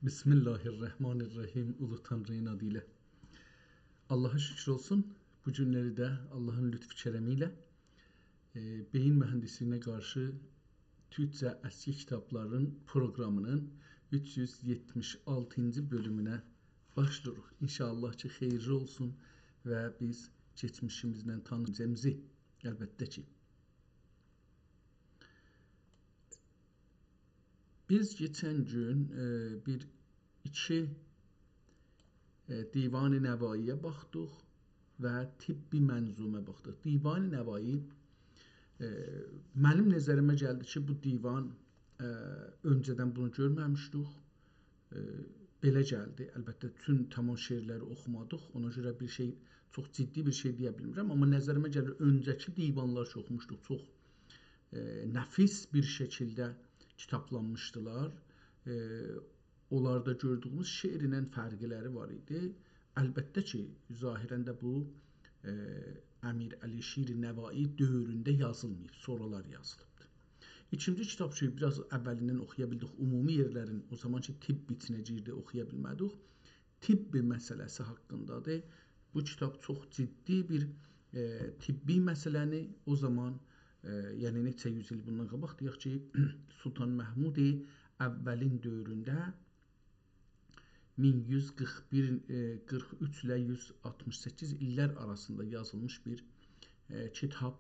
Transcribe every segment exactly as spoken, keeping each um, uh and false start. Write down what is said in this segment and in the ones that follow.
بسم الله الرحمن الرحیم. اولو تانری‌نین آدی ایله. آللاها شوکور اولسون. بو گونلری ده آللاهین لطف و کرمی ایله، ائ، بئیین مهندسلیگینه قارشی تورکجه اسکی کیتابلارین پروقرامینین اوچ یوز یئتمیش آلتینجی بؤلومونه باشلاییریق. ان‌شاءالله کی، خئییرلی اولسون و بیز کئچمیشیمیزله تانیشاجاغیمیزی، البته کی. بیز کئچن گون، ائ، بیر، ایکی، ائ، دیوان نوایی‌یه باخدیق و طبی منظومه باخدیق. دیوان نوایی، ائ، منیم نظریمه گلدی کی، بو دیوان، ائ، اؤنجه‌دن بونو گؤرمه‌میشدیک. ائ، بئله گلدی. البته، بوتون تمام شعرلری اوخومادیق. اونا گؤره بیر شئی، چوخ جدی بیر شئی دئیه بیلمیرم. آمما نظریمه گلیر، اؤنجه‌کی دیوانلار کی اوخوموشدوق، چوخ، ائ، نفیس بیر شکیلده کیتابلانمیشدیلار. ائ، اونلاردا گؤردویوموز شعرینن فرقلری وار ایدی. البته کی، ظاهراً ده بو، ائ، امیر علیشیر نوایی دؤورونده یازیلماییب، سونرالار یازیلیبدیر. ایکینجی کیتاب کی، بیر آز اوّلیندن اوخویا بیلدیک، عمومی یئرلرین، او زامان کی، طب ایچینه گیردی، اوخویا بیلمه‌دیک. طب مسئله‌سی حاقیندادیر. بو کیتاب چوخ جدی بیر، ائ، طبی مسئله‌نی او زامان، ائ، یعنی نئچه یوز ایل بوندان قاباق، دئیک کی، سلطان محمود اوّلین دؤورونده مین یوز قیرخ بیر، ائ، قیرخ اوچ ایله یوز آلتمیش سککیز ایللر آراسیندا یازیلمیش بیر، ائ، کیتاب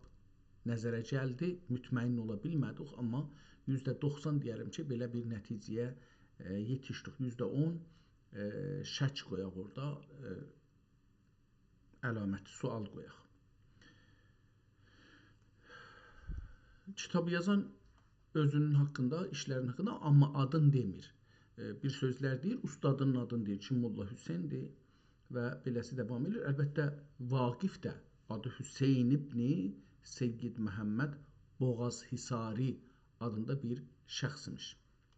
نظره گلدی. مطمئن اولا بیلمه‌دیک، آمما یوزده دوخسان دئیه‌رم کی، بئله بیر نتیجه‌یه، ائ، یئتیشدیک. یوزده اون، ائ، شک قویاق اورادا، ائ، علامت سؤال قویاق. کیتابی یازان اؤزونون حاقیندا، ایشلرین حاقیندا، آمما آدین دئمیر. ائ، بیر سؤزلر دئییر، اوستادینین آدینی دئییر کی، ملا حسین‌دیر و بئله‌سی داوام ائدیر. البته، واقف ده آدی حسین ابن سید محمد بوغازحصاری آدیندا بیر شخص ایمیش.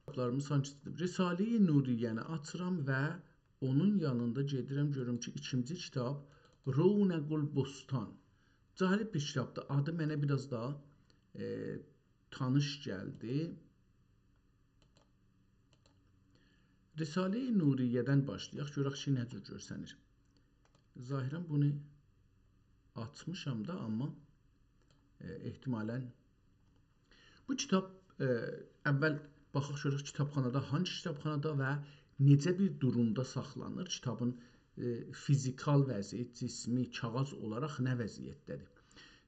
کیتابلاریمی سانکی رساله‌ی نوریه‌نی آچیرام و اونون یانیندا گئدیرم، گؤروم کی، ایکینجی کیتاب رونق البستان. جالب بیر کیتابدیر. آدی منه بیر آز دا، ائ، تانیش گلدی. رساله‌ی نوریه‌دن باشلایاق، گؤرک کی، نه جور گؤرسنیر. ظاهراً بونو آچمیشام دا، آمما، ائ، احتمالاً بو کیتاب، ائ، اول باخاق گؤرک کیتابخانادا، هانگی کیتابخانادا و نئجه بیر دورومدا ساخلانیر، کیتابین، ائ، فیزیکال وضعی، جسمی، کاغیذ اولاراق نه وضعیتده‌دیر.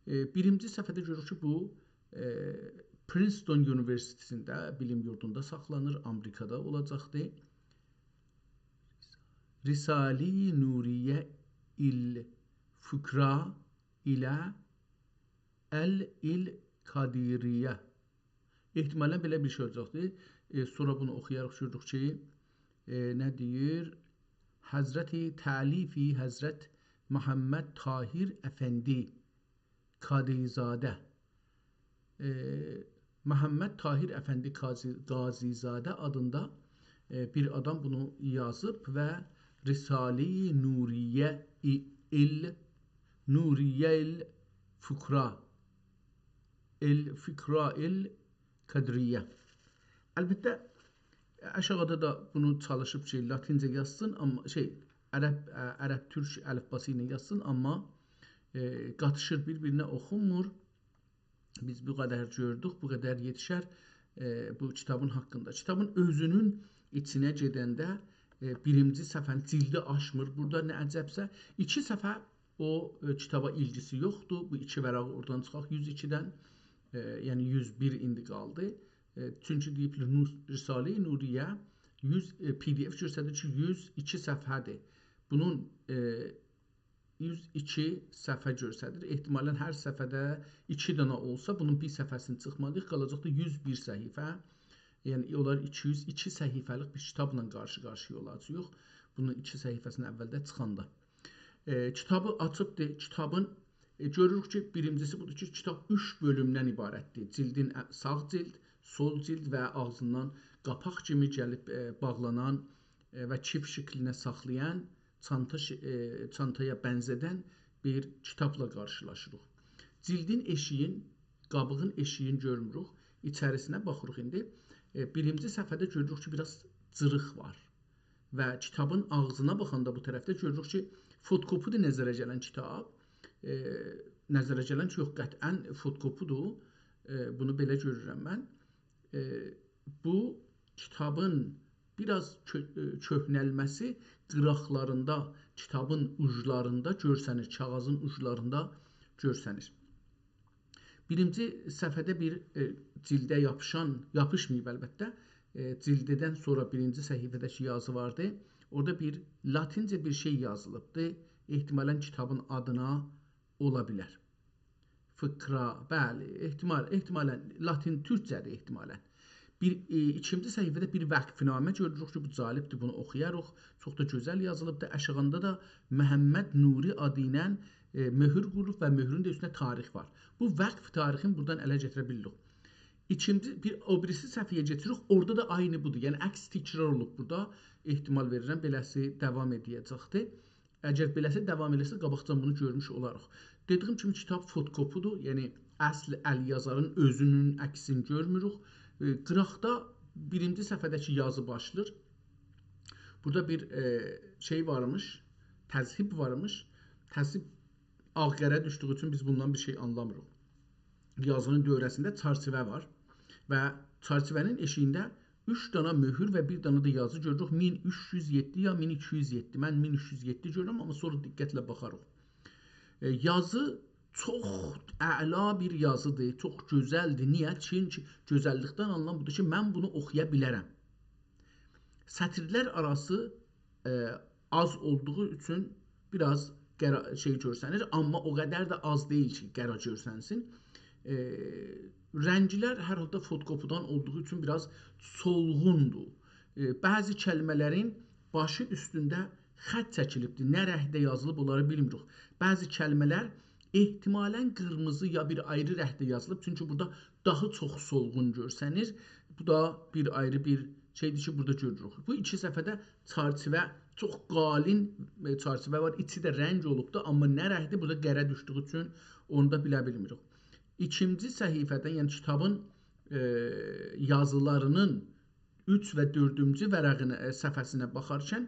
ائ، بیرینجی صفحه‌ده گؤروروک کی، بو، ائ، پرینستون اونیوئرسیتئتینده، بیلیم یوردوندا ساخلانیر، آمریکادا اولاجاقدیر. رساله‌ی نوریه الفقراء الی القادریه. احتمالاً بئله بیر شئی اولاجاقدیر. ائ، سونرا بونو اوخویاریق، گؤروروک کی، ائ، نه دئییر؟ حضرت، تألیف حضرت محمد طاهر افندی قاضی‌زاده. ائ، محمد طاهر افندی قاضی-، قاضی‌زاده آدیندا، ائ، بیر آدام بونو یازیب و رساله‌ی نوریه ال-، نوریه الفقراء، الفقراء القادریه. البته، آشاغیدا دا بونو چالیشیب کی، لاتینجه یازسین، آمما شئی، عرب، ا، عرب تورک الیفباسی ایله یازسین، آمما، ائ، قاتیشیر بیر-بیرینه، اوخونمور. بیز بو قدر گؤردوک، بو قدر یئتیشر، ائ، بو کیتابین حاقیندا. کیتابین اؤزونون ایچینه گئدنده، ائ، بیرینجی صفحه‌نین، جلدی آچمیر. بورادا نه عجبسه، ایکی صفحه او، ائ، کیتابا ایلگیسی یوخدور. بو ایکی ورقی اورادان چیخاق، یوز ایکیدن، ائ، یعنی یوز بیر ایندی قالدی. ائ، چونکی دئییبلر، نور-، رساله‌ی نوریه یوز، ائ، پی دی اف گؤستریر کی، یوز ایکی صفحه‌دیر. بونون، ائ، یوز ایکی صفحه گؤستریر. احتمالاً هر صفحه‌ده ایکی دنه اولسا، بونون بیر صفحه‌سینی چیخمالی‌ییق، قالاجاقدیر یوز بیر صفحه. یعنی، اونلار ایکی یوز ایکی صفحه‌لیک بیر کیتابلا قارشی-قارشییا اولاجاغیق. بونون ایکی صفحه‌سینی اولده چیخاندا. ائ، کیتابی آچیبدیر. کیتابین، ائ، گؤروروک کی، بیرینجیسی بودور کی، کیتاب اوچ بؤلومدن عبارتدیر. جلدین ا-، ساغ جلد، سول جلد و آغزیندان قاپاق کیمی گلیب، ائ، باغلانان، ائ، و کیف شکلینه ساخلایان، چانتا ش-، ائ، چانتایا بنزه‌دن بیر کیتابلا قارشیلاشیریق. جلدین ائشیگین، قابیغین ائشیگین گؤرموروک، ایچریسینه باخیریق ایندی. ائ، بیرینجی صفحه‌ده گؤروروک کی، بیر آز جیریق وار. و کیتابین آغزینا باخاندا بو طرفده گؤروروک کی، فوتوکوپی‌دیر نظره گلن کیتاب. ائ، نظره گلن کی، یوخ، قطعاً فوتوکوپی‌دیر. ائ، بونو بئله گؤرورم من. ائ، بو کیتابین بیر آز کؤ-، ائ، کؤهنلمه‌سی قیراقلاریندا، کیتابین اوجلاریندا گؤرسنیر، کاغیذین اوجلاریندا گؤرسنیر. بیرینجی صفحه‌ده بیر، ائ، جیلده یاپیشان، یاپیشماییب البته، ائ، جیلده‌دن سونرا بیرینجی صفحه‌ده‌کی یازی واردی. اورادا بیر لاتینجه بیر شئی یازیلیبدی. احتمالاً کیتابین آدینا اولا بیلر. فقره، بلی، احتمال، احتمالاً لاتین تورکجه‌دیر احتمالاً. بیر، ائ، ایکینجی صفحه‌ده بیر وقف‌نامه گؤروروک کی، بو جالبدیر، بونو اوخویاریق. چوخ دا گؤزل یازیلیبدیر. آشاغیندا دا محمد نوری آدی ایله، ائ، مؤهور قویولوب و مؤهورون دا اوستونده تاریخ وار. بو وقف تاریخینی بورادان اله گتیره بیلیریک. ایکینجی، بیر، او بیریسی صفحه‌یه کئچیریک. اورادا دا عینی بودور. یعنی عکس تکرار اولوب بورادا. احتمال وئریرم، بئله‌سی داوام ائده‌جکدیر. اگر بئله‌سی داوام ائله‌سه، قاباقجادان بونو گؤرموش اولاریق. دئدیییم کیمی، کیتاب فوتوکوپی‌دیر، یعنی اصل ال‌یازارین اؤزونون عکسینی گؤرموروک. ائ، قیراقدا بیرینجی صفحه‌ده‌کی یازی باشلاییر. بورادا بیر، ائ، شئی وارمیش، تذهیب وارمیش. تذهیب آغ-قره دوشدویو اوچون بیز بوندان بیر شئی آنلامیریق. یازینین دؤوره‌سینده چرچیوه وار و چرچیوه‌نین ائشیگینده اوچ دانا مؤهور و بیر دانا دا یازی گؤروروک. مین اوچ یوز یئددی یا مین ایکی یوز یئددی. من مین اوچ یوز یئددی گؤرورم، آمما سونرا دقتله باخاریق. ائ، یازی چوخ اعلا بیر یازیدیر، چوخ گؤزلدیر. نییه؟ چونکی گؤزللیکدن آنیلان بودور کی، من بونو اوخویا بیلرم. سطیرلر آراسی، ائ، آز اولدوغو اوچون بیر آز قرا-، شئی گؤرسنیر، آمما او قدر ده آز دئییل کی، قرا گؤرسنسین. ائ، رنگلر هر حالدا فوتوکوپی‌دان اولدوغو اوچون بیر آز سولغوندور. ائ، بعضی کلمه‌لرین باشی اوستونده خط چکیلیبدیر. نه رنگده یازیلیب، اونلاری بیلمیریک. بعضی کلمه‌لر احتمالاً قیرمیزی یا بیر آیری رنگده یازیلیب، چونکی بورادا داها چوخ سولغون گؤرسنیر. بو دا بیر آیری بیر شئیدیر کی، بورادا گؤروروک. بو ایکی صفحه‌ده چرچیوه، چوخ قالین، ائ، چرچیوه وار. ایچی ده رنگ اولوبدور، آمما نه رنگدیر، بورادا قره دوشدویو اوچون اونو دا بیله بیلمیریک. ایکینجی صفحه‌دن، یعنی کیتابین، ائ، یازیلارینین اوچ و دؤردونجو ورقینه، ائ، صفحه‌سینه باخارکن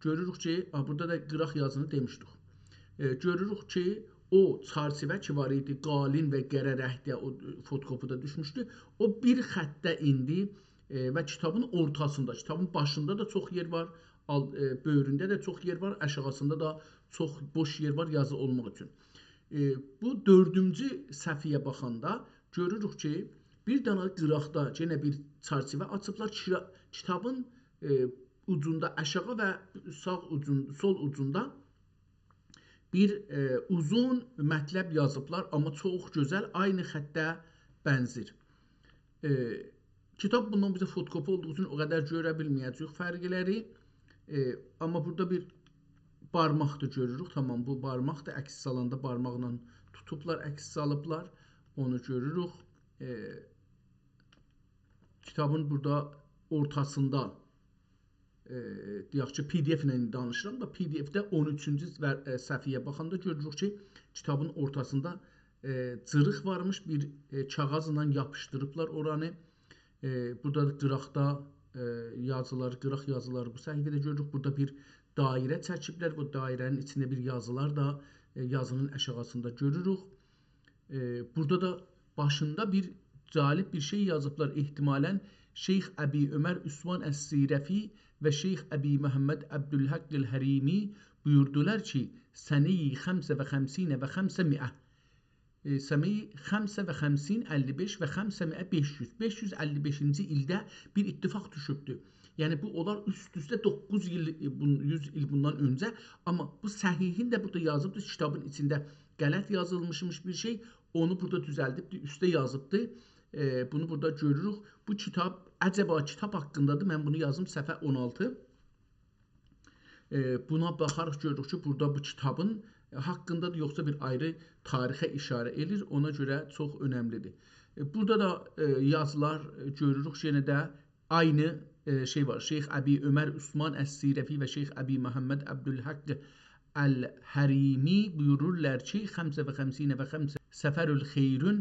گؤروروک کی، آ، بورادا دا قیراق یازینی دئمیشدیک. ائ، گؤروروک کی، او چرچیوه کی وار ایدی، قالین و قره رنگده او، ائ، فوتوکوپی‌ده دوشموشدو. او بیر خطده ایندی، ائ، و کیتابین اورتاسیندا، کیتابین باشیندا دا چوخ یئر وار، آل-، ائ، بؤیرونده ده چوخ یئر وار، آشاغیسیندا دا چوخ بوش یئر وار یازی اولماق اوچون. ائ، بو دؤردونجو صفحه‌یه باخاندا گؤروروک کی، بیر دنه قیراقدا یئنه بیر چرچیوه آچیبلار. کیرا-، کیتابین، ائ، اوجوندا آشاغی و ساغ اوجون-، سول اوجوندا بیر، ائ، اوزون مطلب یازیبلار، آمما چوخ گؤزل، عینی خطه بنزیر. ائ، کیتاب بوندان بیزه فوتوکوپی اولدوغو اوچون او قدر گؤره بیلمه‌یه‌جه‌ییک فرقلری. ائ، آمما بورادا بیر بارماق دا گؤروروک. تامام، بو بارماقدیر. عکس سالاندا بارماقلا توتوبلار، عکس سالیبلار. اونو گؤروروک. ائ، کیتابین بورادا اورتاسیندا، ائ، دئیک کی، PDF ایله دانیشیرام دا، PDFده اون اوچونجو ور-، ائ، صفحه‌یه باخاندا گؤروروک کی، کیتابین اورتاسیندا، ائ، جیریق وارمیش، بیر، ائ، کاغیذلا یاپیشدیریبلار اورانی. ائ، بورادا دا قیراقدا، ائ، یازیلار، قیراق یازیلاری بو صفحه‌ده گؤروروک. بورادا بیر دایره چکیبلر، بو دایره‌نین ایچینده بیر یازیلار دا، ائ، یازینین آشاغیسیندا گؤروروک. ائ، بورادا دا باشیندا بیر جالب بیر شئی یازیبلار. احتمالاً شیخ ابی عمر عثمان الصیرفی و شیخ ابی محمد عبدالحق الحریمی بویوردولار کی، سنه‌ی خمس و خمسین و خمسمائة. ائ، سنه‌ی خمس و خمسین، اللی بئش، و خمسمائة، بئش یوز. بئش یوز اللی بئشینجی ایلده بیر اتفاق دوشوبدور. یعنی، بو، اونلار اوست-اوسته دوققوز ایل، ائ، بون-، یوز ایل بوندان اؤنجه. آمما بو صحیحین ده بورادا یازیبدیر، کیتابین ایچینده غلط یازیلمیشمیش بیر شئی، اونو بورادا دوزلدیبدیر، اوسته یازیبدیر. ائ، بونو بورادا گؤروروک. بو کیتاب، عجبا کیتاب حاققیندادیر، من بونو یازیم، صفحه اون آلتی. ائ، بونا باخاریق گؤروروک کی، بورادا بو کیتابین، ائ، حاققیندادیر، یوخسا بیر آیری تاریخه ایشاره ائله‌ییر، اونا گؤره چوخ اؤنملیدیر. ائ، بورادا دا، ائ، یازیلار، ائ، گؤروروک کی، یئنه ده عینی، ائ، شئی وار. شیخ ابی عمر عثمان الصیرفی و شیخ ابی محمد عبدالحق الحریمی بویورورلار کی، خمس و خمسین و خمس صفر الخیرون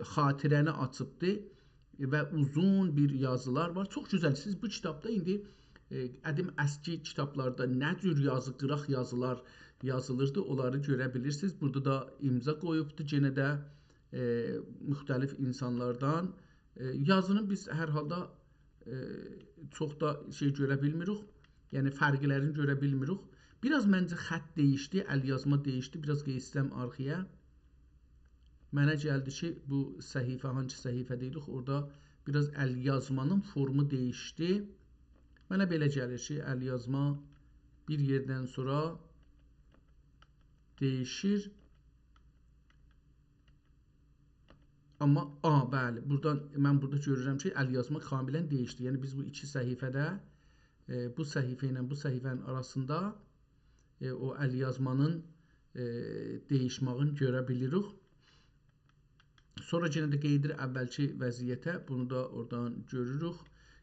خاطره‌نی آچیبدی و اوزون بیر یازیلار وار. چوخ گؤزل. سیز بو کیتابدا ایندی، ائ، قدیم اسکی کیتابلاردا نه جور یازی، قیراق یازیلار یازیلیردی، اونلاری گؤره بیلیرسینیز. بورادا دا امضا قویوبدو، یئنه ده، ائ، مختلف اینسانلاردان. ائ، یازینی بیز هر حالدا، ائ، چوخ دا شئی گؤره بیلمیریک. یعنی فرقلرینی گؤره بیلمیریک. بیر آز منجه خط دییشدی، الیازما دییشدی. بیر آز قئییتسم آرخایا. منه گلدی کی، بو صفحه، هانسی صفحه‌ده ایدیک، اورادا بیر آز الیازمانین فورمو دییشدی. منه بئله گلیر کی، الیازما بیر یئردن سونرا دییشیر. آمما، آ، بلی، بورادان، من بورادا گؤرورم کی، الیازما کاملاً دییشدی. یعنی بیز بو ایکی صفحه‌ده، ائ، بو صفحه ایله بو صفحه‌نین آراسیندا، ائ، او الیازمانین، ائ، دییشماغینی گؤره بیلیریک. سونرا یئنه ده قئییدیر اولکی وضعیته. بونو دا اورادان گؤروروک.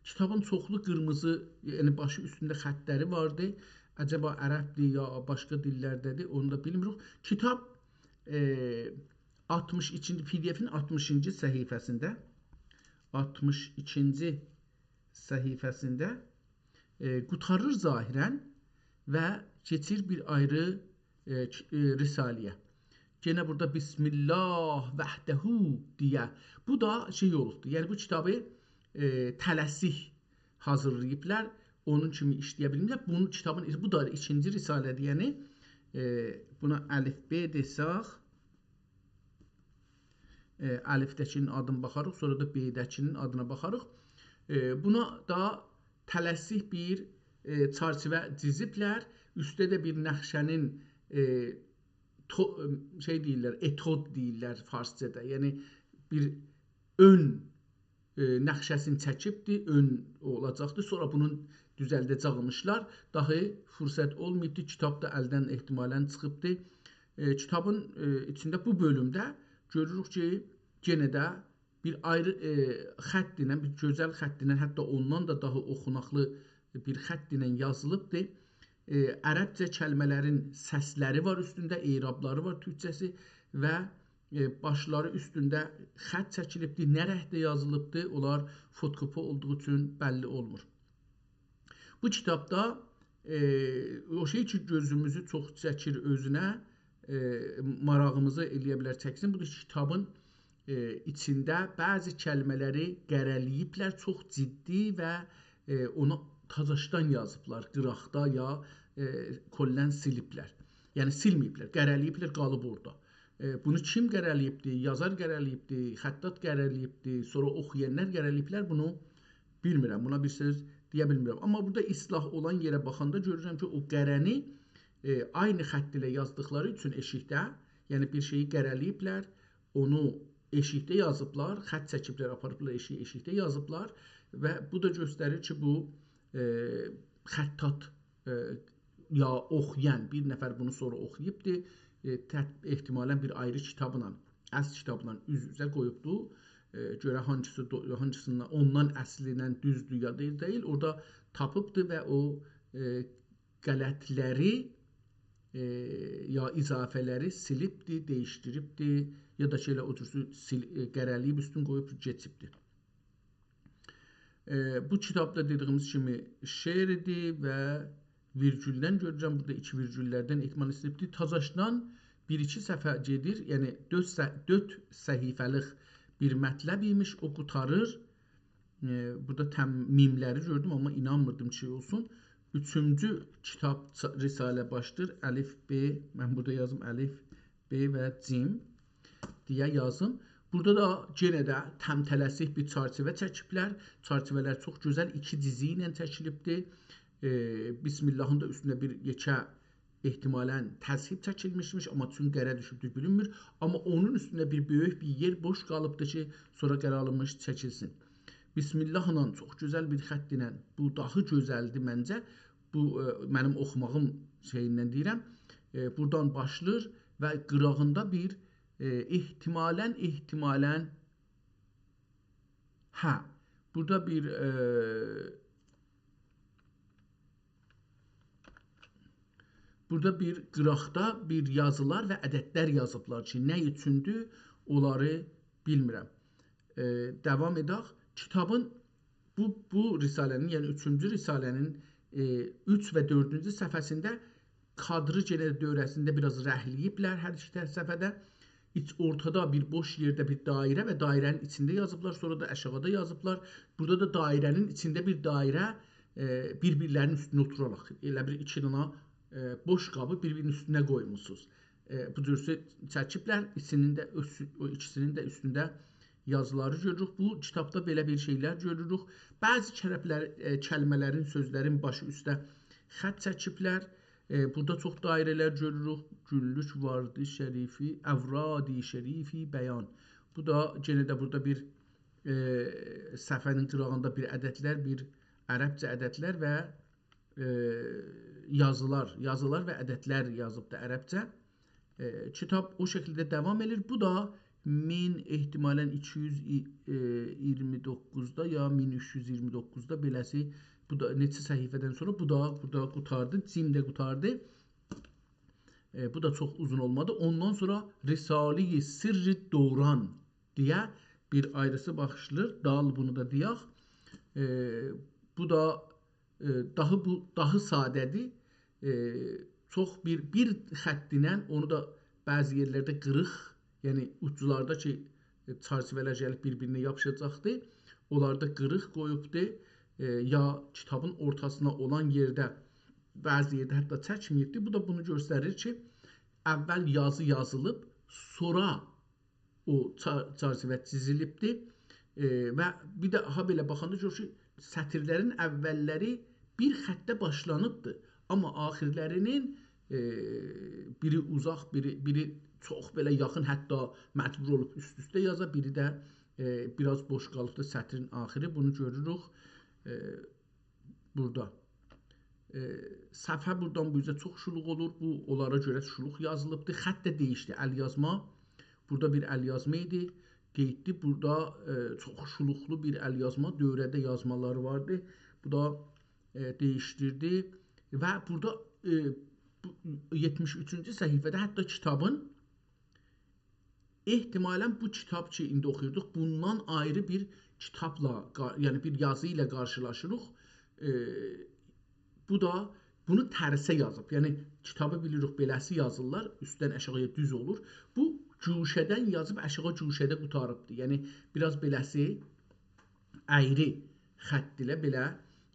کیتابین چوخلو قیرمیزی، یعنی باشی اوستونده خطلری واردی. عجبا عربدیر یا باشقا دیللرده‌دیر، اونو دا بیلمیریک. کیتاب، ائ، آلتمیش ایکینجی، پی دی افین آلتمیشینجی صفحه‌سینده، آلتمیش ایکینجی صفحه‌سینده، ائ، قوتاریر ظاهراً و کئچیر بیر آیری، ائ، ک-، ائ، رساله‌یه. یئنه بورادا «بسم الله وحده» دئیه. بو دا شئی اولوبدور. یعنی بو کیتابی، ائ، تله‌سیک حاضیرلاییبلار. اونون کیمی ایشله‌یه بیلمیرلر. بونون کیتابین، بو دا ایکینجی رساله‌دیر. یعنی، ائ، بونا الف ب دئسک، ائ، الفده‌کی‌نین آدینا باخاریق، سونرا دا ب‌ده‌کی‌نین آدینا باخاریق. ائ، بونا دا تله‌سیک بیر، ائ، چرچیوه جیزیبلر. اوسته ده بیر نقشه‌نین، ائ، تو-، شئی دئییرلر، اتود دئییرلر فارسجادا. یعنی بیر اؤن، ائ، نقشه‌سینی چکیبدی، اؤن اولاجاقدی. سونرا بونون دوزلده‌جکمیشلر. داهی فرصت اولماییبدی، کیتاب دا الدن احتمالاً چیخیبدی. ائ، کیتابین، ائ، ایچینده بو بؤلومده گؤروروک کی، یئنه ده بیر آیری، ائ، خط ایله، بیر گؤزل خط ایله، حتی اوندان دا داها اوخوناقلی بیر خط ایله یازیلیبدیر. ائ، عربجه کلمه‌لرین سسلری وار اوستونده، اعرابلاری وار تورکجه‌سی و، ائ، باشلاری اوستونده خط چکیلیبدیر. نه رنگده یازیلیبدیر، اونلار فتوکپی اولدوغو اوچون بللی اولمور. بو کیتابدا، ائ، او شئی کی، گؤزوموزو چوخ چکیر اؤزونه، ائ، ماراغیمیزی ائلیه بیلر چکسین. بودور کی، کیتابین، ائ، ایچینده بعضی کلمه‌لری قره‌له‌ییبلر، چوخ جدی و، ائ، اونو تازاشدان یازیبلار، قیراقدا یا، ائ، کلاً سیلیبلر. یعنی سیلمه‌ییبلر، قره‌له‌ییبلر، قالیب اورادا. ائ، بونو کیم قره‌له‌ییبدی؟ یازار قره‌له‌ییبدی، خطاط قره‌له‌ییبدی، سونرا اوخویانلار قره‌له‌ییبلر، بونو بیلمیرم، بونا بیر سؤز دئیه بیلمیرم. آمما بورادا اصلاح اولان یئره باخاندا گؤرورم کی، او قره‌نی، ائ، عینی خط ایله یازدیقلاری اوچون ائشیکده، یعنی بیر شئیی قره‌له‌ییبلر، اونو ائشیکده یازیبلار، خط چکیبلر، آپاریبلار ائشییه، ائشیکده یازیبلار و بو دا گؤستریر کی، بو، ائ، خطاط، ائ، یا اوخویان بیر نفر بونو سونرا اوخویوبدور. ائ، تت-، احتمالاً بیر آیری کیتابلا، اصل کیتابلا اوز-اوزه قویوبدو. ائ، گؤره هانگیسی دو-، هانگیسیندان، اوندان اصلیندن دوزدور یا دئییل، دئییل. اورادا تاپیبدی و او، ائ، غلطلری، ائ، یا اضافه‌لری سیلیبدی، دییشدیریبدی، یا دا شئیله او جور سیل-، ائ، قره‌له‌ییب اوستون قویوب کئچیبدی. ائ، بو کیتابدا دئدیییمیز کیمی شعر ایدی و ویرگولدن گؤرورم، بورادا ایکی ویرگوللردن احتمال ایسته‌ییبدی. تازاشدان بیر-ایکی صفحه گئدیر، یعنی دؤرد ص-، دؤرد صفحه‌لیک بیر مطلب ایمیش، او قوتاریر. ائ، بورادا تم-، میملری گؤردوم، آمما اینانمیردیم کی، شئی اولسون. اوچونجو کیتاب چ-، رساله باشلاییر. الف، ب، من بورادا یازیم الف، ب و جیم دئیه یازیم. بورادا دا یئنه ده تم‌تله‌سیک بیر چرچیوه چکیبلر. چرچیوه‌لر چوخ گؤزل ایکی جیزی ایله چکیلیبدیر. ائ، بسم اللهین دا اوستونده بیر یئکه احتمالاً تذهیب چکیلمیشمیش، آمما چون قره دوشوبدور، بیلینمیر. آمما اونون اوستونده بیر بؤیوک بیر یئر بوش قالیبدیر کی، سونرا قرار آلینمیش چکیلسین. بسم اللهلا چوخ گؤزل بیر خط ایله، بو داها گؤزلدیر منجه. بو، ائ، منیم اوخوماغیم شئییندن دئییرم. ائ، بورادان باشلاییر و قیراغیندا بیر، ائ، احتمالاً، احتمالاً، هه، بورادا بیر، ائ، بورادا بیر قیراقدا بیر یازیلار و عددلر یازیبلار کی، نه اوچوندور، اونلاری بیلمیرم. ائ، داوام ائدک. کیتابین بو، بو رساله‌نین، یعنی اوچونجو رساله‌نین ائ، اوچ و دؤردونجو صفحه‌سینده کادری یئنه دؤوره‌سینده بیر آز رنگله‌ییبلر هر ایکی صفحه‌ده. ایچ، اورتادا بیر بوش یئرده بیر دایره و دایره‌نین ایچینده یازیبلار، سونرا دا آشاغیدا یازیبلار. بورادا دا دایره‌نین ایچینده بیر دایره، ائ، بیر-بیرلرینین اوستونه اوتوراراق، ائله بیر ایکی دانا، ائ، بوش قابی بیر-بیرینین اوستونه قویموسونوز. ائ، بو جور سؤ-، چکیبلر، ایکیسینین ده اوست-، او ایکیسینین ده اوستونده یازیلاری گؤروروک. بو کیتابدا بئله بیر شئیلر گؤروروک. بعضی کلمه‌لر-، ائ، کلمه‌لرین، سؤزلرین باشی اوسته خط چکیبلر. ائ، بورادا چوخ دایره‌لر گؤروروک. گوللوک واردی شریفی، اورادی شریفی بیان. بو دا، یئنه ده بورادا بیر، ائ، صفحه‌نین قیراغیندا بیر عددلر، بیر عربجه عددلر و ائ، یازیلار، یازیلار و عددلر یازیبدی عربجه. ائ، کیتاب او شکیلده داوام ائدیر. بو دا مین، احتمالاً ایکی یوز ایگیرمی دوققوزدا یا مین اوچ یوز ایگیرمی دوققوزدا بئله‌سی، بو دا نئچه صفحه‌دن سونرا بو دا بورادا قوتاردی، جیم ده قوتاردی. ائ، بو دا چوخ اوزون اولمادی. اوندان سونرا رساله‌ی سر دوران دئیه بیر آیریسی باخیشیلیر. دال، بونو دا دئیک. ائ، بو دا، ائ، داهی بو، داهی ساده‌دیر. ائ، چوخ بیر، بیر خط ایله، اونو دا بعضی یئرلرده قیریق، یعنی اوجلاردا کی، ائ، چرچیوه‌لر گلیب بیر-بیرینه یاپیشاجاقدی، اونلاردا قیریق قویوبدو. ائ، یا کیتابین اورتاسینا اولان یئرده، بعضی یئرده حتی چکمه‌ییبدی. بو دا بونو گؤستریر کی، اول یازی یازیلیب، سونرا او چار-، چرچیوه چیزیلیبدی. ائ، و بیر ده هابئله باخاندا گؤرور کی، سطیرلرین اوللری بیر خطده باشلانیبدی. آمما آخیرلرینین، ائ، بیری اوزاق، بیری، بیری چوخ بئله یاخین، حتی مجبور اولوب اوست-اوسته یازا، بیری ده، ائ، بیر آز بوش قالیبدی سطرین آخیری. بونو گؤروروک. ائ، بورادا. ائ، صفحه بورادان بو اوزه چوخ شولوق اولور. بو، اونلارا گؤره شولوق یازیلیبدیر. خط ده دییشدی. ال‌یازما. بورادا بیر ال‌یازما ایدی. قئییتدی. بورادا، ائ، چوخ شولوقلو بیر ال‌یازما. دؤوره‌ده یازمالاری واردی. بو دا، ائ، دییشدیردی. و بورادا، ائ، بو، یئتمیش اوچونجو صفحه‌ده حتی کیتابین احتمالاً بو کیتاب کی، ایندی اوخویوردوق، بوندان آیری بیر کیتابلا، قا-، یعنی بیر یازی ایله قارشیلاشیریق. ائ، بو دا بونو ترسه یازیب. یعنی کیتابی بیلیریک، بئله‌سی یازیرلار، اوستدن آشاغییا دوز اولور. بو گوشه‌دن یازیب، آشاغی گوشه‌ده قوتاریبدیر. یعنی بیر آز بئله‌سی ایری خط ایله بئله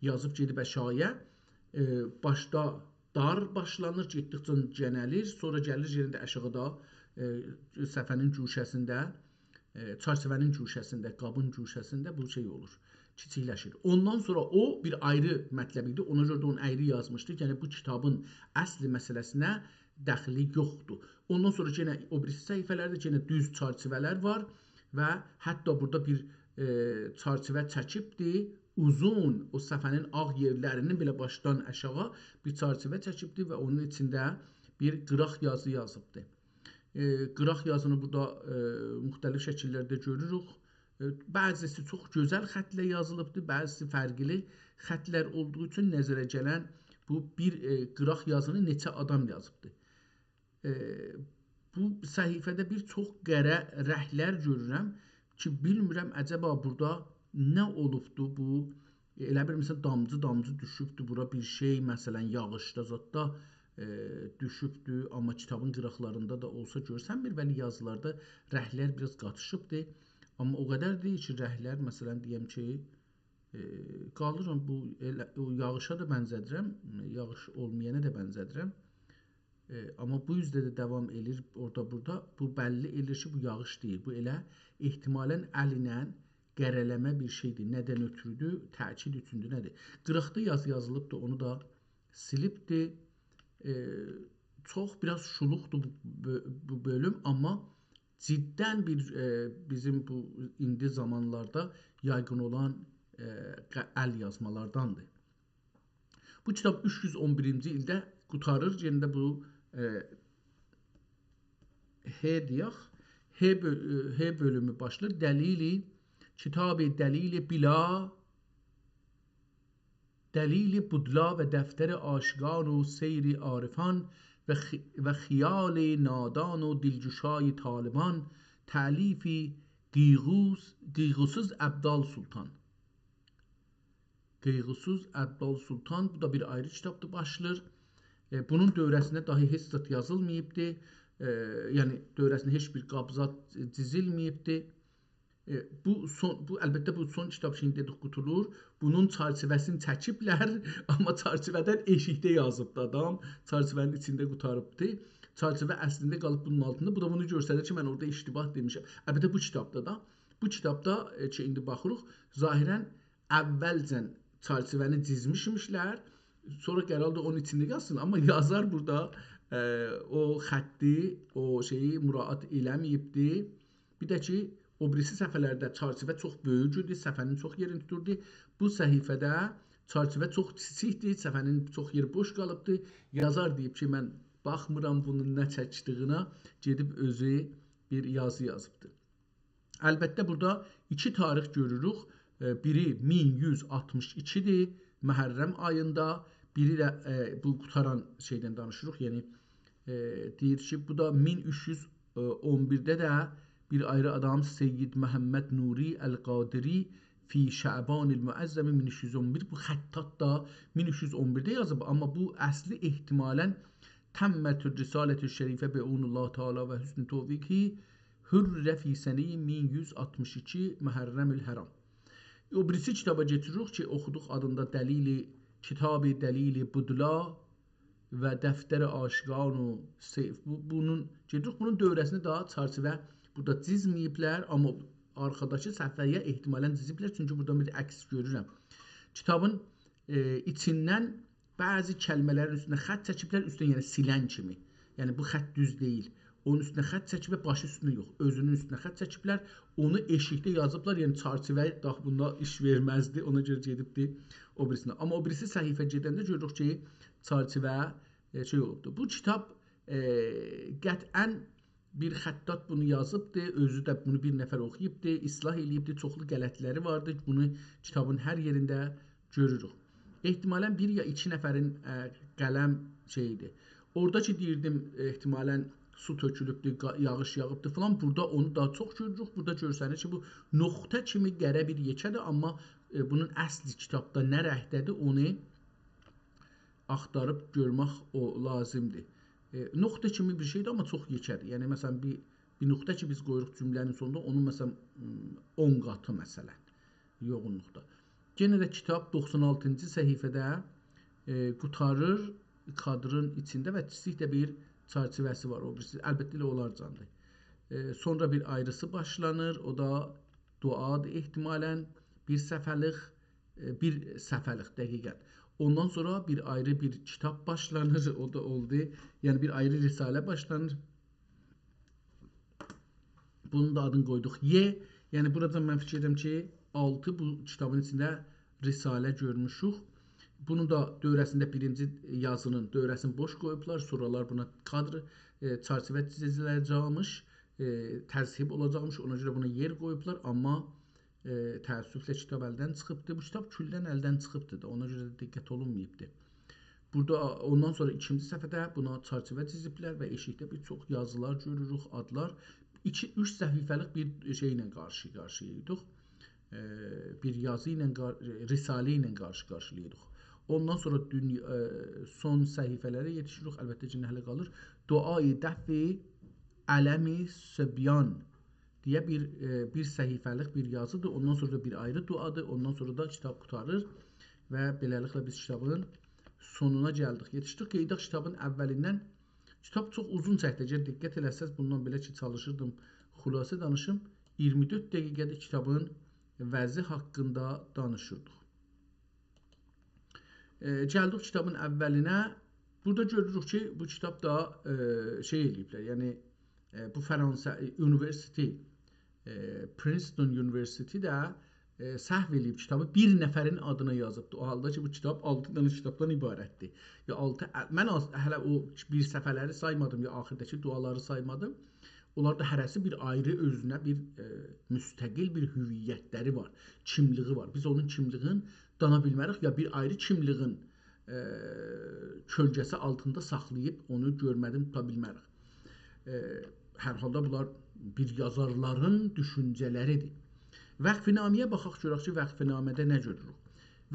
یازیب گئدیب آشاغییا. ائ، باشدا دار باشلانیر، گئتدیکجه گئنه‌لیر، سونرا گلیر یئنه ده آشاغیدا، ائ، صفحه‌نین گوشه‌سینده، ائ، چرچیوه‌نین گوشه‌سینده، قابین گوشه‌سینده بو شئی اولور، کیچیکلشیر. اوندان سونرا او بیر آیری مطلب ایدی، اونا گؤره ده اونو ایری یازمیشدی. یعنی بو کیتابین اصلی مسئله‌سینه دخلی یوخدور. اوندان سونرا یئنه او بیریسی صفحه‌لرده یئنه دوز چرچیوه‌لر وار و حتی بورادا بیر، ائ، چرچیوه چکیبدی. اوزون، او صفحه‌نین آغ یئرلرینین بئله باشدان آشاغی بیر چرچیوه چکیبدی و اونون ایچینده بیر قیراق یازی یازیبدی. ائ، قیراق یازینی بورادا، ائ، مختلف شکیللرده گؤروروک. ائ، بعضیسی چوخ گؤزل خطله یازیلیبدی، بعضیسی فرقلی خطلر اولدوغو اوچون نظره گلن بو بیر، ائ، قیراق یازینی نئچه آدام یازیبدی. ائ، بو صفحه‌ده بیر چوخ قره رنگلر گؤرورم کی، بیلمیرم عجبا بورادا نه اولوبدو بو، ائله بیر، مثلا، دامجی-دامجی دوشوبدو بورا بیر شئی، مثلا، یاغیشدا زاددا، ائ، دوشوبدو، آمما کیتابین قیراقلاریندا دا اولسا گؤرسنمیر، ولی یازیلاردا رنگلر بیر آز قاتیشیبدی. آمما او قدر دئییل کی، رنگلر، مثلا، دئیم کی، ائ، قالیرام بو ائله، او یاغیشا دا بنزه‌دیرم، یاغیش اولمایانا دا بنزه‌دیرم. ائ، آمما بو اوزده ده داوام ائله‌ییر، اورادا بورادا. بو بللی ائله‌ییر کی، بو یاغیش دئییل. بو ائله احتمالاً ال ایله قره‌له‌مه بیر شئیدیر. نه‌دن اؤترودور، تأکید اوچوندور، نه‌دیر؟ قیراقدا یازی یازیلیبدی، اونو دا سیلیبدی. ائ، چوخ بیر آز شولوقدور بو، بو، بو بؤلوم، آمما جداً بیر، ائ، بیزیم بو ایندی زامانلاردا یایغین اولان، ائ، ق-، ال یازمالارداندیر. بو کیتاب اوچ یوز اون بیرینجی ایلده قوتاریر. یئنه ده بو، ائ، ه دئیک. ه بؤ-، ائ، ه بؤلومو باشلاییر. دلیلی، کتاب دلیل بلا، دلیل بودلا و دفتر عاشقان و سیر عارفان و خ-، و خیال نادان و دلگشای طالبان، تألیف قیغوس-، قیغوسوز ابدال سلطان. قیغی‌سوز ابدال سلطان، بو دا بیر آیری کیتابدیر، باشلاییر. ائ، بونون دؤوره‌سینده داهی هئچ زاد یازیلماییبدی. ائ، یعنی دؤوره‌سینده هئچ بیر قاب زاد دیزیلمه‌ییبدی. ائ، بو سون، بو، البته، بو سون کیتاب کی ایندی دئدیک قوتولور. بونون چرچیوه‌سینی چکیبلر، آمما چرچیوه‌دن ائشیکده یازیبدی آدام. چرچیوه‌نین ایچینده قوتاریبدی. چرچیوه اصلینده قالیب بونون آلتیندا. بو دا بونو گؤستریر کی، من اورادا اشتباه دئمیشم. البته، بو کیتابدا دا، بو کیتابدا، ائ، کی ایندی باخیریق، ظاهراً اوّلجن چرچیوه‌نی دیزمیشمیشلر. سونرا قرار آلدی اونون ایچینده یازسین، آمما یازار بورادا، ائ، او خطی، او شئیی مراعات ائله‌مه‌ییبدی. بیر ده کی، او بیریسی صفحه‌لرده چرچیوه چوخ بؤیوک ایدی، صفحه‌نین چوخ یئرینی توتوردو. بو صفحه‌ده چرچیوه چوخ کیچیکدی، صفحه‌نین چوخ یئری بوش قالیبدی. یازار دئییب کی، من باخمیرام بونون نه چکدیگینه، گئدیب اؤزو بیر یازی یازیبدی. البته، بورادا ایکی تاریخ گؤروروک. ائ، بیری مین یوز آلتمیش ایکی‌دیر، محرم آییندا. بیری ده، ائ، بو قوتاران شئیدن دانیشیریق، یعنی، ائ، دئییر کی، بو دا مین اوچ یوز اون بیرده ده بیر آیری آدام، سید محمد نوری القادری فی شعبان المعظم مین اوچ یوز اون بیر، بو خطاط دا مین اوچ یوز اون بیرده یازیب، آمما بو اصلی احتمالاً «تمت الرسالة الشریفة بعون الله تعالی و حسن توفیقه، حرر فی سنة مین یوز آلتمیش ایکی محرم الحرام». او بیریسی کیتابا گئچیریک کی، اوخودوق آدیندا دلیل، کتاب دلیل بدلا و دفتر عاشقان و سیف. بو، بونون، گئدیریک بونون دؤوره‌سینی داها چرچیوه بورادا دیزمه‌ییبلر، آمما آرخاداکی صفحه‌یه احتمالاً دیزیبلر، چونکی بورادا بیر عکس گؤرورم. کیتابین، ائ، ایچیندن بعضی کلمه‌لرین اوستونه خط چکیبلر، اوستونه، یعنی سیلن کیمی. یعنی بو خط دوز دئییل. اونون اوستونه خط چکیبلر، باشی اوستونه یوخ، اؤزونون اوستونه خط چکیبلر. اونو ائشیکده یازیبلار، یعنی چرچیوه داها بوندا ایش وئرمزدی، اونا گؤره گئدیبدی او بیریسینه. آمما او بیریسی صفحه‌یه گئدنده گؤروروک کی، چرچیوه، ائ، شئی اولوبدور. بو کیتاب، ائ، قطعاً بیر خطاط بونو یازیبدی، اؤزو ده بونو بیر نفر اوخویوبدی، اصلاح ائله‌ییبدی، چوخلو غلطی‌لری واردی. بونو کیتابین هر یئرینده گؤروروک. احتمالاً بیر یا ایکی نفرین، ائ، قلم شئییدی. اورادا کی دئییردیم، احتمالاً سو تؤکولوبدو، قا-، یاغیش یاغیبدی فلان. بورادا اونو داها چوخ گؤروروک. بورادا گؤرسنیر کی، بو نقطه کیمی قره بیر یئکه‌دیر، آمما، ائ، بونون اصلی کیتابدا نه رنگده‌دیر، اونو آختاریب گؤرمک او لازیمدیر. ائ، نقطه کیمی بیر شئیدیر، آمما چوخ یئکه‌دیر. یعنی، مثلاً، بیر، بیر نقطه کی، بیز قویوروق جمله‌نین سونوندا، اونون، مثلاً، م، اون قاتی، مثلاً، یوغونلوقدا. یئنه ده کیتاب دوخسان آلتینجی صفحه‌ده، ائ، قوتاریر کادرین ایچینده و کیچیک ده بیر چرچیوه‌سی وار. او بیریسی، البته، ائله اولار جاندیر. ائ، سونرا بیر آیریسی باشلانیر. او دا دعادیر احتمالاً. بیر صفحه‌لیک، ائ، بیر صفحه‌لیک، دقیقاً. اوندان سونرا بیر آیری بیر کیتاب باشلانیر، او دا اولدو. یعنی، بیر آیری رساله باشلانیر. بونون دا آدینی قویدوق «ی». یعنی، بورادا من فیکیر ائدیرم کی، آلتی بو کیتابین ایچینده رساله گؤرموشوک. بونون دا دؤوره‌سینده بیرینجی یازینین دؤوره‌سینی بوش قویوبلار، سونرالار بونا کادر، ائ، چرچیوه دیزیله‌جکمیش، ائ، تذهیب اولاجاقمیش، اونا گؤره بونا یئر قویوبلار، آمما ائ، تأسفله کیتاب الدن چیخیبدی. بو کیتاب کلاً الدن چیخیبدی دا، اونا گؤره ده دقت اولونماییبدی. بورادا اوندان سونرا ایکینجی صفحه‌ده بونا چرچیوه دیزیبلر و ائشیکده بیر چوخ یازیلار گؤروروک، آدلار. ایکی، اوچ صفحه‌لیک بیر شئی ایله قارشی-قارشییایدیق. ائ، بیر یازی ایله قار-، رساله ایله قارشی-قارشییایدیق. اوندان سونرا دونیا، ائ، سون صفحه‌لره یئتیشیریک. البته کی، نه هله قالیر؟ دعای دفع الم صبیان دئیه بیر، ائ، بیر صفحه‌لیک بیر یازیدیر. اوندان سونرا دا بیر آیری دعادیر. اوندان سونرا دا کیتاب قوتاریر و بئله‌لیکله بیز کیتابین سونونا گلدیک. یئتیشدیک، قئییداق کیتابین اوّلیندن. کیتاب چوخ اوزون چکدی. اگر دقت ائله‌سز، بوندان بئله کی، چالیشیردیم خلاصه دانیشیم. اییرمی دؤرد دقیقه‌دیر کیتابین وضعی حاقیندا دانیشیردیق. ائ، گلدیک کیتابین اوّلینه. بورادا گؤروروک کی، بو کیتاب دا، ائ، شئی ائله‌ییبلر، یعنی، ائ، بو فرانسه، ائ، اونیوئرسیتئتی، ائ، پرینستون اونیوئرسیتئتی ده، ائ، سهو ائله‌ییب کیتابی بیر نفرین آدینا یازیبدی. او حالدا کی، بو کیتاب آلتی دنه کیتابدان عبارتدیر. یا آلتی، ا، من آز، هله او بیر صفحه‌لری سایمادیم، یا آخیرداکی دعالاری سایمادیم. اونلار دا هره‌سی بیر آیری اؤزونه بیر، ائ، مستقل بیر هویت‌لری وار، کیملیگی وار. بیز اونون کیملیگین دانا بیلمه‌ریک، یا بیر آیری کیملیگین، ائ، کؤلگه‌سی آلتیندا ساخلاییب اونو گؤرمه‌دین توتا بیلمه‌ریک. ائ، هر حالدا بونلار بیر یازارلارین دوشونجه‌لریدیر. وقفه‌نامه‌یه باخاق، گؤرک کی، وقفه‌نامه‌ده نه گؤروروک؟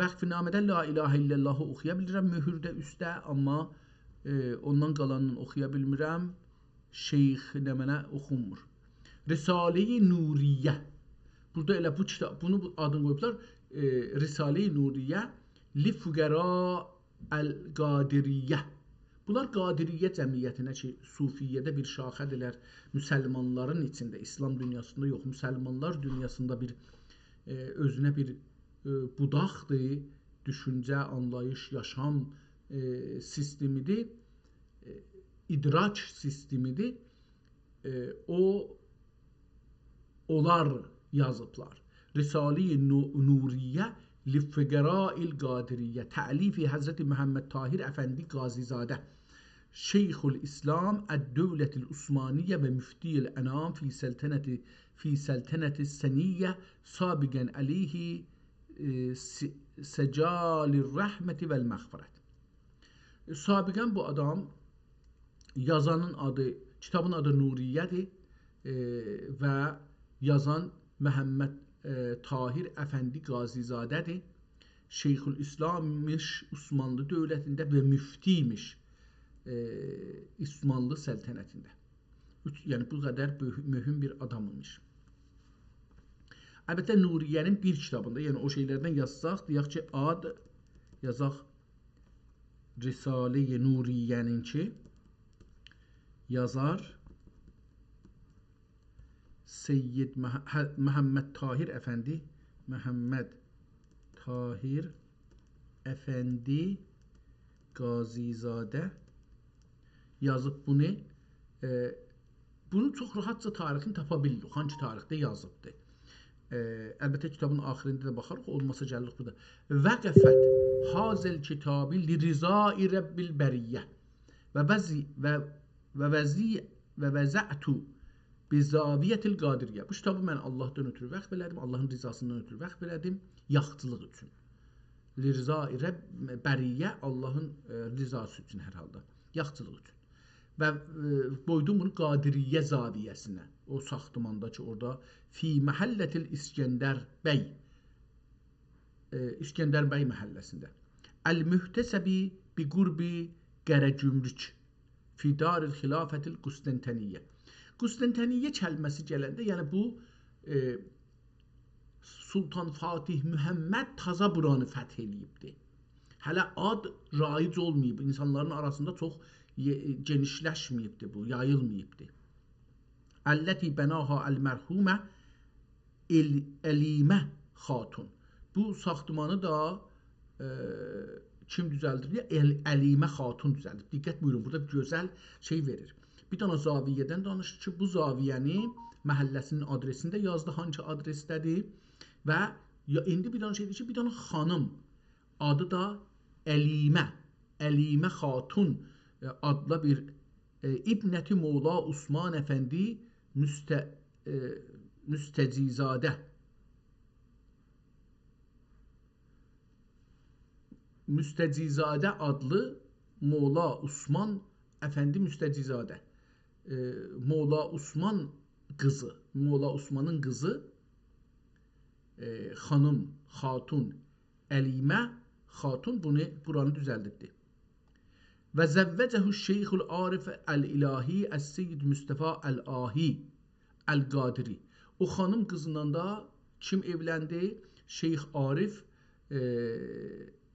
وقف‌نامه‌ده لا اله الا اللهی اوخویا بیلیرم مؤهورده اوستده، آمما، ائ، اوندان قالانینی اوخویا بیلمیرم. شیخ نمنه اوخونمور. رساله‌ی نوریه. بورادا ائله بو کیتاب، بونو بو آدینی قویوبلار، ائ، رساله‌ی نوریه لفقراء القادریه. بونلار قادریه جمعیتینه کی، صوفیه‌ده بیر شاخه‌دیرلر، مسلمانلارین ایچینده، ایسلام دونیاسیندا یوخ، مسلمانلار دونیاسیندا بیر، ائ، اؤزونه بیر، ائ، بوداقدیر، دوشونجه، آنلاییش، یاشام، ائ، سیستمیدیر، ائ، ادراک سیستمیدیر. ائ، او اونلار یازیبلار. رساله‌ی نو-، نوریه لفقراء القادریه، تألیف حضرت محمد طاهر افندی قاضی‌زاده، شیخ الاسلام الدولة العثمانیة و مفتی الانام فی سلطنة، فی سلطنة الثنیة، سابقاً علیه، ائ، س-، سجال الرحمة والمغفرة. سابقاً بو آدام یازانین آدی، کیتابین آدی نوریه‌دیر، ائ، و یازان محمد، ائ، طاهر افندی قاضی‌زاده‌دیر. شیخ الاسلام‌میش عثمانلی دؤولتینده و مفتی‌یمیش، ائ، عثمانلی سلطنتینده. اوچ، یعنی بو قدر بؤ-، مهم بیر آدام ایمیش. البته نوریه‌نین بیر کیتابیندا، یعنی او شئیلردن یازساق، دئیک کی، آد یازاق رساله‌ی نوریه‌نینکی، یازار سید مح-، هه-، محمد طاهر افندی، محمد طاهر افندی قاضی‌زاده یازیب بونو. ائ، بونو چوخ راحتجا تاریخینی تاپا بیلیریک، هانسی تاریخده یازیبدی. ائ، البته، کیتابین آخیرینده ده باخاریق، اولماسا گلیریک بورادا. وقفت هذا الکتاب لرضاء رب البریة و وضع-، و، و وضع-، و وضعته بزاویة القادریة. بو کیتابی من آللاهدان اؤترو وقف ائله‌دیم، آللاهین رضاسیندان اؤترو وقف ائله‌دیم، یاخچیلیق اوچون. لرضاء رب، بریة، آللاهین، ائ، رضاسی اوچون هر حالدا. یاخچیلیق اوچون. و، ائ، قویدوم بونو قادریه زاویه‌سینه. او ساختماندا کی، اورادا فی محلة الاسکندر بی، ائ، اسکندر بی محله‌سینده. المحتسب بقرب قره‌گمرک فی دار الخلافة القسطنطینیة. قسطنطینیه کلمه‌سی گلنده، یعنی بو، ائ، سلطان فاتح محمد تازا بورانی فتح ائله‌ییبدی. هله آد رایج اولماییب، اینسانلارین آراسیندا چوخ یئ-، گئنیشلشمه‌ییبدی بو، یاییلماییبدی. التی بناها المرحومة ال-، علیمه خاتون. بو ساختمانی دا، ائ، کیم دوزلدیب؟ ال-، علیمه خاتون دوزلدیب. دقت بویورون، بورادا بیر گؤزل شئی وئریر. بیر دنه زاویه‌دن دانیشیر کی، بو زاویه‌نین محله‌سینین آدرسینی ده یازدی، هانسی آدرسده‌دیر. و یا، ایندی بیر دنه شئی دئییر کی، بیر دنه خانیم، آدی دا علیمه، علیمه خاتون، ائ، آدلی بیر، ائ، ابنة مولا عثمان افندی مست-، ائ، مستجی‌زاده. مستجی‌زاده آدلی مولا عثمان افندی مستجی‌زاده. ائ، مولا عثمان قیزی، مولا عثمانین قیزی، ائ، خانیم، خاتون، علیمه خاتون بونو، بورانی دوزلدیبدی. و زوجه الشیخ العارف الالهی السید مصطفی الآهی القادری. او خانیم قیزینان دا کیم ائولندی؟ شیخ عارف، ائ،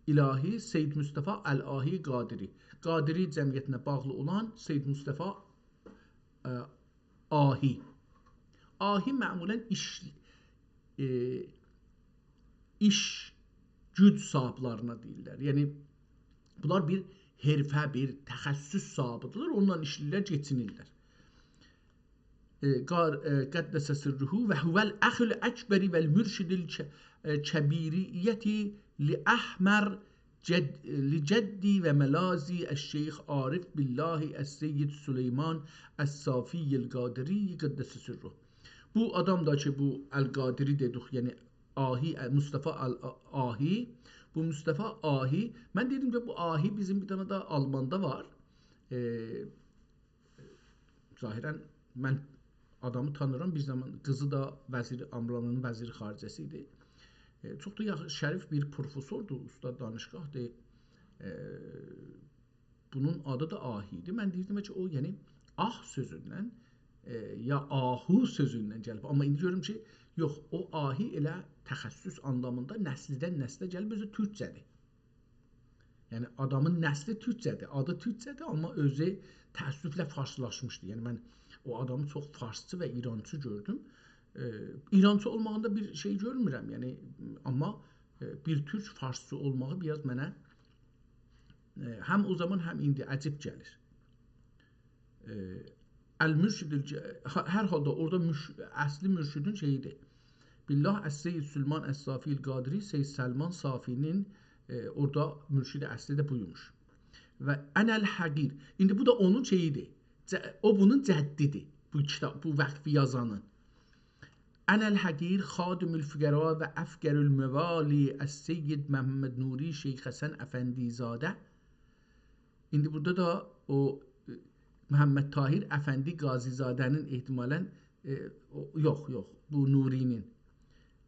الهی، سید مصطفی الآهی قادری. قادری جمعیتینه باغلی اولان سید مصطفی، ائ، آهی. آهی معمولاً ایش، ائ، ایش گوج صاحیبلرینه دئییرلر. یعنی، بونلار بیر حرفه، بیر تخصص صاحیبیدیرلر، اونونلا ایشله‌ییرلر، کئچینیرلر. ائ، قار-، ائ، قدس سره و هو الاخ الاکبر والمرشد الک-، ائ، کبیریة لاحمر جد-، لجدی و ملاذی الشیخ عارف بالله السید سلیمان الصافی القادری قدس سره. بو آدام دا کی، بو القادری دئدیک، یعنی آهی، ائ، مصطفی ال-، آهی. بو مصطفی آهی، من دئدیم کی، بو آهی بیزیم بیر دنه ده آلماندا وار. ائ، ظاهراً من آدامی تانیرام. بیر زامان قیزی دا وزیر، آلمانین وزیر خارجه‌سی ایدی. ائ، چوخ دا یاخ-، شریف بیر پروفسوردور، اوستاد دانشگاهدیر. ائ، بونون آدی دا آهی ایدی. من دئییردیم کی، او، یعنی، آه سؤزوندن، ائ، یا آهو سؤزوندن گلیب. آمما ایندی گؤروم کی، یوخ، او آهی ائله تخصص آنلامیندا نسلیدن نسله گلیب، اؤزو تورکجه‌دیر. یعنی، آدامین نسلی تورکجه‌دیر، آدی تورکجه‌دیر، آمما اؤزو تأسفله فارسلاشمیشدی. یعنی، من او آدامی چوخ فارسچی و ایرانچی گؤردوم. ائ، ایرانچی اولماغیندا بیر شئی گؤرمورم، یعنی، آمما، ائ، بیر تورک فارسچی اولماغی بیر آز منه، ائ، هم او زامان، هم ایندی عجیب گلیر. ائ، المرشد الج-، ها-، هر حالدا اورادا مرش-، اصلی مرشدون شئییدیر. بالله السید سلمان الصافی القادری، سید سلمان صافی‌نین، ائ، اورادا مرشد اصلی ده بویموش. و انا الحقیر. ایندی بو دا اونون شئییدیر. ج-، او بونون جدیدیر. بو کیتاب، بو وقفی یازانین. انا الحقیر خادم الفقرا و افقر الموالی السید محمد نوری شیخ حسن افندی‌زاده. ایندی بورادا دا او، ائ، محمد طاهر افندی قاضی‌زاده‌نین احتمالاً، ائ، او، یوخ، یوخ، بو نوری‌نین،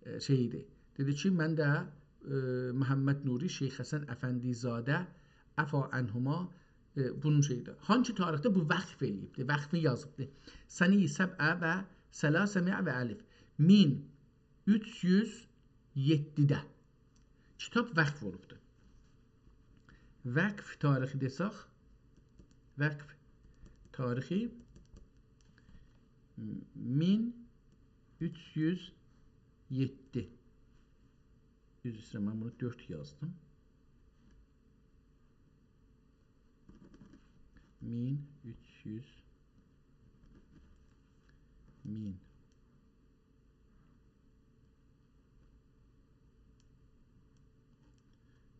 ائ، شئییدیر. دئدی کی، من ده، ائ، محمد نوری شیخ حسن افندی‌زاده، عفا عنهما، ائ، بونون شئییدیر. هانسی تاریخده بو وقف ائله‌ییبدیر، وقفی یازیبدیر؟ سنه سبع و ثلاثمائة و الف. مین اوچ یوز یئددیده کیتاب وقف اولوبدور. وقف تاریخی دئسک، وقف تاریخی مین اوچ یوز یئددی. عذر ایسته‌ییرم، من بونو دؤرد یازدیم. مین اوچ یوز، مین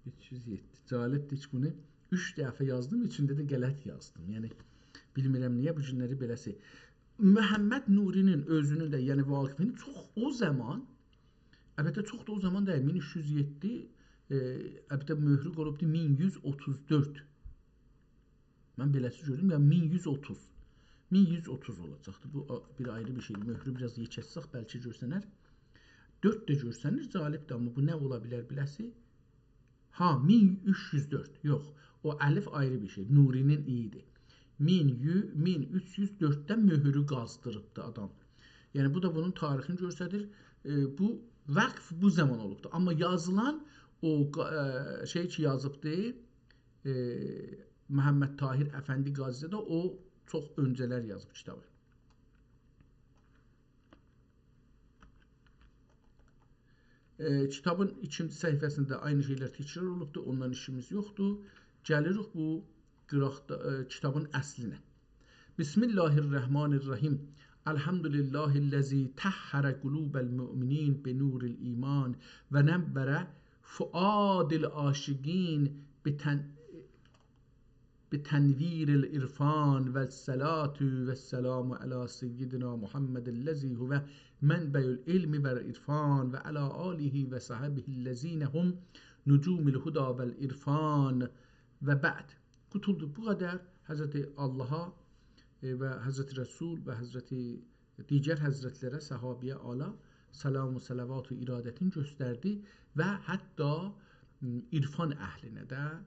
اوچ یوز یئددی. جالبدیر کی، بونو اوچ دفعه یازدیم، اوچونده ده غلط یازدیم. یعنی، بیلمیرم نییه بو گونلری بئله‌سی. محمد نوری‌نین اؤزونون ده، یعنی واقفین چوخ او زامان، البته، چوخ دا او زامان دئییل، مین اوچ یوز یئددی، ائ، البته، مؤهرو قویولوبدور مین یوز اوتوز دؤرد. من بئله‌سی گؤردوم، یعنی مین یوز اوتوز. مین یوز اوتوز اولاجاقدی. بو، آ، بیر آیری بیر شئیدیر. مؤهرو بیر آز یئکلتسک، بلکه گؤرسنر. دؤرد ده گؤرسنیر، جالبدیر، آمما بو نه اولا بیلر بیله‌سی؟ ها، مین اوچ یوز دؤرد. یوخ، او الف آیری بیر شئی. نوری‌نین «ی»دیر. مین یو-، مین اوچ یوز دؤردده مؤهرو قازدیریبدی آدام. یعنی، بو دا بونون تاریخینی گؤستریر. ائ، بو وقف بو زامان اولوبدو. آمما یازیلان او قا-، ائ، شئی کی یازیبدی، ائ، محمد طاهر افندی قاضی‌زاده، او چوخ اؤنجه‌لر یازیب کیتابی. ائ، کیتابین ایکینجی صفحه‌سینده عینی شئیلر تکرار اولوبدور، اوندان ایشیمیز یوخدور. گلیریک بو قیراقدا، ائ، کیتابین اصلینه. بسم الله الرحمن الرحیم. الحمد لله الذی طهر قلوب المؤمنین بنور الایمان و نور فؤاد العاشقین بتن-، بتنویر العرفان و الصلاة و السلام علی سیدنا محمد الذی هو منبع العلم و العرفان و علی آله و صحبه الذین هم نجوم الهدی و العرفان و بعد. قوتولدو. بو قدر حضرت آللاها، ائ، و حضرت رسول و حضرت دیگر حضرتلره، صحابیه آلا سلام و صلوات و ارادتین گؤستردی و حتی، م، عرفان اهلینه ده ائ،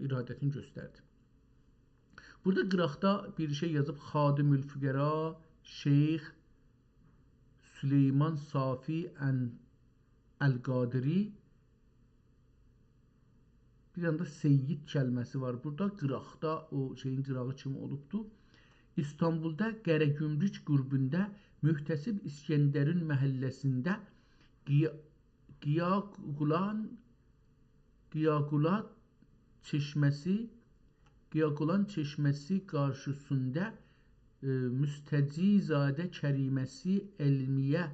ارادتین گؤستردی. بورادا قیراقدا بیر شئی یازیب، خادم الفقرا شیخ سلیمان صافی ان-، القادری. بیر دنه ده سید کلمه‌سی وار بورادا. قیراقدا، او شئیین قیراغی کیمی اولوبدو. ایستانبولدا قره‌گمرک قوربوندا محتسب اسکندرین محله‌سینده قیا-، قیاقولان، قیاقولات چشمه‌سی، قیاقولان چشمه‌سی قارشیسیندا، ائ، مستجی‌زاده کریمه‌سی علمیه،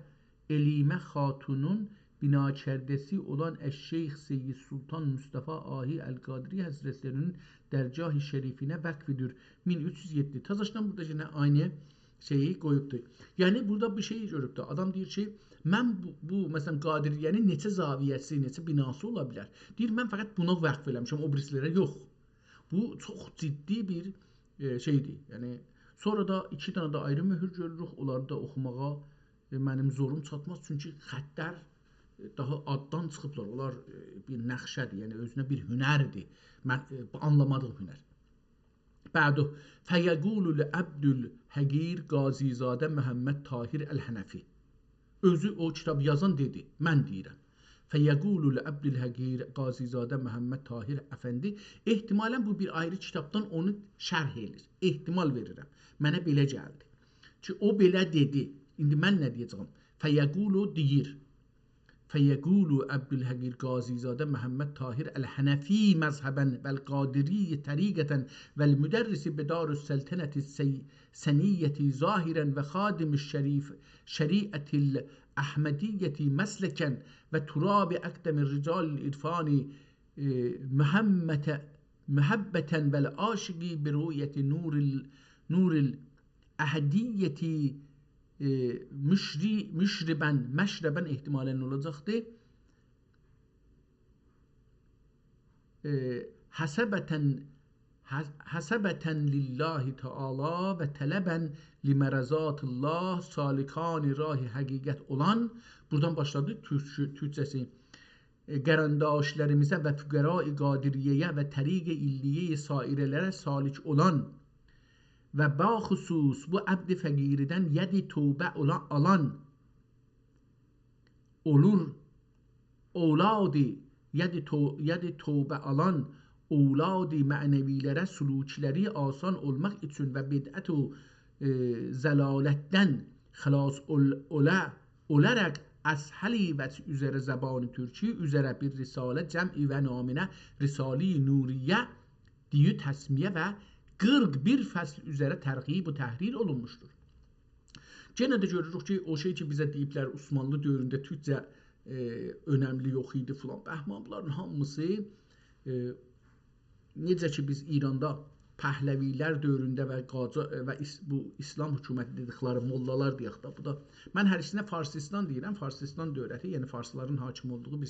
علیمه خاتونون بناکرده‌سی اولان الشیخ سید سلطان مصطفی آهی القادری حضرتلرینین درگاه شریفینه وقفدیر. مین اوچ یوز یئددی. تازاشدان بورادا یئنه عینی شئیی قویوبدور. یعنی، بورادا بیر شئی گؤروبدور. آدام دئییر کی، من بو، بو، مثلا، قادریه‌نین نئچه زاویه‌سی، نئچه بناسی اولا بیلر؟ دئییر، من فقط بونا وقف ائله‌میشم، او بیریسی‌لره یوخ. بو چوخ جدی بیر، ائ، شئیدیر. یعنی، سونرا دا ایکی دنه ده آیری مؤهور گؤروروک، اونلاری دا اوخوماغا، ائ، منیم زوروم چاتماز، چونکی خطلر داها آددان چیخیبلار. اونلار، ائ، بیر نقشه‌دیر، یعنی اؤزونه بیر هنردیر. من، ائ، بو آنلامادیغیم هنر. بعده، فیقول العبد الحقیر قاضی‌زاده محمد طاهر الحنفی. اؤزو او کیتاب یازان دئدی، من دئییرم. فیقول العبد الحقیر قاضی‌زاده محمد طاهر افندی. احتمالاً بو بیر آیری کیتابدان اونو شرح ائله‌ییر. احتمال وئریرم. منه بئله گلدی. کی، او بئله دئدی. ایندی من نه دئیه‌جه‌یم؟ فیقول، او دئییر. فیقول عبدالحقیر قاضی‌زاده محمد طاهر الحنفی مذهباً والقادری طریقةً والمدرس بدار السلطنة السی-، سنیة ظاهراً وخادم الشریف-، شریعة الأحمدیة مسلکاً وتراب أقدم رجال العرفان، ائ، محمة-، محبةً والعاشق برؤیة نور ال-، نور ال-، احدیة، ائ، مشری-، مشرباً، مشرباً احتمالاً اولاجاقدی. ائ، حسبةً، ح-، حسبةً لله تعالی و طلباً لمرضات الله، سالکان راه حقیقت اولان، بورادان باشلادی تورک-، تورکجه‌سی. ائ، قرانداشلریمیزه و فقرای قادریه‌یه و طریق علیه سایره‌لره سالک اولان و باخصوص بو عبد فقیردن ید توبه اولا-، آلان اولور، اولادی، ید تو-، ید توبه آلان اولادی معنوی‌لره سلوکلری آسان اولماق اوچون و بدعت و، ائ، ضلالتدن خلاص اول-، اولا-، اولاراق اسهل وجه اوزره زبان تورکی اوزره بیر رساله جمع و نامینه رساله‌ی نوریه دئییر تسمیه و قیرخ بیر فصل اوزره ترغیب و تحریر اولونموشدور. یئنه ده گؤروروک کی، او شئی کی، بیزه دئییبلر عثمانلی دؤورونده تورکجه، ائ، اؤنملی یوخ ایدی فلان. بهمان، بونلارین هامیسی، ائ، نئجه کی، بیز ایراندا پهلوی‌لر دؤورونده و قاجا-، و ایس-، بو ایسلام حکومتی دئدیکلری موللالار دئیک ده، بو دا، من هر ایکیسینه فارسیستان دئییرم، فارسیستان دؤولتی، یعنی فارسلارین حاکم اولدوغو بیر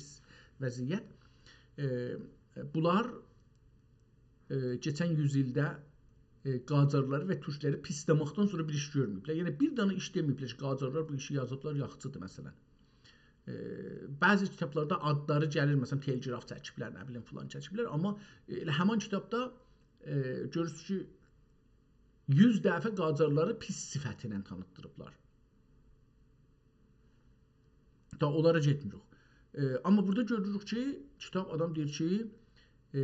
وضعیت. ائ، بونلار، ائ، کئچن یوز ایلده، ائ، قاجارلاری و تورکلری پیسله‌مکدن سونرا بیر ایش گؤرمه‌ییبلر. یعنی، بیر دنه ایش دئمه‌ییبلر کی، قاجارلار بو ایشی یازیبلار، یاخشیدیر، مثلاً. ائ، بعضی کیتابلاردا آدلاری گلیر، مثلاً، تلگراف چکیبلر، نه بیلیم، فلان چکیبلر، آمما ائله همان کیتابدا، ائ، گؤرورسونوز کی، یوز دفعه قاجارلاری پیس صفتینن تانیتدیریبلار. دا اونلارا گئتمیریک. ائ، آمما بورادا گؤروروک کی، کیتاب آدام دئییر کی، ائ،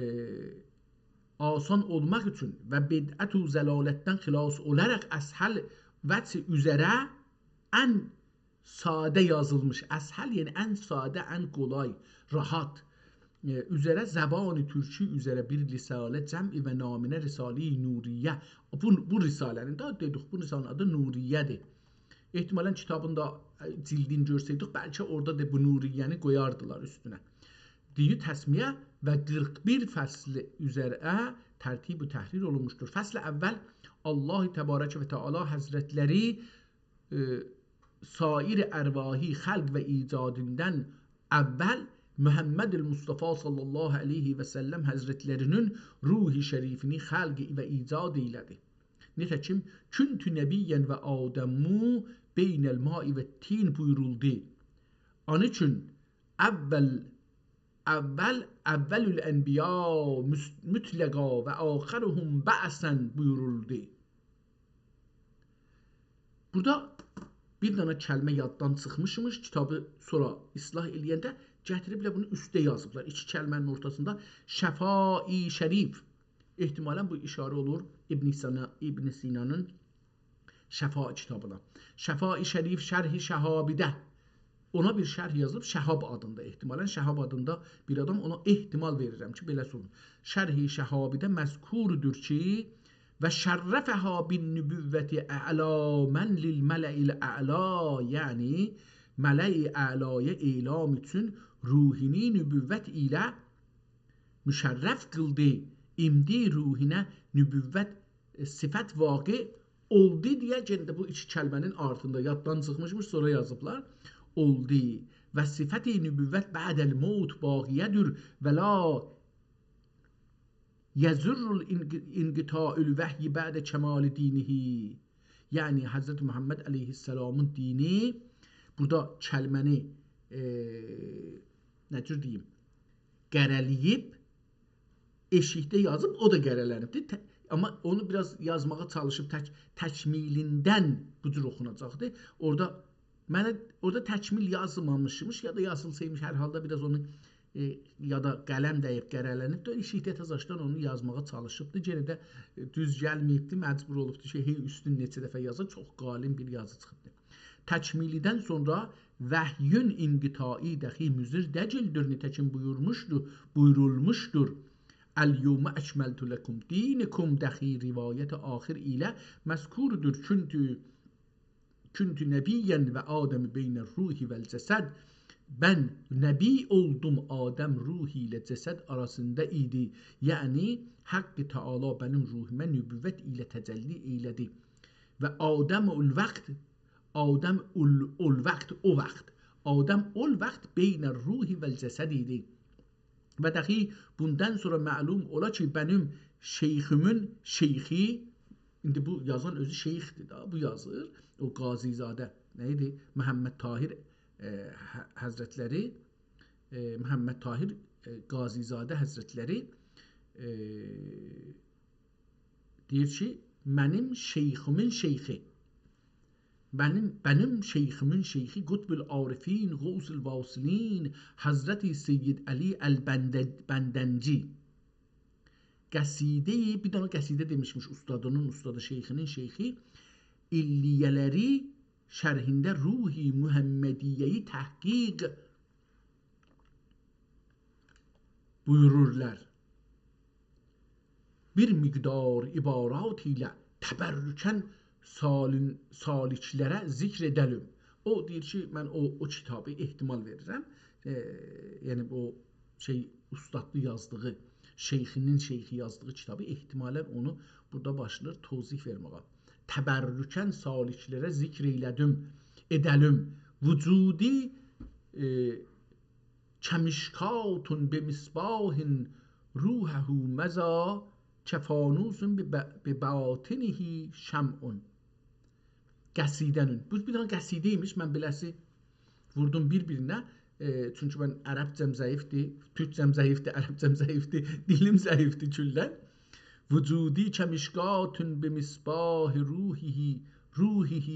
آسان اولماق اوچون و بدعت و ضلالتدن خلاص اولاراق اسهل وجه اوزره ان ساده یازیلمیش، اسهل، یعنی ان ساده، ان قولای، راحت، ائ، اوزره، زبان تورکی اوزره بیر رساله جمع و نامینه رساله‌ی نوریه. بو، بو رساله‌نین ده دئدیک، بو رساله‌نین آدی نوریه‌دیر. احتمالاً کیتابین دا، ائ، جلدین گؤرسه‌یدیک، بلکه اورادا دا بو نوریه‌نی قویاردیلار اوستونه. دئییر تسمیه و قیرخ بیر فصل اوزره ترتیب و تحریر اولونموشدور. فصل اول، الله تبارک و تعالی حضرتلری، ائ، سایر ارواحی خلق و ایجادیندن اول محمد المصطفی صلی الله علیه و سلم حضرتلری‌نین روح شریفینی خلق و ایجاد ائیله‌دی. نیته‌کیم، «کنت نبیاً و آدمُ بین الماء والطین» بویورولدو. آنون اوچون اول، اول، اول الانبیاء مس-، مطلقاً و آخرهم بعثاً بویورولدو. بورادا بیر دنه کلمه یاددان چیخمیشمیش، کیتابی سونرا اصلاح ائله‌ینده گتیریبلر بونو اوسته یازیبلار. ایکی کلمه‌نین اورتاسیندا شفاء شریف. احتمالاً بو اشاره اولور ابن سینا، ابن سینانین شفاء کیتابینا. شفاء شریف شرح شهابی‌ده. اونا بیر شرح یازیلیب شهاب آدیندا احتمالاً. شهاب آدیندا بیر آدام، اونا احتمال وئریرم کی، بئله‌سی اولسون. شرح شهابی‌ده مذکوردور کی، «و شرفها بالنبوة اعلاما للملأ الاعلی»، یعنی ملأ اعلایا اعلام اوچون روحینی نبوت ایله مشرف قیلدی. ایندی روحینه نبوت، ائ، صفت واقع اولدو دئیه، یئنه ده بو ایکی کلمه‌نین آرتیندا یاددان چیخمیشمیش، سونرا یازیبلار. اولدو. «و صفت نبوت بعد الموت باقیه‌دیر و لا یضر الانق-، انقطاع الوحی بعد کمال دینه». یعنی، حضرت محمد علیه‌السلامین دینی، بورادا کلمه‌نی، ائ، نه جور دئییم، قره‌له‌ییب، ائشیکده یازیب، او دا قره‌له‌نیبدیر. ته-، آمما اونو بیر آز یازماغا چالیشیب، تک-، تکمیلیندن بو جور اوخوناجاقدیر. اورادا منه، اورادا تکمیل یازمامیشمیش، یا دا یازیلسایمیش، هر حالدا بیر آز اونو، ائ، یا دا قلم دَییب قره‌له‌نیب ده، ائشیکده تازاشدان اونو یازماغا چالیشیبدی. یئنه ده، ائ، دوز گلمه‌ییبدی، مجبور اولوبدو کی، هئی اوستون نئچه دفعه یازا، چوخ قالین بیر یازی چیخیبدی. تکمیلیدن سونرا وحیون انقطاعی دخی مضر دگیلدیر، نیتکیم بویورموشدو، بویورولموشدور: «الیوم اکملت لکم دینکم»، دخی روایت آخر ایله مذکوردور: «کنت، کنت نبیاً و آدم بین الروح والجسد»، من نبی اولدوم، آدم روح ایله جسد آراسیندا ایدی. یعنی، حق تعالی منیم روحوما نبوت ایله تجلی ائیله‌دی. «و آدم الوقت»، آدم ال-، الوقت، او واخت. آدم او واخت بین الروح والجسد ایدی. و دخی بوندان سونرا معلوم اولا کی، منیم شیخیمین شیخی، ایندی بو یازان اؤزو شیخدیر دا، بو یازیر. او قاضی‌زاده، نه ایدی؟ محمد طاهر، ائ، ح-، حضرتلری، ائ، محمد طاهر، ائ، قاضی‌زاده حضرتلری، ائ، دئییر کی، منیم شیخیمین شیخی، منیم، منیم شیخیمین شیخی، قطب العارفین، غوث الواصلین، حضرت سید علی البند-، بندنجی. قصیده‌ی، بیر دنه قصیده دئمیشمیش، اوستادی‌نین اوستادی، شیخی‌نین شیخی، علیه‌لری شرحینده روح محمدیه‌یی تحقیق بویورورلار. بیر مقدار عبارات ایله تبرکاً سالین-، سالکلره ذکر ائده‌لیم. او دئییر کی، من او، او کیتابی احتمال وئریرم. ائ، یعنی بو شئی، اوستادلی یازدیغی، شیخی‌نین شیخی یازدیغی کیتابی، احتمالاً اونو بورادا باشلاییر توضیح وئرمه‌یه. تبرکاً سالکلره ذکر ائیله‌دیم، ائده‌لیم. وجودی، ائ، کمشکاة بمصباح روحه مضی، کفانوس بب-، بباطنه شمع. قصیده‌نین. بو بیر دنه قصیده ایمیش، من بئله‌سی ووردوم بیر-بیرینه. ائ، چونکی من عربجه‌م ضعیفدیر، تورکجه‌م ضعیفدیر، عربجه‌م ضعیفدیر، دیلیم ضعیفدیر کلاً. وجودی کمشکاة بمصباح روحه، روحه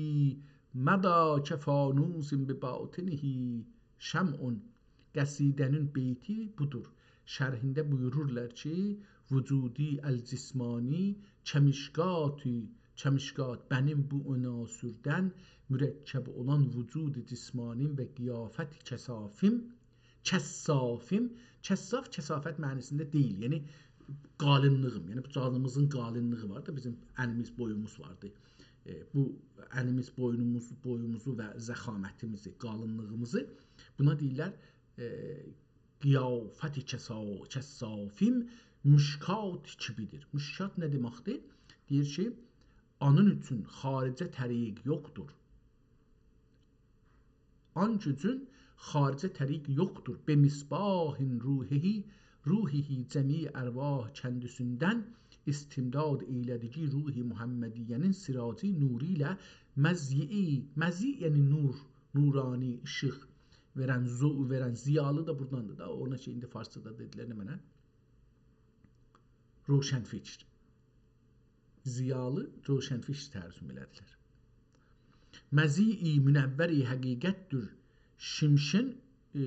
مضی کفانوس بباطنه شمع. قصیده‌نین بیتی بودور. شرحینده بویورورلار کی، وجودی الجسمانی کمشکاة، کمشکاة، منیم بو عناصردن مرکب اولان وجود جسمانیم و قیافت کثافیم، کثافیم، کثاف کثافت معنی‌سینده دئییل، یعنی قالینلیغیم، یعنی بو جانیمیزین قالینلیغی وار دا، بیزیم انیمیز، بویوموز واردی. ائ، بو انیمیز، بوینوموز، بویوموزو و ضخامتیمیزی، قالینلیغیمیزی، بونا دئییرلر، ائ، قیافت کثا-، کثافیم، مشکات کیبیدیر. مشکات نه دئمکدیر؟ دئییر کی، آنین اوچون خارجه طریق یوخدور. آن گوجون خارجه طریق یوخدور. بمصباح روحه، روحه جمیع ارواح کندیسیندن استمداد ائیله‌دیگی روح محمدیه‌نین سراج نوری ایله مضیی، مضیی یعنی نور، نورانی، ایشیق وئرن، ضوء وئرن، ضیالی دا بوراداندیر دا، اونا کی، ایندی فارسجادا دئدیلر نمنه؟ روشنفکر. ضیالی، روشنفکر ترجمه ائله‌دیلر. مضیی منور حقیقتدیر شمشین، ائ،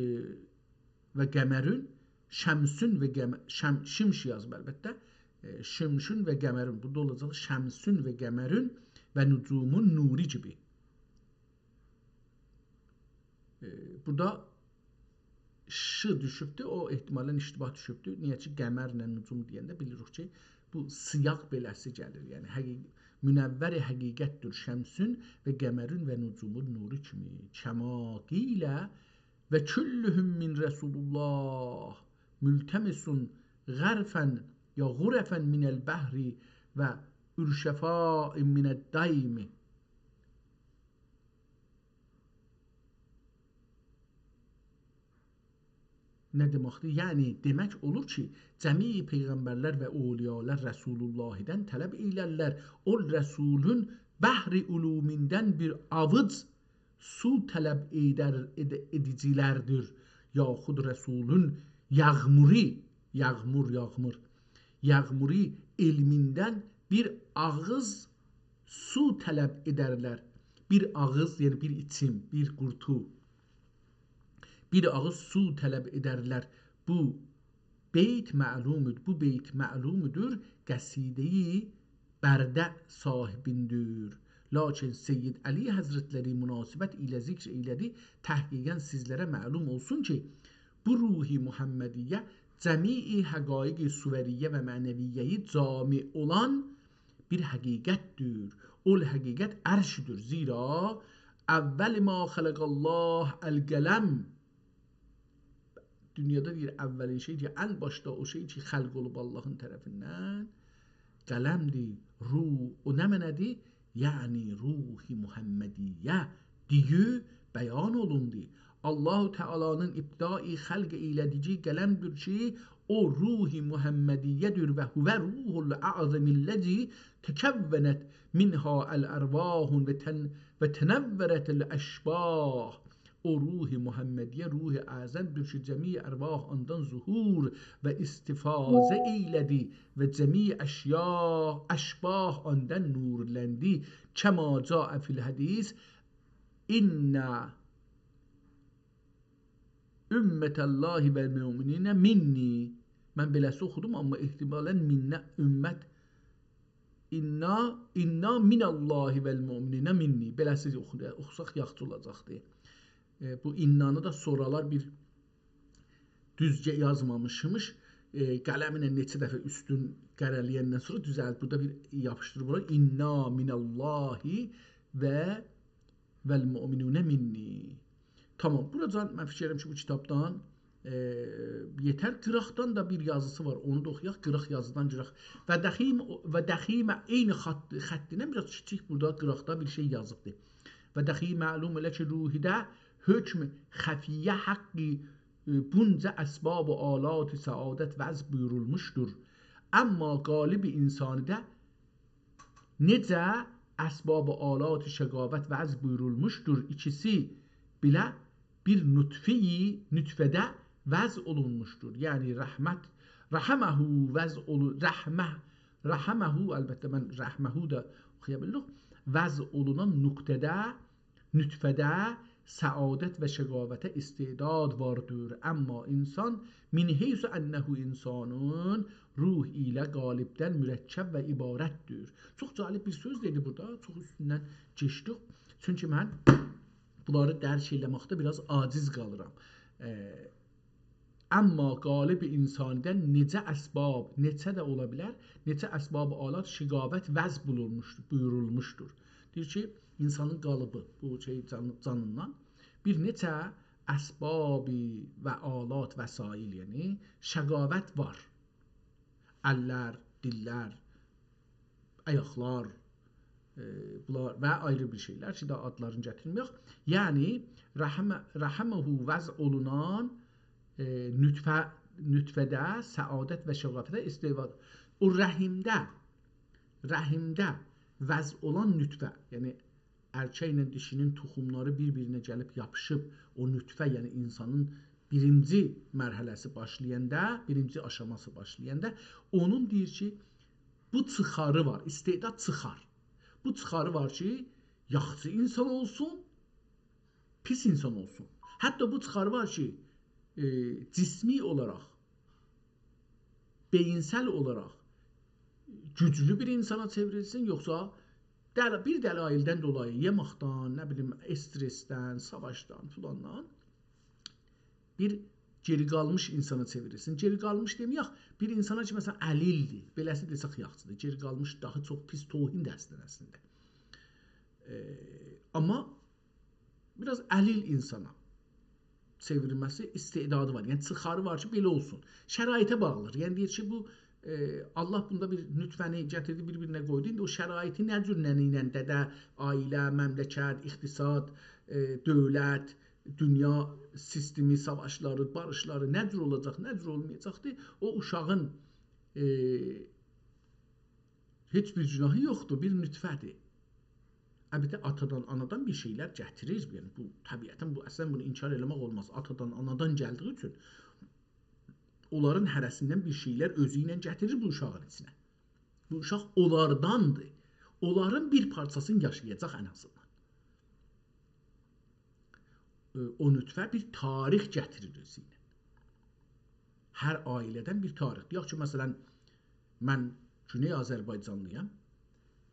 و قمرون، شمسون و قم-، شم-، شمش یازیب البته. ائ، شمشون و قمرون، بورادا اولاجاق شمسون و قمرون و نجومون نوری کیمی. ائ، بورادا ش دوشوبدور، او احتمالاً اشتباه دوشوبدور. نییه کی، قمرله نجوم دئینده بیلیریک کی، بو سیاق بئله‌سی گلیر. یعنی، حقیق-، منور حقیقتدیر شمسون و قمرون و نجومون نوری کیمی. کما قیل و کلهم من رسول الله ملتمس غرفا یا غرفا من البحر و ارشفاء من الدیم. نه دئمکدیر؟ یعنی، دئمک اولور کی، جمیع پیغمبرلر و اولیالار رسول‌اللهدان طلب ائیلرلر. او رسولون بحر علوموندن بیر آووج سو طلب ائدر، ائد-، ائدیجیلردیر. یاخود رسولون یغموری، یغمور، یاغمور، یغموری علمیندن بیر آغیز سو طلب ائدرلر. بیر آغیز، یعنی بیر ایچیم، بیر قورتو. بیر آغیز سو طلب ائدرلر. بو بیت معلومدور، بو بیت معلومدور، قصیده‌ی برده صاحبیندیر. لاکین سید علی حضرتلری مناسبت ایله ذکر ائیله‌دی. تحقیقاً سیزلره معلوم اولسون کی، بو روح محمدیه جمیع حقایق صوریه و معنویه‌یی جامع اولان بیر حقیقتدیر. او حقیقت عرشدیر. زیرا اول ما خلق الله القلم. دونیادا دئییر، اولین شئی، دئییر، ان باشدا او شئی کی، خلق اولوب آللاهین طرفیندن، قلمدیر، روح. او نمنه‌دیر؟ یعنی روح محمدیه دیگی بیان اولوندو. الله تعالی‌نین ابتدای خلق ائیله‌دیگی قلمدیر کی، او روح محمدیه‌دیر. و هو روح الاعظم الذی تکونت منها الارواح و تن-، و تنورت الاشباح. او روح محمدیه روح اعظمدیر کی، جمیع ارواح آندان ظهور و استفاضه ائیله‌دی و جمیع اشیا-، اشباح آندان نورلندی. کما جاء فی الحدیث: «ان امة الله و المؤمنین منی.» من بئله‌سی اوخودوم، آمما احتمالاً «منه امت»، «انا، انا من الله و المؤمنین منی». بئله‌سی اوخو-، اوخوساق یاخشی اولاجاقدی. ائ، بو «اننی» دا سونرالار بیر دوزجه یازمامیشمیش. ائ، قلمینن نئچه دفعه اوستون قره‌له‌یندن سونرا دوزلدیب. بورادا بیر یاپیشدیریب اورا. «انا من الله و، و المؤمنون منی.» تامام، بوراجان من فیکیر ائدیرم کی، بو کیتابدان، ائ، یئتر. قیراقدان دا بیر یازیسی وار، اونو دا اوخویاق، قیراق یازیدان گیرک. «و دخیم، و دخیم»، عینی خط، خطینن بیر آز کیچیک بورادا قیراقدا بیر شئی یازیبدی. «و دخی معلوم ائله کی، روحیده حکم خفیه حقی، ائ، بونجا اسباب و آلات سعادت وضع بویورولموشدور. اما قالب انسانیده نئجه اسباب و آلات شقاوت وضع بویورولموشدور، ایکیسی بئله بیر نطفه‌ی، نطفه‌ده وضع اولونموشدور.» یعنی رحمت، رحمه وضع اولو-، رحمه، رحمه، البته من «رحمه» دا اوخویا بیلیریک، وضع اولونان نقطه‌ده، نطفه‌ده سعادت و شقاوته استعداد واردیر. اما انسان «من حیث انه انسان»، روح ایله قالبدن مرکب و عبارتدیر. چوخ جالب بیر سؤز دئدی بورادا، چوخ اوستوندن کئچدیک. چونکی من بونلاری درک ائله‌مکده بیر آز عاجز قالیرام. ائ، اما قالب انسانیدن نئچه اسباب، نئچه ده اولا بیلر، نئچه اسباب آلات شقاوت وضع بولونموشدور، بویورولموشدور. دئییر کی، انسانین قالبی، بو شئی جان-، جانیندان بیر نئچه اسبابی و آلات، وسایل، یعنی شقاوت وار. اللر، دیللر، آیاقلار، ائ، بونلار و آیری بیر شئیلر کی، داها آدلارینی گتیرمه‌یک. یعنی، رحم-، رحمه وضع اولونان، ائ، نطفه، نطفه‌ده سعادت و شقاوته استعداد. او رحمده، رحمده وضع اولان نطفه، یعنی ارککله دیشی‌نین توخوملاری بیر-بیرینه گلیب یاپیشیب، او نطفه، یعنی انسانین بیرینجی مرحله‌سی باشلایاندا، بیرینجی آشاماسی باشلایاندا، اونون دئییر کی، بو چیخاری وار، استعداد چیخار. بو چیخاری وار کی، یاخشی انسان اولسون، پیس انسان اولسون. حتی بو چیخاری وار کی، ائ، جسمی اولاراق، بئیینسل اولاراق گوجلو بیر انسانا چئوریلسین، یوخسا دل-، بیر دلایلدن دولایی، یئمکدن، نه بیلیم، استرسدن، ساواشدان، فلاندان بیر گئری قالمیش انسانا چئوریلسین. گئری قالمیش دئمه‌یک، بیر انسانا کی، مثلا، علیلدیر، بئله‌سی دئسک یاخشیدیر. گئری قالمیش داها چوخ پیس توهیندیر اصلینده، اصلینده. ائ، آمما بیر آز علیل انسانا چئوریلمه‌سی، استعدادی وار. یعنی، چیخاری وار کی، بئله اولسون. شرایطه باغلیدیر. یعنی، دئییر کی، بو، ائ، الله بوندا بیر نطفه‌نی گتیردی، بیر-بیرینه قویدو. ایندی او شرایطی نه جور، نه ایله، دده، عائله، مملکت، اقتصاد، ائ، دؤولت، دونیا سیستمی، ساواشلاری، باریشلاری نه جور اولاجاق، نه جور اولمایاجاقدیر، او اوشاغین، ائ، هئچ بیر گناهی یوخدور، بیر نطفه‌دیر. البته، آتادان، آنادان بیر شئیلر گتیریر. یعنی، بو، طبیعتاً، بو، اصلاً بونو انکار ائله‌مک اولماز. آتادان، آنادان گلدیگی اوچون اونلارین هره‌سیندن بیر شئیلر اؤزو ایله گتیریر بو اوشاغین ایچینه. بو اوشاق اونلارداندیر. اونلارین بیر پارچاسینی یاشایاجاق ان آزیندان. ائ، او نطفه بیر تاریخ گتیریر اؤزو ایله. هر عائله‌دن بیر تاریخ. دئیک کی، مثلاً، من گونئی آذربایجانلی‌یام.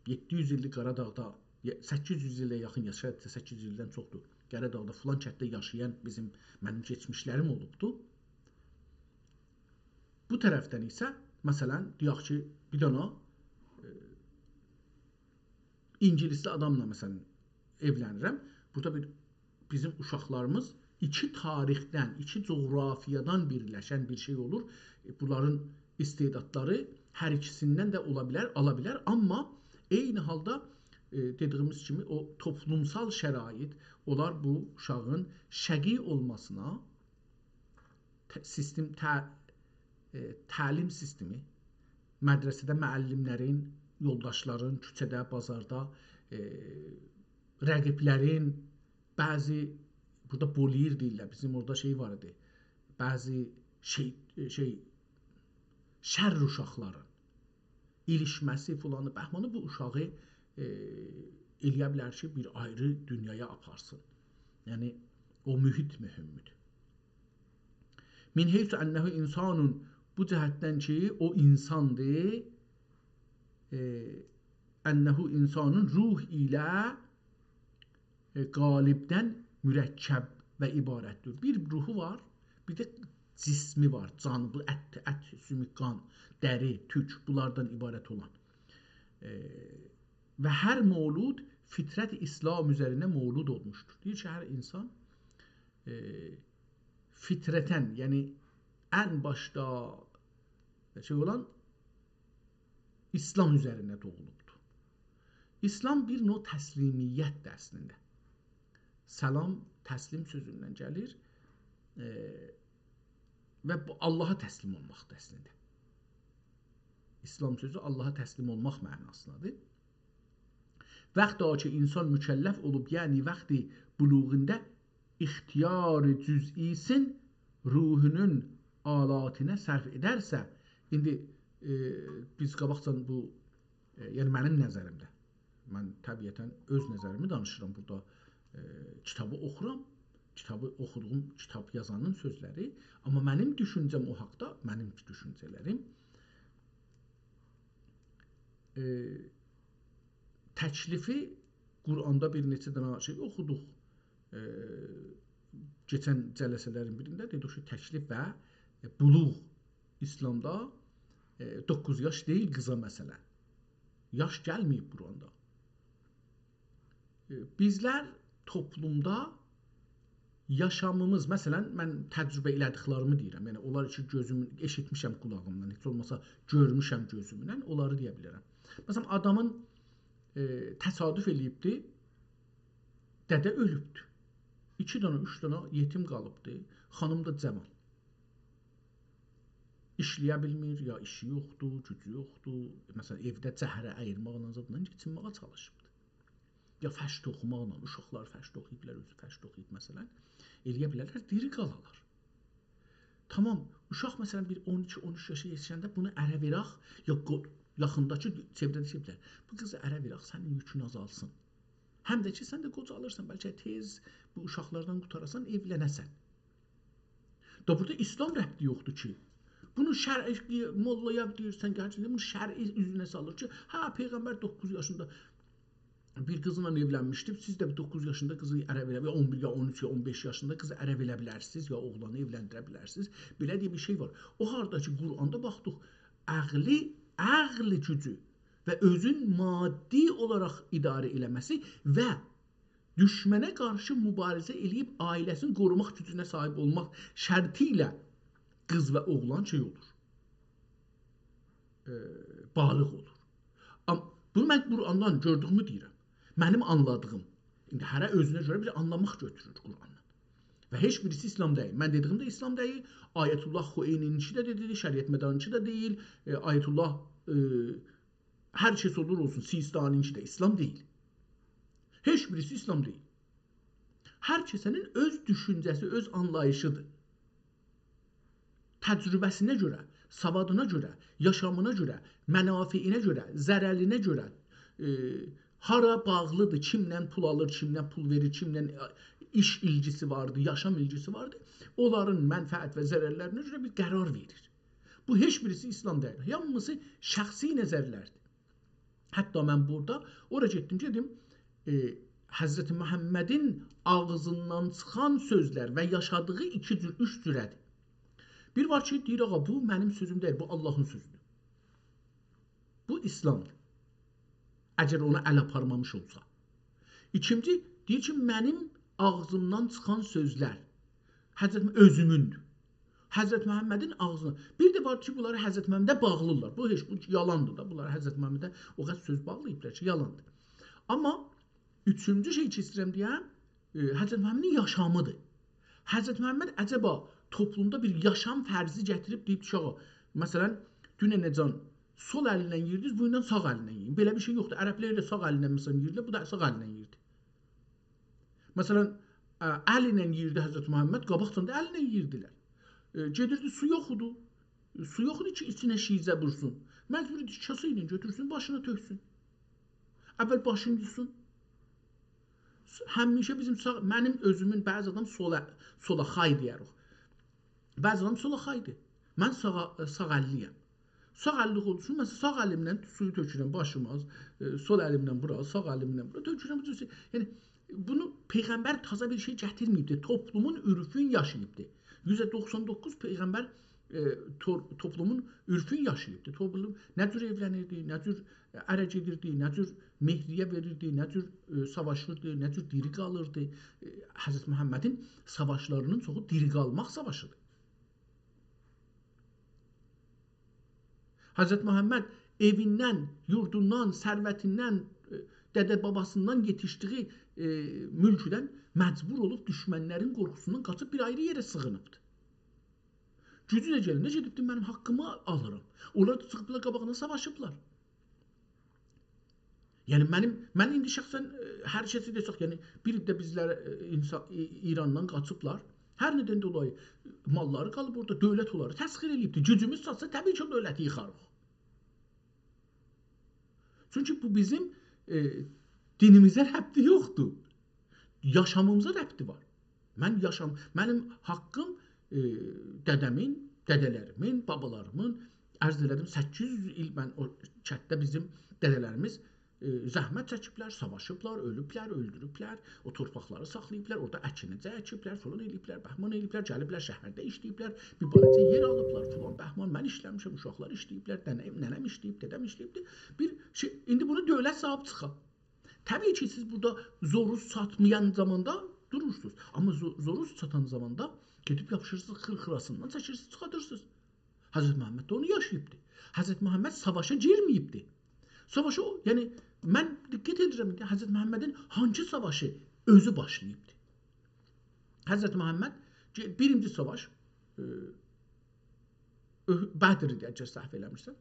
یئددی یوز ایلدیر قاراداغدا، یه-، سککیز یوز ایله یاخین یاشا-، سککیز یوز ایلدن چوخدور. قاراداغدا فلان کندده یاشایان بیزیم، منیم کئچمیشلریم اولوبدو. بو طرفدن ایسه، مثلاً، دئیک کی، بیر دنه، ائ، اینگیلیسلی آداملا، مثلاً، ائولنیرم. بورادا بیر، بیزیم اوشاقلاریمیز ایکی تاریخدن، ایکی جغرافیادان بیرلشن بیر شئی اولور. ائ، بونلارین استعدادلاری هر ایکیسیندن ده اولا بیلر، آلا بیلر. آمما عینی حالدا، ائ، دئدیگیمیز کیمی، او توپلومسال شرایط، اونلار بو اوشاغین شقی اولماسینا، ت-، سیستم، ت-، ائ، تعلیم سیستمی، مدرسه‌ده معلم‌لرین، یولداشلارین، کوچه‌ده، بازاردا، ائ، رقیب‌لرین، بعضی، بورادا بولیر دئییرلر، بیزیم اورادا شئی وار ایدی، بعضی شئی، شئی، شر اوشاقلارین ایلیشمه‌سی، فلانی، بهمانی بو اوشاغی، ائ، ائله‌یه بیلر کی، بیر آیری دونیایا آپارسین. یعنی، او محیط مهمدور. «من حیث انه انسان»، بو جهتدن کی، او اینساندیر، ائ، «انه انسان»، روح ایله، ائ، قالبدن مرکب و عبارتدیر. بیر روحو وار، بیر ده جسمی وار، جانی، بو ات، ات، سوموک، قان، دری، توک، بونلاردان عبارت اولان. ائ، و هر مولود فطرت اسلام اوزرینه مولود اولموشدور. دئییر کی، هر اینسان، ائ، فطرتاً، یعنی ان باشدا شئی اولان اسلام اوزرینه دوغولوبدور. اسلام بیر نوع تسلیمیتدیر اصلینده. سلام تسلیم سؤزوندن گلیر، ائ، و بو آللاها تسلیم اولماقدیر اصلینده. اسلام سؤزو آللاها تسلیم اولماق معناسیندادیر. وقتی کی، اینسان مکلف اولوب، یعنی وقتی بلوغوندا، اختیار جزئی‌سین روحونون آلاتینه صرف ائدرسه، ایندی، ائ، بیز قاباقجادان بو، ائ، یعنی منیم نظریمده، من طبیعتاً اؤز نظریمی دانیشیرام بورادا، ائ، کیتابی اوخورام، کیتابی اوخودوغوم، کیتاب یازانین سؤزلری، آمما منیم دوشونجه‌م او حاقدا، منیم دوشونجه‌لریم، ائ، تکلیفی، قرآندا بیر نئچه دنه شئی اوخودوق. ائ، کئچن جلسه‌لرین بیرینده دئدیک کی، تکلیف و، ائ، بلوغ اسلامدا، ائ، دوققوز یاش دئییل قیزا، مثلاً. یاش گلمه‌ییب قرآندا. ائ، بیزلر توپلومدا یاشامیمیز، مثلاً، من تجربه ائله‌دیکلریمی دئییرم. یعنی، اونلار کی، گؤزوم، ائشیتمیشم قولاغیملا، هئچ اولماسا گؤرموشم گؤزومله، اونلاری دئیه بیلرم. مثلاً، آدامین، ائ، تصادف ائله‌ییبدی، دده اؤلوبدو. ایکی دنه، اوچ دنه یئتیم قالیبدی، خانیم دا جوان. ایشله‌یه بیلمیر، یا ایشی یوخدور، گوجو یوخدور. مثلاً، ائوده جهره اییرماقلا، زادلا کئچینمه‌یه چالیشیبدی. یا فرش توخوماقلا، اوشاقلار فرش توخویوبلار، اؤزو فرش توخویوب، مثلاً، ائله‌یه بیلرلر، دیری قالالار. تامام، اوشاق، مثلاً، بیر اون ایکی، اون اوچ یاشا یئتیشنده بونو اره وئرک، یا قو-، یاخینداکی چئوره‌ده دئییبلر، بو قیزی اره وئرک، سنین یوکون آزالسین. هم ده کی، سن ده قوجالیرسان، بلکه تئز بو اوشاقلاردان قوتاراجاقسان، ائولنه‌سن. دا بورادا اسلام ربطی یوخدور کی. بونو شرعی، موللایا دئییرسن، گلیر، بونو شرعی اوزونه سالیر کی، هه، پیغمبر دوققوز یاشیندا بیر قیزلا ائولنمیشدی، سیز ده بیر دوققوز یاشیندا قیزی اره وئره، یا اون بیر، یا اون اوچ، یا اون بئش یاشیندا قیزی اره وئره بیلرسینیز، یا اوغلانی ائولندیره بیلرسینیز. بئله دئیه بیر شئی وار. او حالدا کی، قرآندا باخدیق، عقلی، عقل گوجو و اؤزون مادی اولاراق اداره ائله‌مه‌سی و دوشمنه قارشی مبارزه ائله‌ییب عائله‌سینی قوروماق گوجونه صاحیب اولماق شرطی ایله قیز و اوغلان شئی اولور، ائ، بالغ اولور. آم-، بونو من قرآندان گؤردویومو دئییرم. منیم آنلادیغیم. ایندی هره اؤزونه گؤره بیر آنلاماق گؤتورور قرآندان. و هئچ بیریسی اسلام دئییل. من دئدیگیم ده اسلام دئییل. آیت‌الله خمینی‌نینکی ده دئدی، شریعتمدارینکی ده دئییل. ائ، آیت‌الله، ائ، هر کس اولور اولسون، سیستانی‌نینکی ده اسلام دئییل. هئچ بیریسی ایسلام دئییل. هر کسه‌نین اؤز دوشونجه‌سی، اؤز آنلاییشیدیر. تجربه‌سینه گؤره، سوادینا گؤره، یاشامینا گؤره، منافعینه گؤره، ضررینه گؤره، ائ، هارا باغلیدیر، کیمله پول آلیر، کیمله پول وئریر، کیمله، ائ، ایش ایلگیسی واردیر، یاشام ایلگیسی واردیر. اونلارین منفعت و ضررلرینه گؤره بیر قرار وئریر. بو هئچ بیریسی ایسلام دئییل. هامیسی شخصی نظرلردیر. حتی من بورادا اورا گئتدیم، دئدیم، ائ، حضرت محمدین آغزیندان چیخان سؤزلر و یاشادیغی ایکی جور، اوچ جوره‌دیر. بیر وار کی، دئییر، «آغا، بو منیم سؤزوم دئییل، بو آللاهین سؤزودور. بو ایسلامدیر.» اگر اونا ال آپارمامیش اولسا. ایکینجی، دئییر کی، «منیم آغزیمدان چیخان سؤزلر حضرت اؤزوموندور.» حضرت محمدین آغزینا. بیر ده وار کی، بونلاری حضرت محمده باغلیرلار. بو هئچ، بو یالاندیر دا. بونلاری حضرت محمده او قدر سؤز باغلاییبلار کی، یالاندیر. آمما اوچونجو شئی کی، ایسته‌ییرم دئیم، ائ، حضرت محمدین یاشامیدیر. حضرت محمد عجبا توپلومدا بیر یاشام فرضی گتیریب دئییب کی، آغا، مثلا، دوننه‌جن سول الینن یئییردینیز، بوگوندن ساغ الینن یئیین. بئله بیر شئی یوخدور. عربلر ائله ساغ الینن، مثلا، یئییردیلر، بو دا ساغ الینن یئییردی. مثلا، ا، ال ایله یئییردی حضرت محمد، قاباقجان دا ال ایله یئییردیلر. ائ، گئدیردی، سو یوخ ایدی. سو یوخ ایدی کی، ایچینه شیرجه وورسون. مجبور ایدی کی، کاسا ایله گؤتورسون، باشینا تؤکسون. اول باشینی یوسون. همیشه بیزیم ساغ، منیم اؤزومون، بعضی آدام سولا، سولاخای دئیه‌ریک. بعضی آدام سولاخایدیر. من ساغ، ساغ اللی‌یم. ساغ اللی‌لیک اولدوغو اوچون من ساغ الیمله سویو تؤکورم باشیما، ائ، سول الیمله بورا، ساغ الیمله بورا تؤکورم. بو جور شئی، یعنی، بونو پیغمبر تازا بیر شئی گتیرمه‌ییبدیر. توپلومون عرفون یاشاییبدیر. یوزده دوخسان دوققوز پیغمبر، ائ، تو-، توپلومون عرفون یاشاییبدیر. توپلوم نه جور ائولنیردی، نه جور اره گئدیردی، نه جور مهریه وئریردی، نه جور، ائ، ساواشیردی، نه جور دیری قالیردی. ائ، حضرت محمدین ساواشلارینین چوخو دیری قالماق ساواشیدیر. حضرت محمد ائویندن، یوردوندان، ثروتیندن، ائ، دده باباسیندان یئتیشدیگی، ائ، مولکدن مجبور اولوب دوشمنلرین قورخوسوندان قاچیب بیر آیری یئره سیغینیبدی. گوجو ده گلنده گئدیبدی، «منیم حاققیمی آلیرام.» اونلار دا چیخیبلار قاباغینا ساواشیبلار. یعنی منیم، من ایندی شخصا، ائ، هر کسی دئسک، یعنی بیر ده بیزلر، ائ، اینسان، ای-، ایراندان قاچیبلار. هر ندن دولایی ماللاری قالیب اورادا، دؤولت اونلاری تسخیر ائله‌ییبدیر. گوجوموز چاتسا، طبیعی کی، او دؤولتی ییخاریق. چونکی بو بیزیم، ائ، دینیمیزه ربطی یوخدور. یاشامیمیزا ربطی وار. من یاشام، منیم حاققیم، ائ، دده‌مین، دده‌لریمین، بابالاریمین، عرض ائله‌دیم، سککیز یوز ایل من او کتده بیزیم دده‌لریمیز، ائ، زحمت چکیبلر، ساواشیبلار، اؤلوبلر، اؤلدوروبلر، او تورپاقلاری ساخلاییبلار، اورادا اکینی ده اکیبلر، فلان ائله‌ییبلر، بهمان ائله‌ییبلر، گلیبلر شهرده ایشله‌ییبلر، بیر بالاجا یئر آلیبلار، فلان بهمان، من ایشله‌میشم، اوشاقلار ایشله‌ییبلر، ننه‌م، ننه‌م ایشله‌ییب، دده‌م ایشله‌ییبدی. بیر شئی، ایندی بونو دؤولت صاحیب چیخا. طبیعی کی، سیز بورادا زوروز چاتمایان زاماندا دورورسونوز. آمما زو-، زوروز چاتان زاماندا گئدیب یاپیشیرسینیز، خیرخیراسیندان چکیرسینیز، چیخادیرسینیز. حضرت محمد ده اونو یاشاییبدی. حضرت محمد ساواشا گیرمه‌ییبدی. ساواشا او، یعنی، من دقت ائدیرم ایندی، حضرت محمدین هانسی ساواشی اؤزو باشلاییبدی؟ حضرت محمد، گئ-، بیرینجی ساواش، ائ، اؤ-، بدر ایدی، اگر سهو ائله‌میرسم.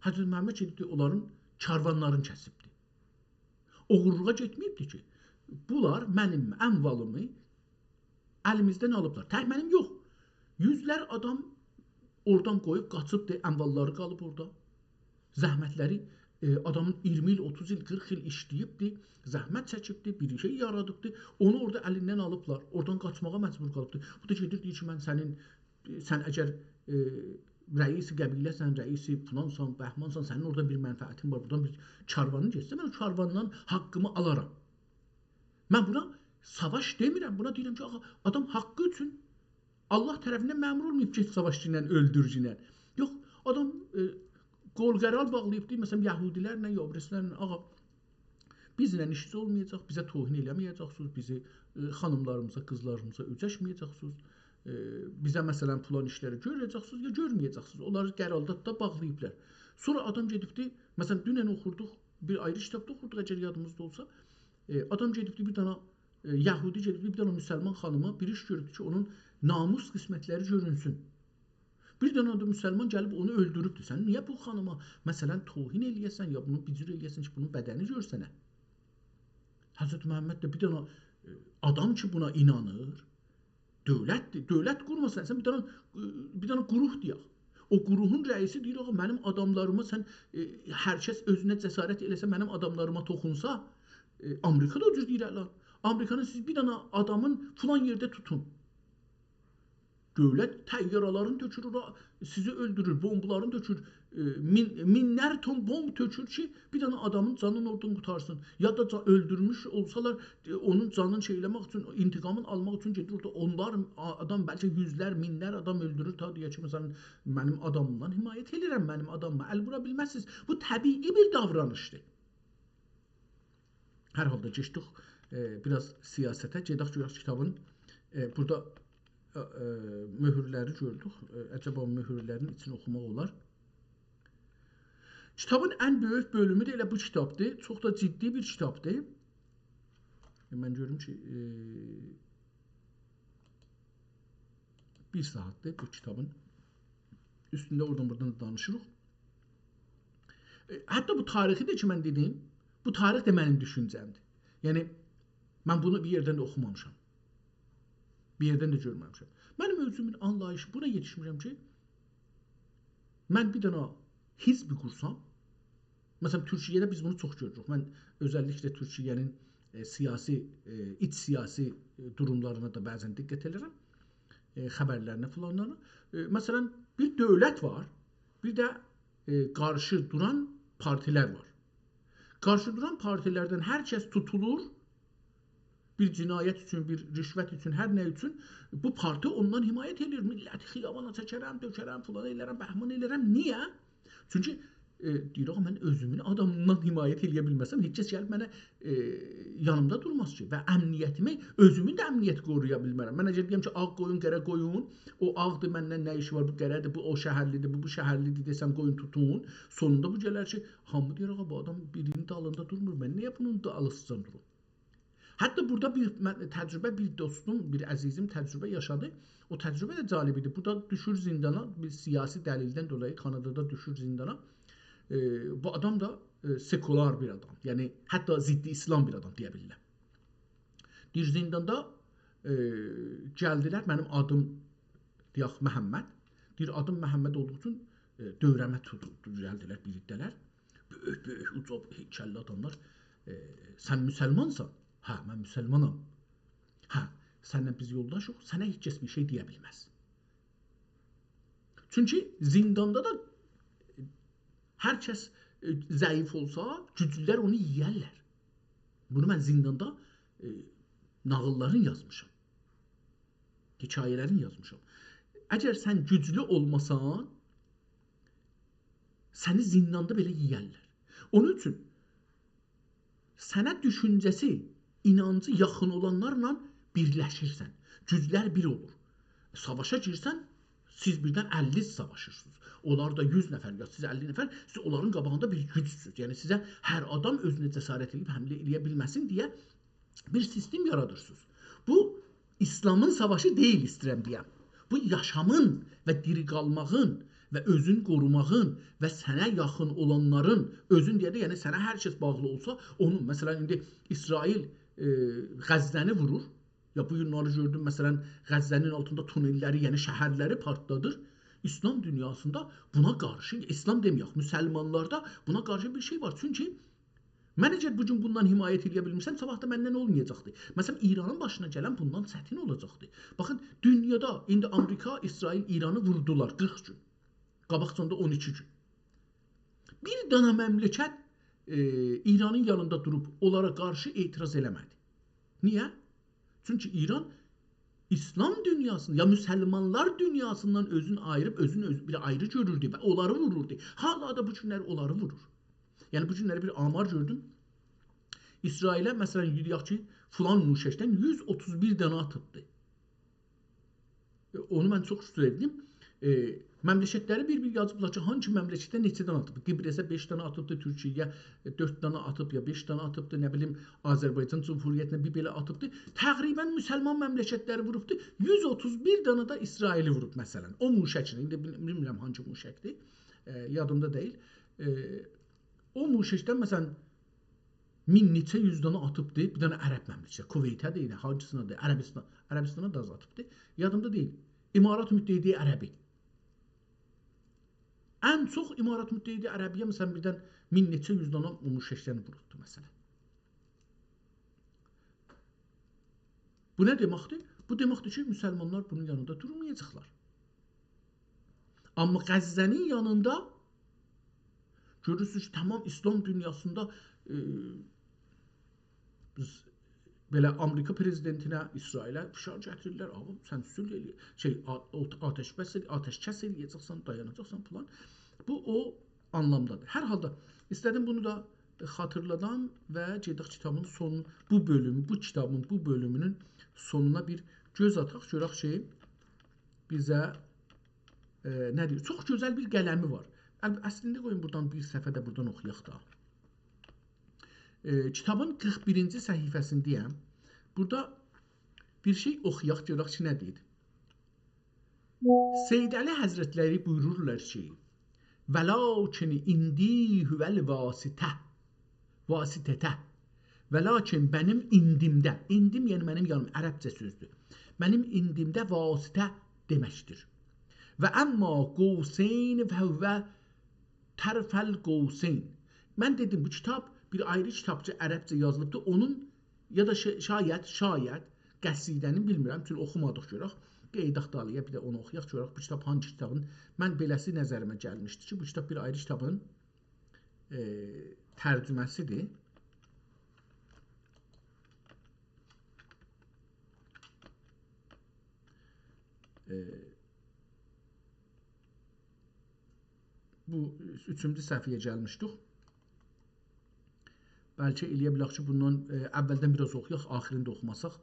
حضرت محمد گئدیبدی، اونلارین کاروانلارینی کسیبدی. اوغورلوغا گئتمه‌ییبدی کی، بونلار منیم اموالیمی الیمیزدن آلیبلار. تک منیم یوخ. یوزلر آدام اورادان قویوب قاچیبدی، امواللاری قالیب اورادا. زحمتلری، ائ، آدامین اییرمی ایل، اوتوز ایل، قیرخ ایل ایشله‌ییبدی، زحمت چکیبدی، بیر شئی یارادیبدی. اونو اورادا الیندن آلیبلار، اورادان قاچماغا مجبور قالیبدی. بو دا گئدیر، دئییر کی، من سنین، سن اگر، ائ، رئیس قبیله‌سن، رئیس فلانسان، بهمانسان، سنین اورادان بیر منفعتین وار، بورادان بیر کاروانین گئتسه، من او کارواندان حاققیمی آلارام. من بونا ساواش دئمیرم، بونا دئییرم کی، آغا، آدام حاققی اوچون آللاه طرفیندن مأمور اولماییب، گئت ساواشگینن، اؤلدورگینن. یوخ، آدام، ائ، قول قرار باغلاییبدی، مثلا، یهودیلرله، یا او بیریسیلرله، آغا، بیزله ایشینیز اولمایاجاق، بیزه توهین ائله‌مه‌یه‌جکسینیز، بیزی، ائ، خانیملاریمیزا، قیزلاریمیزا اؤجشمه‌یه‌جکسینیز، ائ، بیزه، مثلا، فلان ایشلری گؤره‌جکسینیز، یا گؤرمه‌یه‌جکسینیز. اونلاری قرارداددا باغلاییبلار. سونرا آدام گئدیبدی، مثلا، دونن اوخوردوق، بیر آیری کیتابدا اوخوردوق، اگر یادیمیزدا اولسا، ائ، آدام گئدیبدی بیر دنه، ائ، یهودی گئدیبدی بیر دنه مسلمان خانیما بیر ایش گؤروبدو کی، اونون ناموس قسمتلری گؤرونسون. بیر دنه ده مسلمان گلیب اونو اؤلدوروبدو. سن نییه بو خانیما، مثلا، توهین ائله‌یه‌سن، یا بونو بیر جور ائله‌یه‌سن کی، بونون بدنی گؤرسنه؟ حضرت محمد ده بیر دنه، ائ، آدام کی، بونا اینانیر. دؤولتدیر. دؤولت قورماسین، سن بیر دنه، ائ، بیر دنه گروه دئیک. او گروهون رئیسی دئییر: «آغا، منیم آداملاریما سن، ائ، هر کس اؤزونه جسارت ائله‌سه، منیم آداملاریما توخونسا»، ائ، آمریکا دا او جور دئییر الان. آمریکانین: «سیز بیر دنه آدامین فلان یئرده توتون. دؤولت طیاره‌لرین تؤکور اورا، سیزی اؤلدورور، بومبلارین تؤکور، ائ، مین، مینلر تون بومب تؤکور کی، بیر دنه آدامین جانین اورادان قوتارسین. یا دا جا-، اؤلدورموش اولسالار، ائ، اونون جانینی شئی ائله‌مک اوچون، انتقامینی آلماق اوچون گئدیر اورادا اونلار، آ-، آدام، بلکه یوزلر، مینلر آدام اؤلدورور، تا دئیه کی، مثلا، منیم آدامیمدان حمایت ائله‌ییرم، منیم آدامیما ال وورا بیلمزسینیز.» بو طبیعی بیر داورانیشدیر. هر حالدا کئچدیک، ائ، بیر آز سیاسته. گئدک گؤرک کیتابین، ائ، بورادا، ائ، ائ، مؤهورلری گؤردوک. ائ، عجبا مؤهورلرین ایچینی اوخوماق اولار؟ کیتابین ان بؤیوک بؤلومو ده ائله بو کیتابدیر. چوخ دا جدی بیر کیتابدیر. ائ، من گؤروم کی، ائ، بیر ساعاتدیر بو کیتابین اوستونده اورادان بورادان دا دانیشیریق. ائ، حتی بو تاریخی ده کی، من دئدیم، بو تاریخ ده منیم دوشونجه‌مدیر. یعنی، من بونو بیر یئردن ده اوخومامیشام. بیر یئردن ده گؤرمه‌میشم. منیم اؤزومون آنلاییشی، بونا یئتیشمیشم کی، من بیر دنه حزب قورسام، مثلا، تورکیه‌ده بیز بونو چوخ گؤروروک. من اؤزللیکله تورکیه‌نین، ائ، سیاسی، ائ، ایچ سیاسی، ائ، دوروملارینا دا بعضا دقت ائدیرم. ائ، خبرلرینه، فلانلارینا. ائ، مثلا، بیر دؤولت وار، بیر ده، ائ، قارشی دوران پارتیلر وار. قارشی دوران پارتیلردن هر کس توتولور، بیر جنایت اوچون، بیر رشوت اوچون، هر نه اوچون، بو پارتی اوندان حمایت ائدیر. میللتی خیابانا چکرم، تؤکرم، فلان ائلرم، بهمان ائلرم. نییه؟ چونکی، ائ، دئییر: «آغا، من اؤزومون آدامیمدان حمایت ائله‌یه بیلمه‌سم، هئچ کس گلیب منه، ائ، یانیمدا دورماز کی. و امنیتیمی، اؤزومون ده امنیتی قورویا بیلمرم. من اگر دئیم کی، آغ قویون، قره قویون، او آغدیر، منن نه ایشی وار، بو قره‌دیر، بو او شهرلیدیر، بو بو شهرلیدیر، دئسم، قویون توتون.» سونوندا بو گلر کی، هامی دئیر: «آغا، بو آدام بیرینین دالیندا دورمور، من نییه بونون دالیسیجا دوروم؟» حتی بورادا بیر من، تجربه، بیر دوستوم، بیر عزیزیم تجربه یاشادی. او تجربه ده جالب ایدی. بورادا دوشور زیندانا، بیر سیاسی دلیلدن دولایی کانادادا دوشور زیندانا. ائ، بو آدام دا، ائ، سکولار بیر آدام. یعنی، حتی ضد اسلام بیر آدام دئیه بیلیرم. دئییر، زینداندا، ائ، گلدیلر، منیم آدیم، دئیک، محمد. دئییر، آدیم محمد اولدوغو اوچون، ائ، دؤوره‌مه توتو-، دوزلدیلر بیر عده‌لر. بؤیوک، بؤیوک، اوجا، هیکللی آداملار. ائ، «سن مسلمانسان؟» «هه، من مسلمانام.» «هه، سنن بیز یولداشیق، سنه هئچ کس بیر شئی دئیه بیلمز.» چونکی زینداندا دا هر کس، ائ، ضعیف اولسا، گوجلولر اونو یئیرلر. بونو من زینداندا، ائ، ناغیللارین یازمیشام. حکایه‌لرین یازمیشام. اگر سن گوجلو اولماسان، سنی زینداندا بئله یئیرلر. اونون اوچون سنه دوشونجه‌سی، اینانجی یاخین اولانلارلا بیرلشیرسن. گوجلر بیر اولور. ساواشا گیرسن، سیز بیردن اللی ساواشیرسینیز. اونلار دا یوز نفر، یا سیز اللی نفر، سیز اونلارین قاباغیندا بیر گوجسوز. یعنی سیزه هر آدام اؤزونه جسارت ائدیب حمله ائله‌یه بیلمه‌سین دئیه بیر سیستم یارادیرسینیز. بو، اسلامین ساواشی دئییل، ایسته‌ییرم دئیم. بو، یاشامین و دیری قالماغین و اؤزون قوروماغین و سنه یاخین اولانلارین، اؤزون دئیه ده، یعنی سنه هر کس باغلی اولسا، اونون، مثلا، ایندی اسرائیل، ائ، غزه‌نی وورور. یا بو گونلری گؤردوم، مثلا، غزه‌نین آلتیندا تونللری، یعنی شهرلری پارتلادیر. اسلام دونیاسیندا بونا قارشی، اسلام دئمه‌یک، مسلمانلاردا بونا قارشی بیر شئی وار. چونکی من اگر بو گون بوندان حمایت ائله‌یه بیلمیرسم، صاباح دا مندن اولمایاجاقدی. مثلا، ایرانین باشینا گلن بوندان چتین اولاجاقدی. باخین، دونیادا ایندی آمریکا، اسرائیل ایرانی ووردولار قیرخ گون. قاباقجان دا اون ایکی گون. بیر دانا مملکت، ائ، ایرانین یانیندا دوروب اونلارا قارشی اعتراض ائله‌مه‌دی. نییه؟ چونکی ایران اسلام دونیاسینی، یا مسلمانلار دونیاسیندان اؤزون آییریب، اؤزون اؤز-، بیر آیری گؤروردو و اونلاری ووروردو. حالا دا بو گونلری اونلاری وورور. یعنی، بو گونلری بیر آمار گؤردوم. اسرائیله، مثلا، دئیک کی، فلان موشکدن یوز اوتوز بیر دنه آتیبدی. اونو من چوخ سئودیم. ائ، مملکتلری بیر-بیر یازیبلار کی، هانسی مملکتده نئچه دنه آتیب. قیبرسه بئش دنه آتیبدی، تورکیه‌یه، ائ، دؤرد دنه آتیب، یا بئش دنه آتیبدی، نه بیلیم، آذربایجان جمهوریتینه بیر بئله آتیبدی. تقریبا مسلمان مملکتلری ووروبدو. یوز اوتوز بیر دنه ده اسرائیلی ووروب، مثلا. او موشکله، ایندی بیل-، بیلمیرم هانسی موشکدیر، ائ، یادیمدا دئییل. ائ، او موشکدن، مثلا، مین نئچه یوز دانا آتیبدی، بیر دنه عرب مملکتی، کویته ده ائله، هانسینا دا، عربستان، عربستانا دا آز آتیبدی. یادیمدا دئییل. امارات متحده عربی. ان چوخ امارات متحده عربی‌یه، مثلا، بیردن مین نئچه یوز دانا اون شش دنه ووروبدو، مثلا. بو نه دئمکدیر؟ بو دئمکدیر کی، مسلمانلار بونون یانیندا دورمایاجاقلار. آمما غزه‌نین یانیندا گؤرورسونوز کی، تمام اسلام دونیاسیندا، ائ، بیز بئله آمریکا پرزیدنتینه، اسرائیله فشار گتیریرلر. «آغا، سن صلح ائله‌یه، شئی، آ-، آت-، آتش‌بس ائله‌یه، آتش‌کس ائله‌یه‌جکسن، دایاناجاقسان» فلان. بو او آنلامدادیر. هر حالدا ایسته‌دیم بونو دا خاطیرلادام و گئدک کیتابین سونو، بو بؤلوم، بو کیتابین بو بؤلومونون سونونا بیر گؤز آتاق، گؤرک کی، بیزه، ائ، نه دئییر؟ چوخ گؤزل بیر قلمی وار. ال-، اصلینده قویون بورادان بیر صفحه ده بورادان اوخویاق دا. ائ، کیتابین قیرخ بیرینجی صفحه‌سینده‌یم. بورادا بیر شئی اوخویاق، گؤرک کی، نه دئییر. سید علی حضرتلری بویورورلار کی، «ولکن عندی هو الواسطة، واسطة. ولکن منیم عندیمده»، عندیم، یعنی منیم یانیم، عربجه سؤزدور. منیم عندیمده واسطه دئمکدیر. «و اما قوسین فهو طرف القوسین.» من دئدیم، بو کیتاب بیر آیری کیتاب کی، عربجه یازیلیبدی، اونون یا دا شا-، شاید، شاید قصیده‌نین، بیلمیرم، چونکی اوخومادیق، گؤرک. قئییداق دالییا، بیر ده اونو اوخویاق، گؤرک بو کیتاب هانسی کیتابین. من بئله‌سی نظریمه گلمیشدی کی، بو کیتاب بیر آیری کیتابین، ائ، ترجمه‌سیدیر. ائ، بو اوچونجو صفحه‌یه گلمیشدیک. بلکه ائله‌یه بیلک کی، بوندان، ائ، اولدن بیر آز اوخویاق، آخیرینی دا اوخوماساق،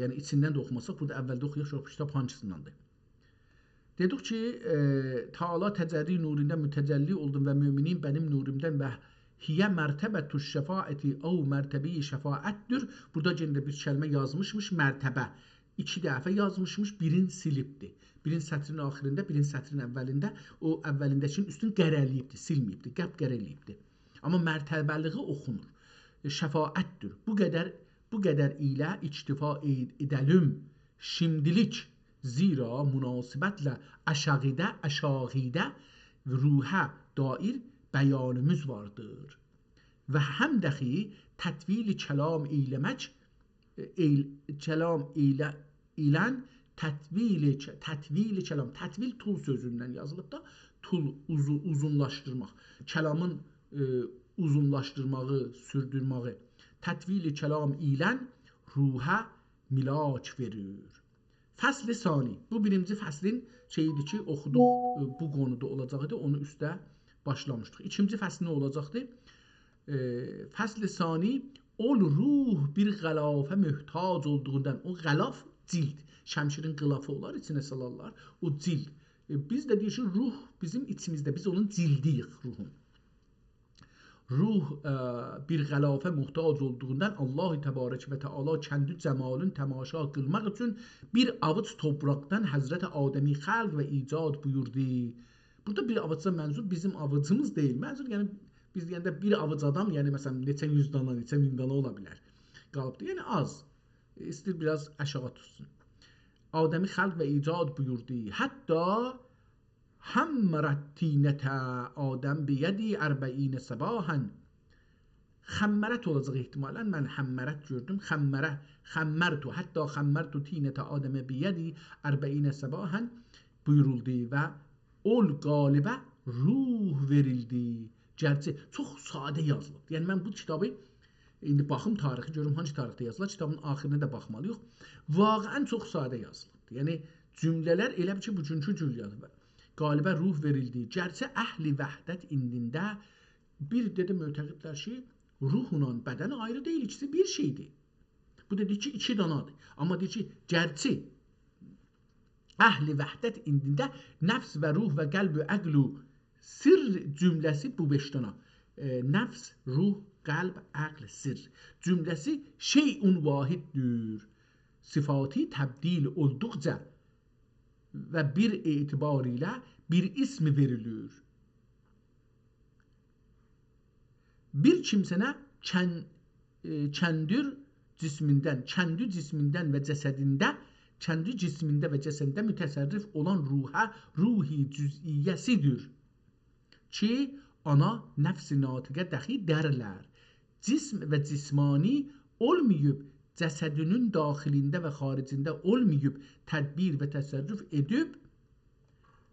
یعنی ایچیندن ده اوخوماساق، بورادا اولده اوخویاق، سونرا بو کیتاب هانسیسینداندیر. دئدیک کی، ائ، تعالی تجلی نوروندان متجلی اولدوم و مؤمنین منیم نورومدان و هیه مرتبة الشفاعة، او مرتبه‌ی شفاعتدیر. بورادا یئنه ده بیر کلمه یازمیشمیش، مرتبه. ایکی دفعه یازمیشمیش، بیرین سیلیبدی. بیرین سطرین آخیریندا، بیرین سطرین اولینده، او اولینده‌کینین اوستون قره‌له‌ییبدی، سیلمه‌ییبدی، قپ قره ائله‌ییبدی. آمما مرتبه‌لیگی اوخونور. ائ، شفاعتدیر. بو قدر، بو قدر ایله اکتفا ائ-، ائده‌لیم شیمدیلیک، زیرا مناسبتله آشاغیدا، آشاغیدا روحه دایر بیانیمیز واردیر. و هم دخی تطویل کلام ائیله‌مک، ائیل-، کلام ائیله-، ائیلن تطویل ک-، تطویل کلام. تطویل طول سؤزوندن یازیلیب دا، طول، اوزو-، اوزونلاشدیرماق. کلامین، ائ، اوزونلاشدیرماغی، سوردورمه‌یی. تطویل کلام ائیلن روحه ملاک وئریر. فصل ثانی. بو بیرینجی فصلین شئییدی کی، اوخودوق، ائ، بو قونودا اولاجاق ایدی، اونو اوسته باشلامیشدیق. ایکینجی فصل نه اولاجاقدی؟ ائ، فصل ثانی، اول روح بیر غلافه محتاج اولدوغوندان، او غلاف جلد، شمشیرین غلافی اولار، ایچینه سالارلار، او جلد. ائ، بیز ده دئییر کی، روح بیزیم ایچیمیزده، بیز اونون جلدی‌ییک، روحون. روح، ائ، بیر غلافه محتاج اولدوغوندان الله تبارک و تعالی کندی جمالین تماشا قیلماق اوچون بیر آووج توپراقدان حضرت آدمی خلق و ایجاد بویوردو. بورادا بیر آووجدان منظور بیزیم آووجیمیز دئییل. منظور، یعنی، بیز دئینده بیر آووج آدام، یعنی، مثلا، نئچه یوز دانا، نئچه مین دانا اولا بیلر. قالیبدی، یعنی، آز. ایسته‌ییر بیر آز آشاغی توتسون. آدمی خلق و ایجاد بویوردو. حتی خمرت طینة آدم بیدی اربعین صباحا. خمرت اولاجاق احتمالا. من حمرت گؤردوم. خمره، خمرت، حتی خمرت طینة آدم بیدی اربعین صباحا بویورولدو و اول غالبه روح وئریلدی. گرچی چوخ ساده یازیلیب. یعنی، من بو کیتابی، ایندی باخیم تاریخی، گؤروم هانسی تاریخده یازیلار. کیتابین آخیرینه ده باخمالی‌ییق. واقعا چوخ ساده یازیلیب. یعنی، جمله‌لر ائله بیل کی، بوگونکو جور یازیلیب. غالبه روح وئریلدی. گرچی اهل وحدت ایندینده بیر ده، ده معتقدلر کی، روحلا بدن آیری دئییل، ایکیسی بیر شئیدیر. بو دا دئییر کی، ایکی دانادیر. آمما دئییر کی، گرچی اهل وحدت ایندینده نفس و روح و قلب و عقل و سر جمله‌سی بو بئش دانا. ائ، نفس، روح، قلب، عقل، سر جمله‌سی شیء واحددیر. صفاتی تبدیل اولدوقجا و بیر اعتبار ایله بیر اسم وئریلیر. بیر کیمسه‌نه کن-، ائ، کندیر جسمیندن، کندی جسمیندن و جسدینده، کندی جسمینده و جسدینده متصرف اولان روحه، روح جزئیه‌سی‌دیر کی، آنا نفس ناطقه دخی درلر. جسم و جسمانی اولماییب، جسدینین داخلینده و خارجینده اولماییب، تدبیر و تصرف ائدیب،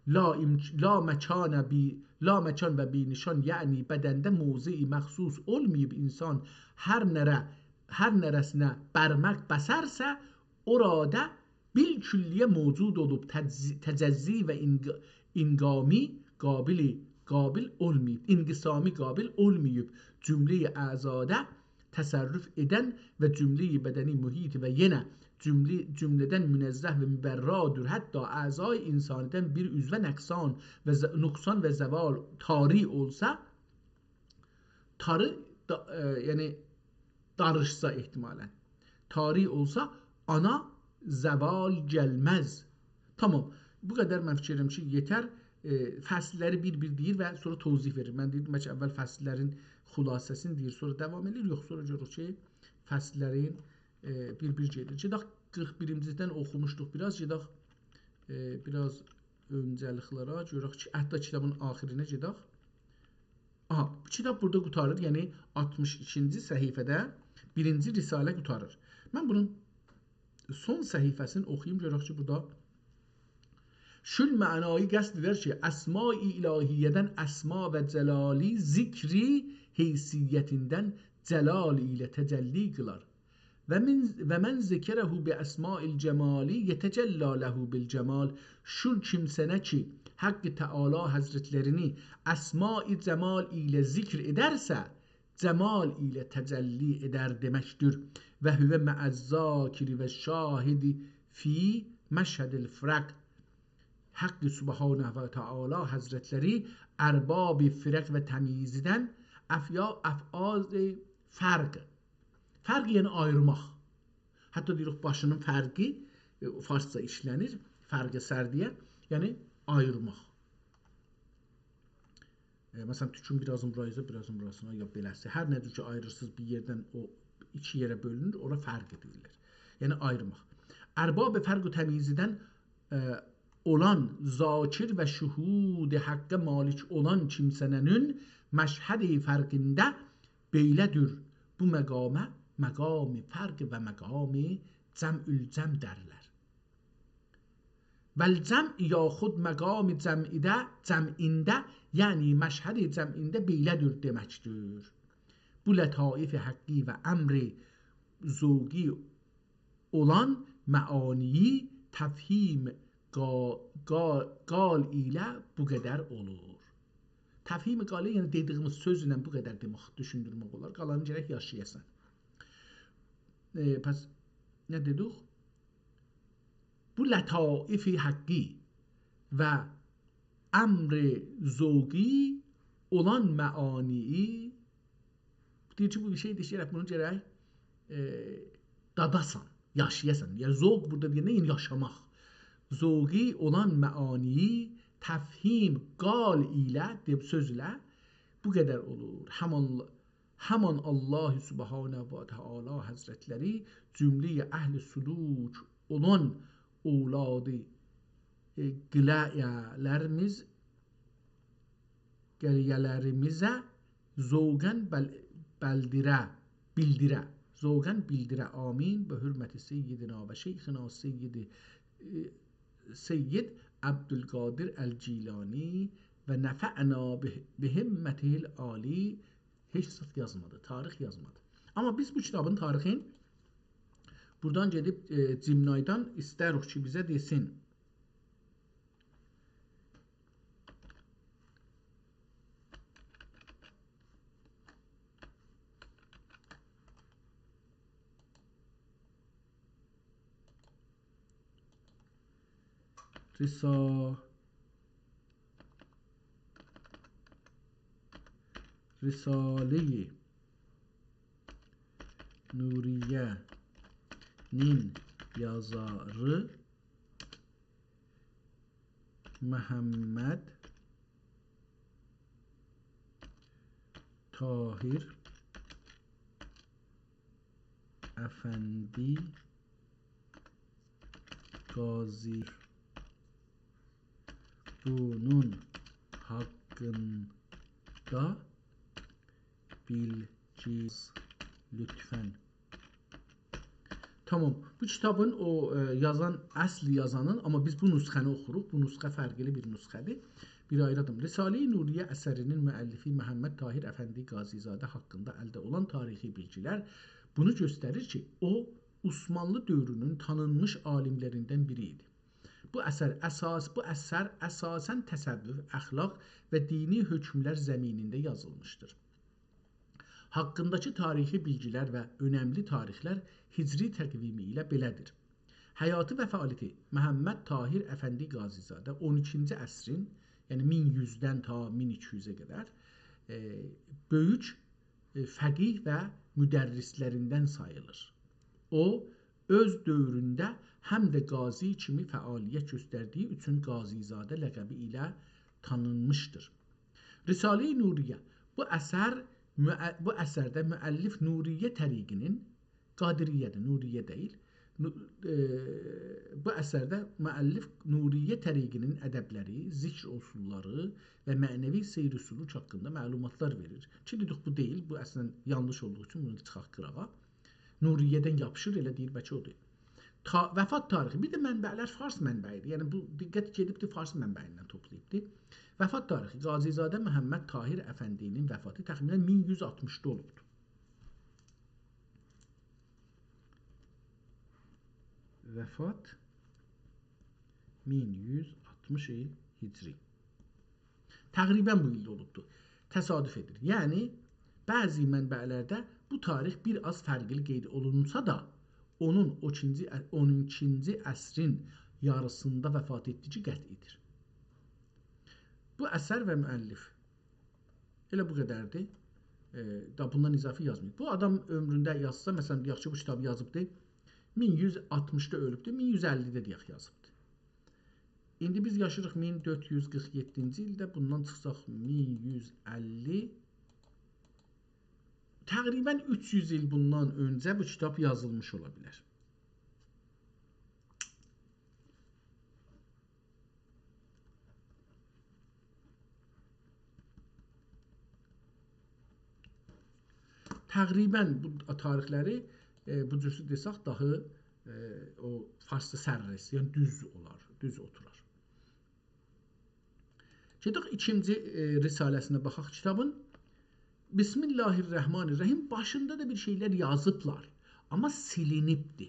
لا امک-، لا مکان بی-، لا مکان و بی‌نشان، یعنی بدنده موضعی مخصوص اولماییب، انسان هر نره، هر نره‌سینه بارماق باسارسا، اورادا بالکلیه موجود اولوب، تجز-، تجزی و انق-، انقسامی قابل، قابل اولماییب، انقسامی قابل اولماییب، جمله‌ی اعضادا تصرف ائدن و جمله‌ی بدنی محیط و یئنه جمله، جمله‌دن منزه و مبرادیر. حتی اعضای انسانی‌دن بیر عضوه نقصان و ز-، نقصان و زوال طاری اولسا، طاری دا-، ائ، یعنی داریشسا احتمالاً، طاری اولسا، آنا زوال گلمز. تامام. بو قدر من فیکیر ائدیرم کی، یئتر. ائ، فصل‌لری بیر-بیر دئییر و سونرا توضیح وئریر. من دئییردیم، بلکه اول فصل‌لرین خلاصه‌سینی دئییر، سونرا داوام ائدیر. یوخ، سونرا گؤروروک کی، فصل‌لرین، ائ، بیر-بیر گئدیر. گئدک قیرخ بیرینجیدن اوخوموشدوق بیر آز، گئدک، ائ، بیر آز اؤنجه‌لیک‌لره، گؤرک کی، حتی کیتابین آخیرینه گئدک. آها، بو کیتاب بورادا قوتاریر، یعنی آلتمیش ایکینجی صفحه‌ده بیرینجی رساله قوتاریر. من بونون سون صفحه‌سینی اوخویوم، گؤرک کی، بورادا شول معنایی قصد ائدر کی، اسمای الهیه‌دن اسما و جلالی ذکری حیثیتیندن جلال ایله تجلی قیلار. و من، و من ذکره باسماء الجمال یتجلی له بالجمال. شول کیمسه نه کی، حق تعالی حضرت‌لرینی اسمای جمال ایله ذکر ائدرسه، جمال ایله تجلی ائدر دئمکدیر. و هو مع الذاکر و الشاهد فی مشهد الفرق. حق سبحانه و تعالی حضرت‌لری ارباب فرق و تمییزدن، افیا-، افعال فرق، فرق، یعنی آییرماق. حتی دئییریک، باشینین فرقی، ائ، فارسجا ایشله‌نیر، فرق سر دئیه، یعنی آییرماق. ائ، مثلاً، توکون بیر آزین بوراییزا، بیر آزین بوراسینا، یا بئله‌سی. هر نه جور کی، آییریرسینیز بیر یئردن، او ایکی یئره بؤلونور، اورا فرق دئییرلر. یعنی آییرماق. ارباب فرق و تمییزدن، ائ، اولان، ذاکر و شهود حقه مالک اولان کیمسه‌نین مشهد فرقینده بئله‌دیر بو مقامه مقام فرق و مقام جمع الجمع درلر. و الجمع، یاخود مقام جمعیده، جمعینده، یعنی مشهد جمعینده بئله‌دیر دئمکدیر. بو لطایف حقی و امر ذوقی اولان معانی‌یی تفهیم قا-، قا-، قال ایله بو قدر اولور. تفهیم قال، یعنی دئدیییمیز سؤز ایله بو قدر دئمک، دوشوندورمک اولار. قالانی گرک یاشایاسان. ائ، پس نه دئدیک؟ بو لطایف حقی و امر ذوقی اولان معانی‌یی، دئییر کی، بو بیر شئیدیر کی، گرک بونو گرک، ائ، داداسان، یاشایاسان. یعنی، ذوق بورادا دئینده، یعنی یاشاماق. ذوقی اولان معانی‌یی تفهیم قال ایله، دئییب سؤز ایله بو قدر اولور. همان، همان الله سبحانه و تعالی حضرت‌لری جمله‌ی اهل سلوک اولان اولادی، ائ، قله‌لریمیز، قله‌لریمیزه ذوقاً بل-، بلدیره، بیلدیره. ذوقاً بیلدیره. آمین. به حرمت سیدنا و شیخنا سید، ائ، سید عبدالقادر الجیلانی و نفعنا به-، بهمته العالی. هئچ زاد یازمادی، تاریخ یازمادی. آمما بیز بو کیتابین تاریخین بورادان گئدیب، ائ، جیمنایدان ایسته‌ریک کی، بیزه دئسین. رسا-، رساله‌ی نوریه‌نین یازاری محمد طاهر افندی قاضی، بونون حاقیندا بیلگی لطفاً. تامام. بو کیتابین او، ائ، یازان، اصل یازانین، آمما بیز بو نسخه‌نی اوخوروق. بو نسخه فرقلی بیر نسخه‌دیر. بیر آیری آدام. رساله‌ی نوریه اثرینین مؤلفی محمد طاهر افندی قاضی‌زاده حاقیندا الده اولان تاریخی بیلگیلر بونو گؤستریر کی، او، عثمانلی دؤورونون تانینمیش عالیملریندن بیری ایدی. بو اثر اساس، بو اثر اساساً تصوف، اخلاق و دینی حکملر زمینینده یازیلمیشدیر. حاقینداکی تاریخی بیلگیلر و اؤنملی تاریخلر هجری تقویمی ایله بئله‌دیر. حیاتی و فعالیتی: محمد طاهر افندی قاضی‌زاده اون ایکینجی عصرین، یعنی مین یوزدن تا مین ایکی یوزه قدر، ائ، بؤیوک، ائ، فقیه و مدرسلریندن ساییلیر. او، اؤز دؤورونده هم ده قاضی کیمی فعالیت گؤستردیگی اوچون قاضی‌زاده لقبی ایله تانینمیشدیر. رساله‌ی نوریه. بو اثر، مؤ-، بو اثرده مؤلف نوریه طریقینین، قادریه‌دیر، نوریه دئییل، نو-، ائ، بو اثرده مؤلف نوریه طریقینین ادبلری، ذکر اصوللاری و معنوی سیر و سلوک حاقیندا معلوماتلار وئریر. کی، دئدیک، بو دئییل، بو اصلاً یانلیش اولدوغو اوچون بونو چیخارت قیراغا. نوریه‌دن یاپیشیر، ائله دئییر، بلکه اودور. تا-، وفات تاریخی. بیر ده منبعلر فارس منبعیدیر. یعنی، بو دقت گئدیبدیر، فارس منبعیندن توپلاییبدیر. وفات تاریخی: قاضی‌زاده محمد طاهر افندی‌نین وفاتی تخمیناً مین یوز آلتمیشدا اولوبدور. وفات مین یوز آلتمیش ایل هجری. تقریباً بو ایلده اولوبدور. تصادف ائدیر. یعنی، بعضی منبعلرده بو تاریخ بیر آز فرقلی قید اولونسا دا، اونون او ایکینجی، اون ایکینجی عصرین یاریسیندا وفات ائتدیگی قطعی‌دیر. بو اثر و مؤلف. ائله بو قدردیر. ائ، دا بوندان اضافی یازماییب. بو آدام عؤمرونده یازسا، مثلاً، دئیک کی، بو کیتابی یازیبدی، مین یوز آلتمیشدا اؤلوبدو، مین یوز اللی‌ده دئیک یازیبدی. ایندی بیز یاشیریق مین دؤرد یوز قیرخ یئددینجی ایلده، بوندان چیخساق مین یوز اللی، تقریباً اوچ یوز ایل بوندان اؤنجه بو کیتاب یازیلمیش اولا بیلر. تقریباً بو تاریخلری، ائ، بو جور دئسک، داها، ائ، او فارسدا سررسیت، یعنی دوز اولار، دوز اوتورار. گئدک ایکینجی، ائ، رساله‌سینه باخاق کیتابین. بسم الله الرحمن الرحیم. باشیندا دا بیر شئیلر یازیبلار، آمما سیلینیبدی.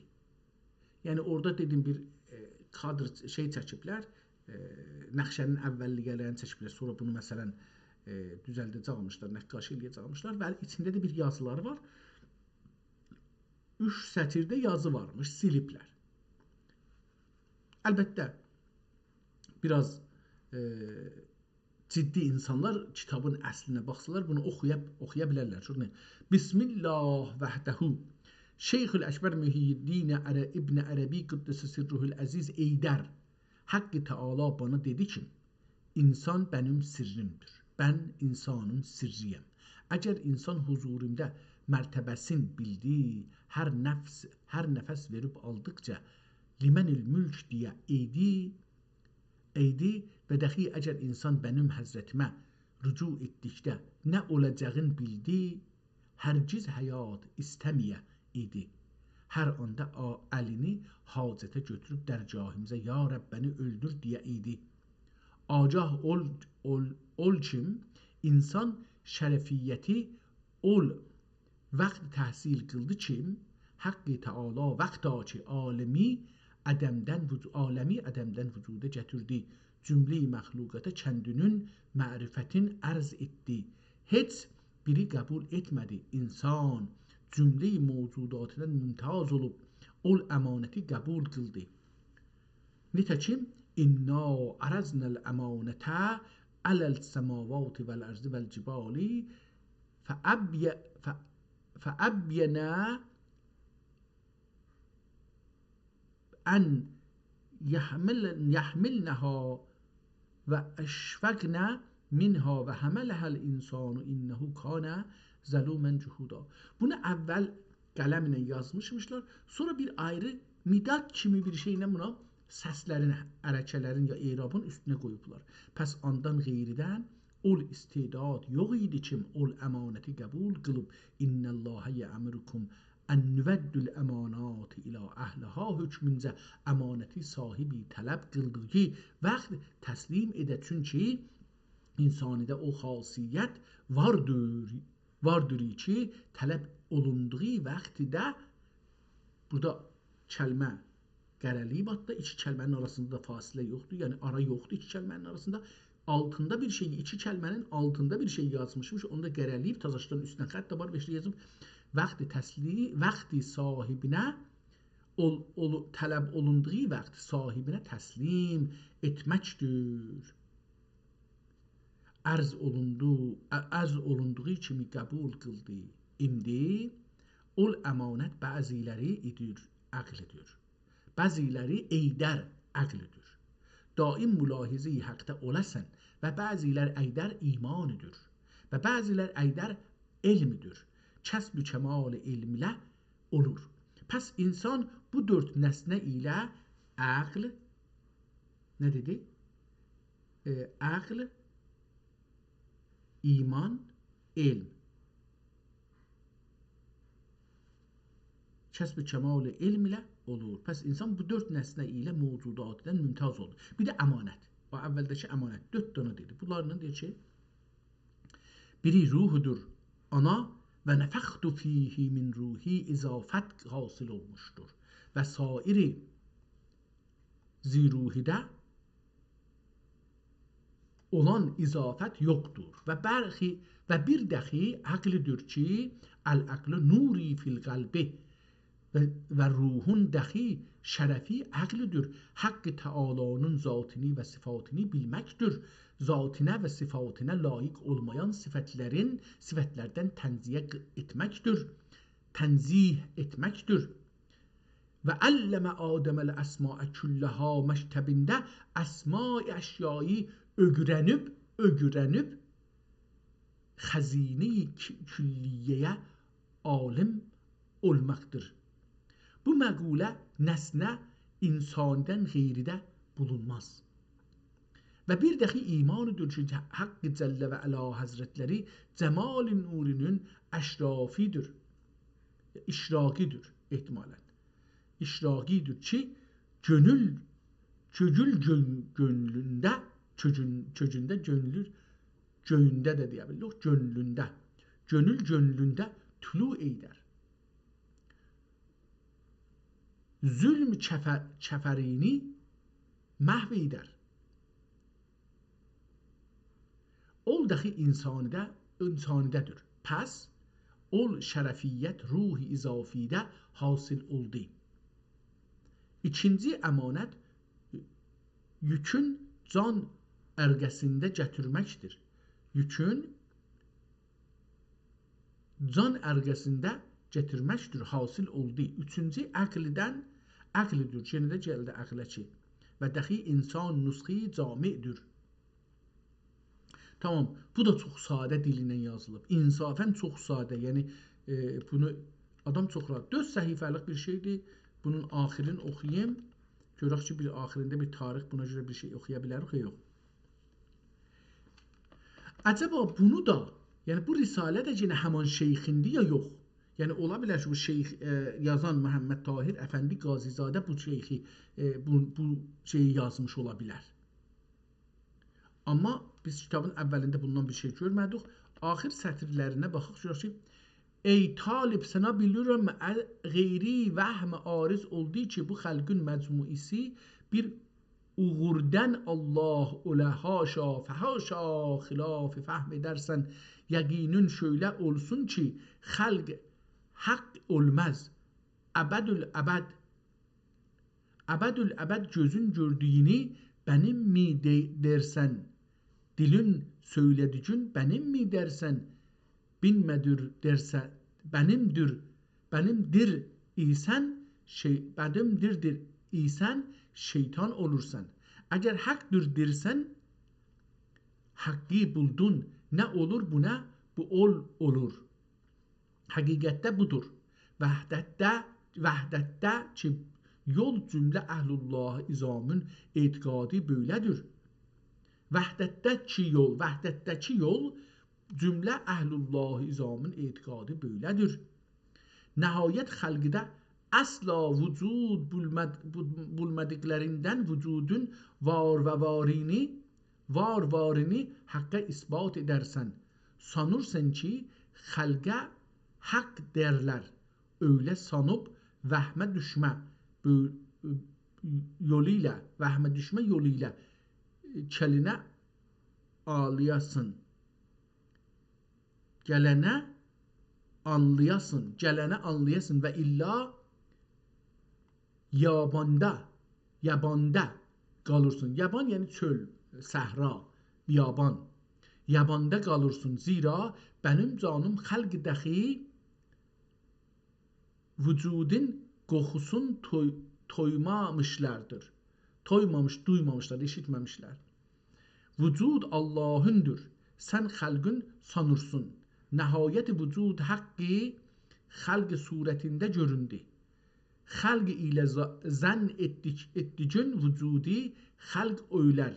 یعنی اورادا دئدیم بیر، ائ، کادر چ-، شئی چکیبلر، ائ، نقشه‌نین اولیه‌لرینی چکیبلر، سونرا بونو مثلاً، ائ، دوزلده‌جکمیشلر، نقاشی ائله‌یه‌جکمیشلر و ایچینده ده بیر یازیلار وار. اوچ سطیرده یازی وارمیش، سیلیبلر. البته، بیر آز، ائ، جدی اینسانلار کیتابین اصلینه باخسالار، بونو اوخویا، اوخویا بیلرلر. چونکی بسم الله وحده. شیخ الاکبر محی‌الدین عر-، ابن عربی قدس سره العزیز ایدر، حق تعالی بنا دئدی کی، انسان بنیم سرّیمدیر. بن انسانین سرّی‌یم. اگر انسان حضورومدا مرتبه‌سین بیلدی، هر نفس، هر نفس وئریب آلدیقجا «لمن الملک» دئیه ایدی، ایدی و داخی اگر انسان بنیم حضرتیمه رجوع ائتدیکده نه اولاجاغین بیلدی، هرگز حیات ایسته‌مه‌یه ایدی. هر آندا آ-، الینی حاجته گؤتوروب درگاهیمیزا «یا رب، منی اؤلدور» دئیه ایدی. آگاه اول، اول، اول کیم، انسان شرفیتی اول وقت تحصیل قیلدی کی، حق تعالی وقتا کی عالمی عدمدن وجو-، عالمی عدمدن وجودا گتیردی، جمله‌ی مخلوقاتا کندینین معرفتین عرض ائتدی. هئچ بیری قبول ائتمه‌دی. انسان جمله‌ی موجوداتدان ممتاز اولوب، اول امانتی قبول قیلدی. نئته کی، «انا عرضنا الامانة علی السماوات والارض والجبال فأبی-، ف-، فأبین أن یحمل-، یحملنها وأشفقن منها وحملها الانسان إنه کان ظلوما جهولا.» بونو اول قلم ایله یازمیشمیشلار. سونرا بیر آیری مداد کیمی بیر شئیله بونا سسلرین، حرکه‌لرین یا اعرابین اوستونه قویوبلار. پس آندان غیریدن اول استعداد یوخ ایدی کیم اول امانتی قبول قیلیب، «إن الله یأمرکم أن نؤدوا الأمانات إلی أهلها» حکمونجه امانتی صاحیبی طلب قیلدیغی وقت تسلیم ائده. چونکی انسانیده او خاصیت واردیر، واردیر کی، طلب اولوندوغو وقتده، بورادا کلمه قره‌لییب، حتی ایکی کلمه‌نین آراسیندا دا فاصله یوخدور، یعنی آرا یوخدور ایکی کلمه‌نین آراسیندا. آلتیندا بیر شئی، ایکی کلمه‌نین آلتیندا بیر شئی یازمیشمیش، اونو دا قره‌لییب، تازاشدان اوستونه خط ده وار، بیر شئی یازیب. وقت تسلی-، وقت صاحیبینه، اول-، اول-، طلب اولوندوغو وقت صاحیبینه تسلیم ائتمکدیر. عرض اولوندو، ع-، عرض اولوندوغو کیمی قبول قیلدی. ایندی اول امانت بعضی‌لری ایدیر، عقلدیر. بعضی‌لری ائیدر، عقلدیر. دائم ملاحظه‌ی حقده اولاسان و بعضی‌لر ائیدر ایماندیر و بعضی‌لر ائیدر علمدیر. کسب کمال علم ایله اولور. پس انسان بو دؤرد نسنه ایله عقل، نه دئدی؟ ائ، عقل، ایمان، علم. کسب کمال علم ایله اولور. پس انسان بو دؤرد نسنه ایله موجوداتدان ممتاز اولدو. بیر ده امانت. او اولده‌کی امانت. دؤرد دنه دئدی. بونلارلا دئییر کی، بیری روحودور، آنا، «و نفخت فیه من روحی» اضافت حاصل اولموشدور. و سایری ذی روحیده اولان اضافت یوخدور. و برخی، و بیر دخی عقلدیر کی، «العقل نوری فی القلب» و، «و روح دخی شرفی عقلدیر. حق تعالی‌نین ذاتینی و صفاتینی بیلمکدیر. ذاتینه و صفاتینه لایق اولمایان صفت‌لرین، صفت‌لردن تنزیه ق-، ائتمکدیر. تنزیه ائتمکدیر. و علم آدم الأسماء کلها» مکتبینده اسمای اشیایی اؤگرنیب، اؤگرنیب، خزینه‌ی ک-، کلیه‌یه عالم اولماقدیر. بو مقوله نسنه انساندان غیریده بولونماز. و بیر دخی ایماندیر کی، حق جل و علا حضرت‌لری جمال نورونون اشرافیدیر، اشراقیدیر احتمالاً. اشراقیدیر کی، کؤنول، کؤنول گؤن-، گؤنلونده، کؤگون-، کؤگونده، گؤنلو، گؤیونده ده دئیه بیلیریک، کؤنلونده. کؤنول گؤنلونده طلوع ائیدر. ظلم کفه-، کفرینی محو ائیدر. اول دخی انسانیده، انسانیده‌دیر. پس، اول شرفیت روح اضافیده حاصل اولدو. ایکینجی امانت، یوکون جان ارقه‌سینده گتیرمکدیر. یوکون جان ارقه‌سینده گتیرمکدیر، حاصل اولدو. اوچونجو عقلدن، عقلدیر، یئنه ده گلدی عقله کی، و دخی انسان نسخه‌ی جامعدیر. تامام، بو دا چوخ ساده دیل ایله یازیلیب. انصافاً چوخ ساده، یعنی، ائ، بونو آدام چوخ راحت. دؤرد صفحه‌لیک بیر شئیدیر. بونون آخیرینی اوخویوم. گؤرک کی، بیر آخیرینده بیر تاریخ بونا گؤره بیر شئی اوخویا بیلریک، یا یوخ. عجبا بونو دا، یعنی بو رساله ده یئنه همان شیخیندیر یا یوخ؟ یعنی اولا بیلر کی، بو شیخ، ائ، یازان محمدطاهر افندی قاضی‌زاده بو شیخی، ائ، بو، بو شئیی یازمیش اولا بیلر. آمما بیز کیتابین اولینده بوندان بیر شئی گؤرمه‌دیک. آخیر سطیرلرینه باخاق، گؤرک کی، «ای طالب، سنه بیلیرم، ال-، غیری وهم عارض اولدو کی، بو خلقین مجموعه‌سی بیر اوغوردان الله اوله، حاشا، فحاشا، خلاف فهم ائدرسن، یقینین شؤیله اولسون کی، خلق حق اولماز. ابدالابد، ابدالابد گؤزون گؤردویونو بنیم می دئ-، دئرسن، دیلین سؤیله‌دیگین بنیم می دئرسن، بینمه‌دیر دئرسه، بنیمدیر، بنیمدیر ایسن، شئی-، بنیمدیر دئر ایسن، شیطان اولورسان. اگر حقدیر دئرسن، حقی بولدون، نه اولور بونا، بو اول اولور. حقیقتده بودور. وحدتده، وحدتده کی یول جمله اهل‌الله عظامین اعتقادی بؤیله‌دیر. وحدتده کی یول، وحدتده‌کی یول جمله اهل‌الله عظامین اعتقادی بؤیله‌دیر. نهایت خلقده اصلا وجود بولمد-، بول-، بولمادیقلاریندان وجودون وار و وارینی، وار وارینی حقه اثبات ائدرسن. سانیرسان کی خلقه حق دئرلر. اؤیله سانیب وهمه دوشمه بؤ-، یولو ایله، وهمه دوشمه یولو ایله، ائ، گلنه آلایاسان. گلنه آنلایاسان، گلنه آنلایاسان و الّا یاباندا، یاباندا قالیرسان. یابان یعنی چؤل، صحرا، بیابان. یاباندا قالیرسان. زیرا منیم جانیم خلق دخی وجودون قوخوسون توی-، تویمامیشلاردیر. تویمامیش، دویمامیشلار، ائشیتمه‌میشلر. وجود آللاهیندیر، سن خلقین سانیرسان. نهایت وجود حقی خلق صورتینده گؤروندو. خلق ایله ظ-، ظن ائتدیک، ائتدیگین وجودی خلق اؤیلر.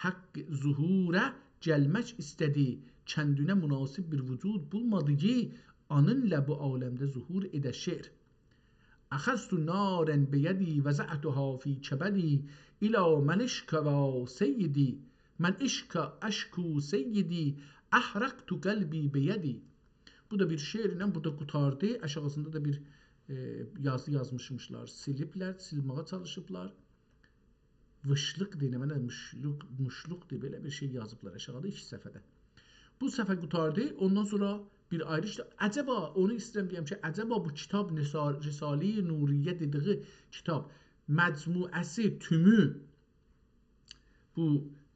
حق ظهوره گلمک ایسته‌دی، کندینه مناسب بیر وجود بولمادی کی، آنینلا بو عالمده ظهور ائده. شعر. أخذت نارا بيدي وضعتها في كبدي، إلى من أشكو سيدي، من أشكو، أشكو سيدي، أحرقت قلبي بيدي. بو دا بیر شعرله بورادا قوتاردی. آشاغیسیندا دا بیر، ائ، یازی یازمیشمیشلار. سیلیبلر، سیلمه‌یه چالیشیبلار. ویشلیق دئییل، منه موشلوق، موشلوق دئییب، بئله بیر شئی یازیبلار آشاغیدا ایکی صفحه‌ده. بو صفحه قوتاردی، اوندان سونرا بیر آیری ایشده. عجبا، اونو ایسته‌ییرم دئیم کی، عجبا بو کیتاب نسا-، رساله‌ی نوریه دئدیگی کیتاب مجموعه‌سی، تومو بو،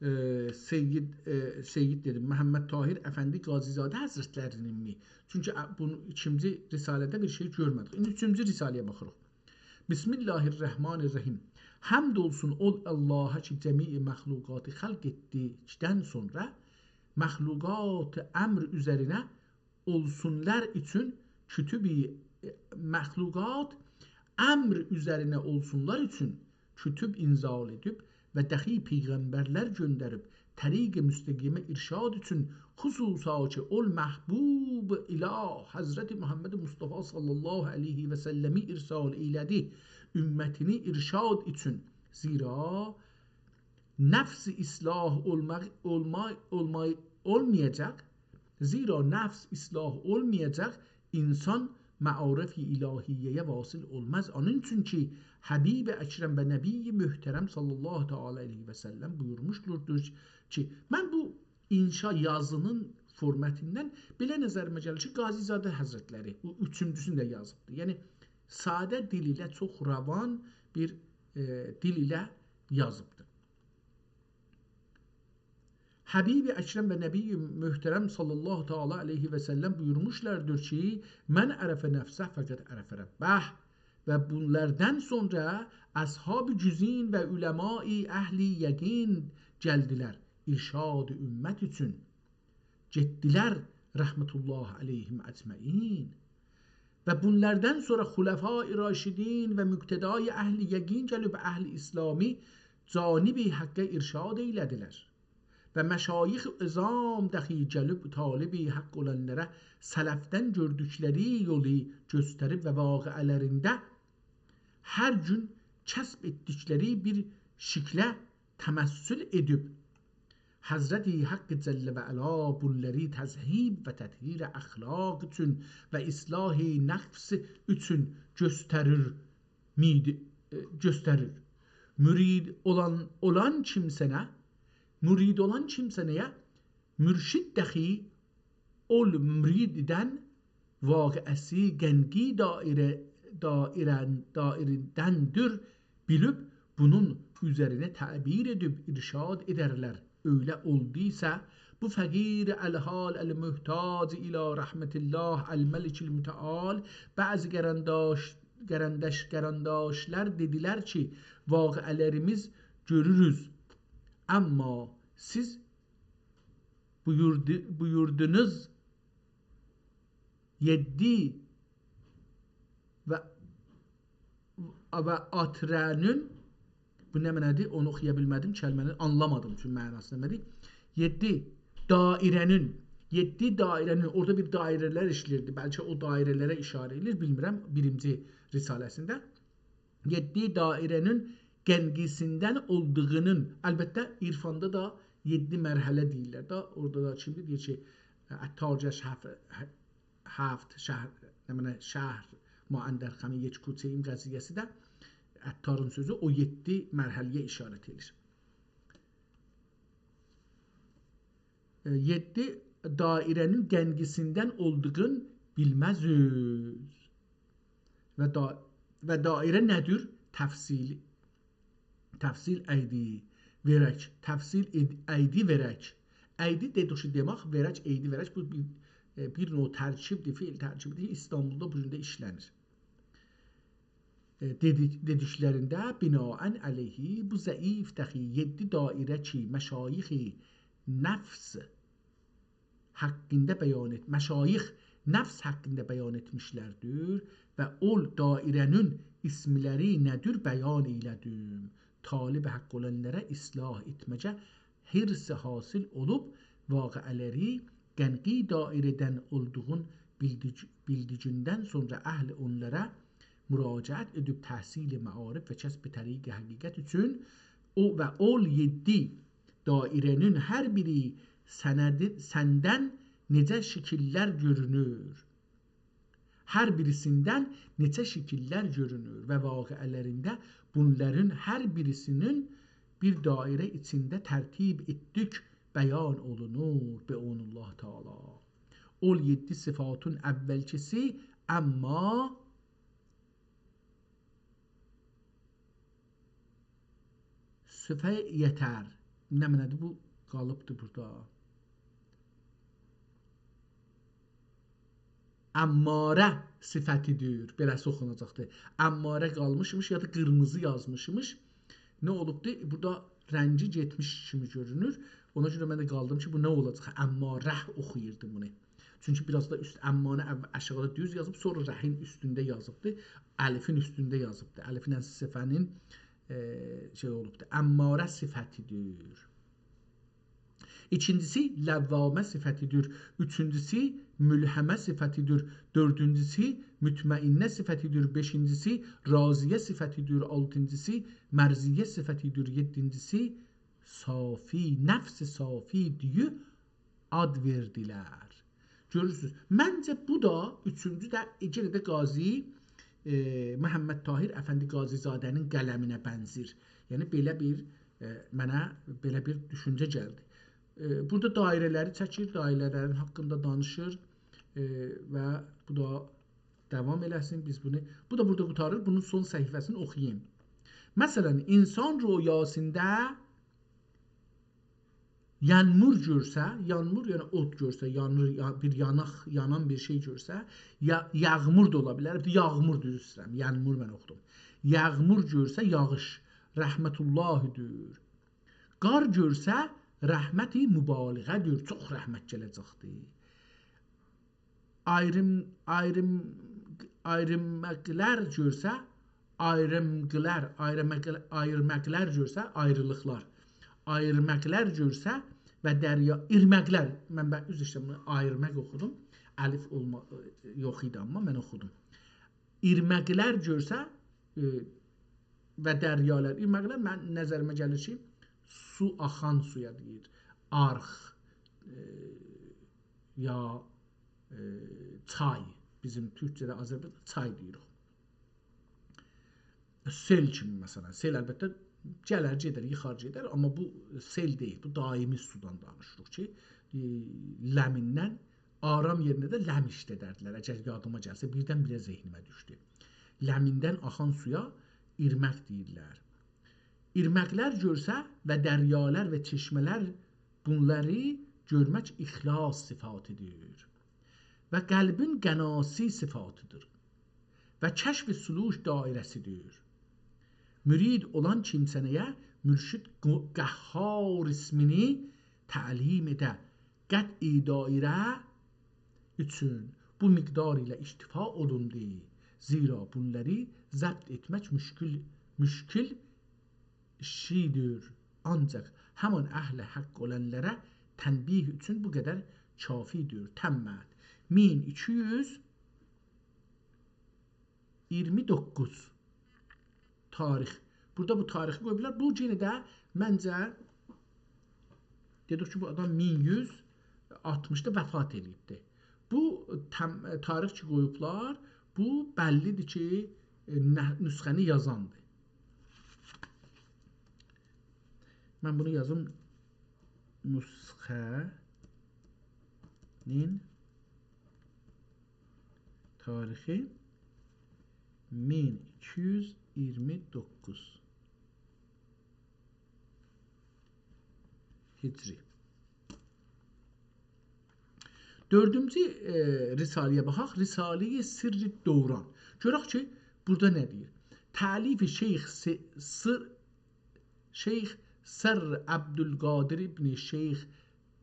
ائ، سید، ائ، سید دئدیم، محمدطاهر افندی قاضی‌زاده حضرتلرینین‌می؟ چونکی، ا، بونو ایکینجی رساله‌ده بیر شئی گؤرمه‌دیک. ایندی اوچونجو رساله‌یه باخیریق. بسم الله الرحمن الرحیم. حمد اولسون او آللاها کی، جمیع مخلوقاتی خلق ائتدیکدن سونرا مخلوقات امر اوزرینه اولسونلار اوچون کتبی، مخلوقات امر اوزرینه اولسونلار اوچون کتب انزال ائدیب و دخی پیغمبرلر گؤندریب، طریق مستقیمه ارشاد اوچون، خصوصا کی، اول محبوب اله حضرت محمد مصطفی صلی الله علیه و سلمی ارسال ائیله‌دی، امتینی ارشاد اوچون. زیرا نفس اصلاح اولماق، اولما-، اولما-، اولمایاجاق. زیرا نفس اصلاح اولمایاجاق، انسان معارف الهیه‌یه واصل اولماز. اونون اوچون کی، حبیب اکرم و نبی محترم صلی الله تعالی علیه و سلم بویورموشدور کی، من بو انشا یازینین فورماتیندان بئله نظریمه گلیر کی، قاضی‌زاده حضرتلری بو اوچونجوسونو ده یازیبدیر. یعنی، ساده دیل ایله، چوخ روان بیر، ائ، دیل ایله یازیبدیر. حبیب اکرم و نبی محترم صلی الله تعالی علیه و سلم بویورموشلاردیر کی، «من عرف نفسه فقد عرف ربه.» و بونلاردان سونرا اصحاب گزین و علمای اهل یقین گلدیلر ارشاد امت اوچون. گئتدیلر، رحمت الله علیهم اجمعین. و بونلاردان سونرا خلفای راشدین و مقتدای اهل یقین گلیب اهل اسلامی جانب حقه ارشاد ائیله‌دیلر. و مشایخ عظام دخی گلیب طالب حق اولانلارا سلفدن گؤردوکلری یولو گؤستریب و واقعه‌لرینده هر گون کسب ائتدیکلری بیر شکله تمثل ائدیب، حضرت حق جل و علا بونلاری تذهیب و تطهیر اخلاق اوچون و اصلاح نفس اوچون گؤستریر، مید-، ائ، گؤستریر. مرید اولان، اولان کیمسه‌نه، مرید اولان کیمسه‌نه‌یه مرشد دخی اول مریددن واقعه‌سی قنقی دایره، دایره، دایره‌دندیر، بیلیب بونون اوزرینه تعبیر ائدیب ارشاد ائدرلر. اؤیله اولدویسا، بو فقیر الحال المحتاج الی رحمت الله الملک المتعال، بعضی قارانداش، قارانداش، قارانداشلار دئدیلر کی، واقعه‌لریمیز گؤروروز، اما سیز بویوردو-، بویوردونوز، یئددی، و آتره‌نین، بو نه معنادیر؟ اونو اوخویا بیلمه‌دیم، کلمه‌نی آنلامادیم، چونکی معناسی نه‌دیر؟ یئددی دایره‌نین، یئددی دایره‌نین، اورادا بیر دایره‌لر ایشله‌ییردی. بلکه او دایره‌لره ایشاره ائدیر، بیلمیرم، بیرینجی رساله‌سینده. یئددی دایره‌نین گنگی‌سیندن اولدوغونون، البته، عرفاندا دا یئددی مرحله دئییرلر ده. اورادا دا کیمدیر؟ دئییر کی، عطار گلیر هفت، هفت شهر، نمنه، شهر ما اندر خم یک کوچه‌ایم قضیه‌سی ده عطارین سؤزو، او یئددی مرحله‌یه اشارت ائدیر. ائ، یئددی دایره‌نین گنگی‌سیندن اولدوغون بیلمز اؤز. و دا-، و دایره نه‌دیر؟ تفصیل، تفصیل ایدی وئرک، تفصیل اید-، ایدی وئرک. ایدی دئدیک کی، دئمک، وئرک، ایدی وئرک، بو بیر، ائ، بیر نوع ترکیبدیر، فعل ترکیبیدیر کی، ایستانبولدا بو گون ده ایشله‌نیر. ائ، دئدیک-، دئدیکلرینده بناءً علیه، بو ضعیف داخی یئددی دایره کی، مشایخ نفس حاقیندا بیان ائت-، مشایخ نفس حاقیندا بیان ائتمیشلردیر و اول دایره‌نین اسملری نه‌دیر بیان ائیله‌دیم. طالب حق اولانلارا اصلاح ائتمه‌یه حرص حاصل اولوب، واقعه‌لری گنگی دایره‌دن اولدوغون بیلدیک-، بیلدیگیندن سونرا اهل اونلارا مراجعت ائدیب تحصیل معارف و کسب طریق حقیقت اوچون او و اول یئددی دایره‌نین هر بیری سندی-، سندن نئجه شکیللر گؤرونور، هر بیریسیندن نئچه شکیللر گؤرونور و واقعه‌لرینده بونلارین هر بیریسینین بیر دایره ایچینده ترتیب ائتدیک، بیان اولونور، بعون الله تعالی. اول یئددی صفاتین اولکیسی، اما صفه یئتر. نمنه‌دیر بو؟ قالیبدی بورادا. اماره صفتیدیر. بئله‌سی اوخوناجاقدیر. اماره قالمیشمیش، یا دا قیرمیزی یازمیشمیش. نه اولوبدو؟ بورادا رنگی گئتمیش کیمی گؤرونور. اونا گؤره من ده قالدیم کی، بو نه اولاجاق؟ اماره اوخویوردوم بونو. چونکی بیر آز دا اوست، امانه او-، آشاغیدا دوز یازیب، سونرا رهین اوستونده یازیبدی. الفین اوستونده یازیبدی. الفله صفه‌نین، ائ، شئی اولوبدو. اماره صفتیدیر. ایکینجیسی، لوامه صفتیدیر. اوچونجوسو، ملهمه صفتیدیر. دؤردونجوسو، مطمئنه صفتیدیر. بئشینجیسی، راضیه صفتیدیر. آلتینجیسی، مرضیه صفتیدیر. یئددینجیسی، صافی، نفس صافی دئییب آد وئردیلر. گؤرورسونوز. منجه بو دا، اوچونجو ده، یئنه ده قاضی، ائ، محمدطاهر افندی قاضی‌زاده‌نین قلمینه بنزیر. یعنی، بئله بیر، ائ، منه بئله بیر دوشونجه گلدی. ائ، بورادا دایره‌لری چکیر، دایره‌لرین حاقیندا دانیشیر، ائ، و بو دا داوام ائله‌سین، بیز بونو، بو دا بورادا قوتاریر، بونون سون صفحه‌سینی اوخویاییم. مثلا، انسان رؤیاسیندا یانمور گؤرسه، یانمور، یعنی اوت گؤرسه، یانیر، یا-، بیر یاناق، یانان بیر شئی گؤرسه، یا-، یاغمور دا اولا بیلر، بیر یاغمور، دوز ایسته‌ییرم، یانمور من اوخودوم. یاغمور گؤرسه، یاغیش، رحمت اللهیدیر. قار گؤرسه، رحمت مبالغه‌دیر، چوخ رحمت گله‌جکدیر. آیریم-، آیریم-، آیرماقلار گؤرسه، آیرماقلار، آیرماقل-، آیرماقلار گؤرسه، آیریلیقلار. آیرماقلار گؤرسه و دریا، ایرماقلار، من به-، عذر ایسته‌ییرم، بونو آیرماق اوخودوم. الف اولما-، یوخ ایدی، آمما من اوخودوم. ایرماقلار گؤرسه، ائ، و دریالار، ایرماقلار، من نظریمه گلیر کی، سو، آخان سویا دئییر. آرخ، ائ، یا، ائ، چای. بیزیم تورکجه‌ده، آذربایجاندا چای دئییریک. سئل کیمی، مثلا. سئل، البته، گلر، گئدر، ییخار، گئدر، آمما بو سئل دئییل، بو دائمی سودان دانیشیریق کی، ائ، لمیندن، آرام یئرینده ده لم ایشله‌دردیلر. اگر یادیما گلسه، بیردن-بیره ذهنیمه دوشدو. لمیندن آخان سویا ایرماق دئییرلر. ایرماقلار گؤرسه و دریالار و چشمه‌لر، بونلاری گؤرمک اخلاص صفاتیدیر. و قلبین قناسی صفاتیدیر. و کشف سلوک دایره‌سیدیر. مرید اولان کیمسه‌یه مرشد قو-، قهار اسمینی تعلیم ائده، قطع دایره اوچون بو مقدار ایله اکتفا اولوندو. زیرا بونلاری ضبط ائتمک مشکل، مشکل ایشیدیر. آنجاق همان اهل حق اولانلارا تنبیه اوچون بو قدر کافیدیر. تمت. مین ایکی یوز ایگیرمی دوققوز تاریخ. بورادا بو تاریخی قویوبلار. بو یئنه ده منجه دئدیک کی، بو آدام مین یوز آلتمیشدا وفات ائله‌ییبدی. بو تم-، تاریخ کی قویوبلار، بو بللی‌دیر کی، ائ، نه-، نسخه‌نی یازاندیر. من بونو یازیم. نسخه‌نین تاریخی مین ایکی یوز ایگیرمی دوققوز هجری. دؤردونجو، ائ، رساله‌یه باخاق. رساله‌ی سر دوران. گؤرک کی، بورادا نه دئییر؟ تألیف شیخ س-، سر، شیخ سر عبدالقادر ابن شیخ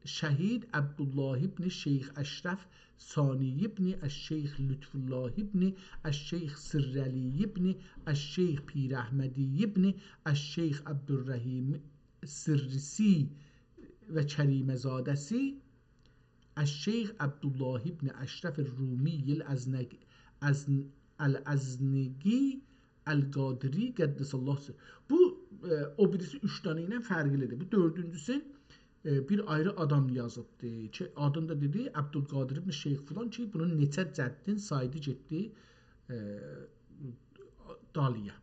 شهید عبدالله ابن شیخ اشرف ثانی ابن الشیخ لطف‌الله ابن الشیخ سرعلی ابن الشیخ پیراحمدی ابن الشیخ عبدالرحیم سرسی و کریمه‌زاده‌سی الشیخ عبدالله ابن اشرف رومی الازنگ-، ازن-، الازنگی القادری قدس الله سر-، بو، ائ، او بیریسی اوچ دنه ایله فرقلی‌دیر. بو دؤردونجوسو، ائ، بیر آیری آدام یازیبدی کی، آدینی دا دئدی، عبدالقادر ابن شیخ فلان کی، بونون نئچه جدّین سایدی گئتدی، ائ، دالییا.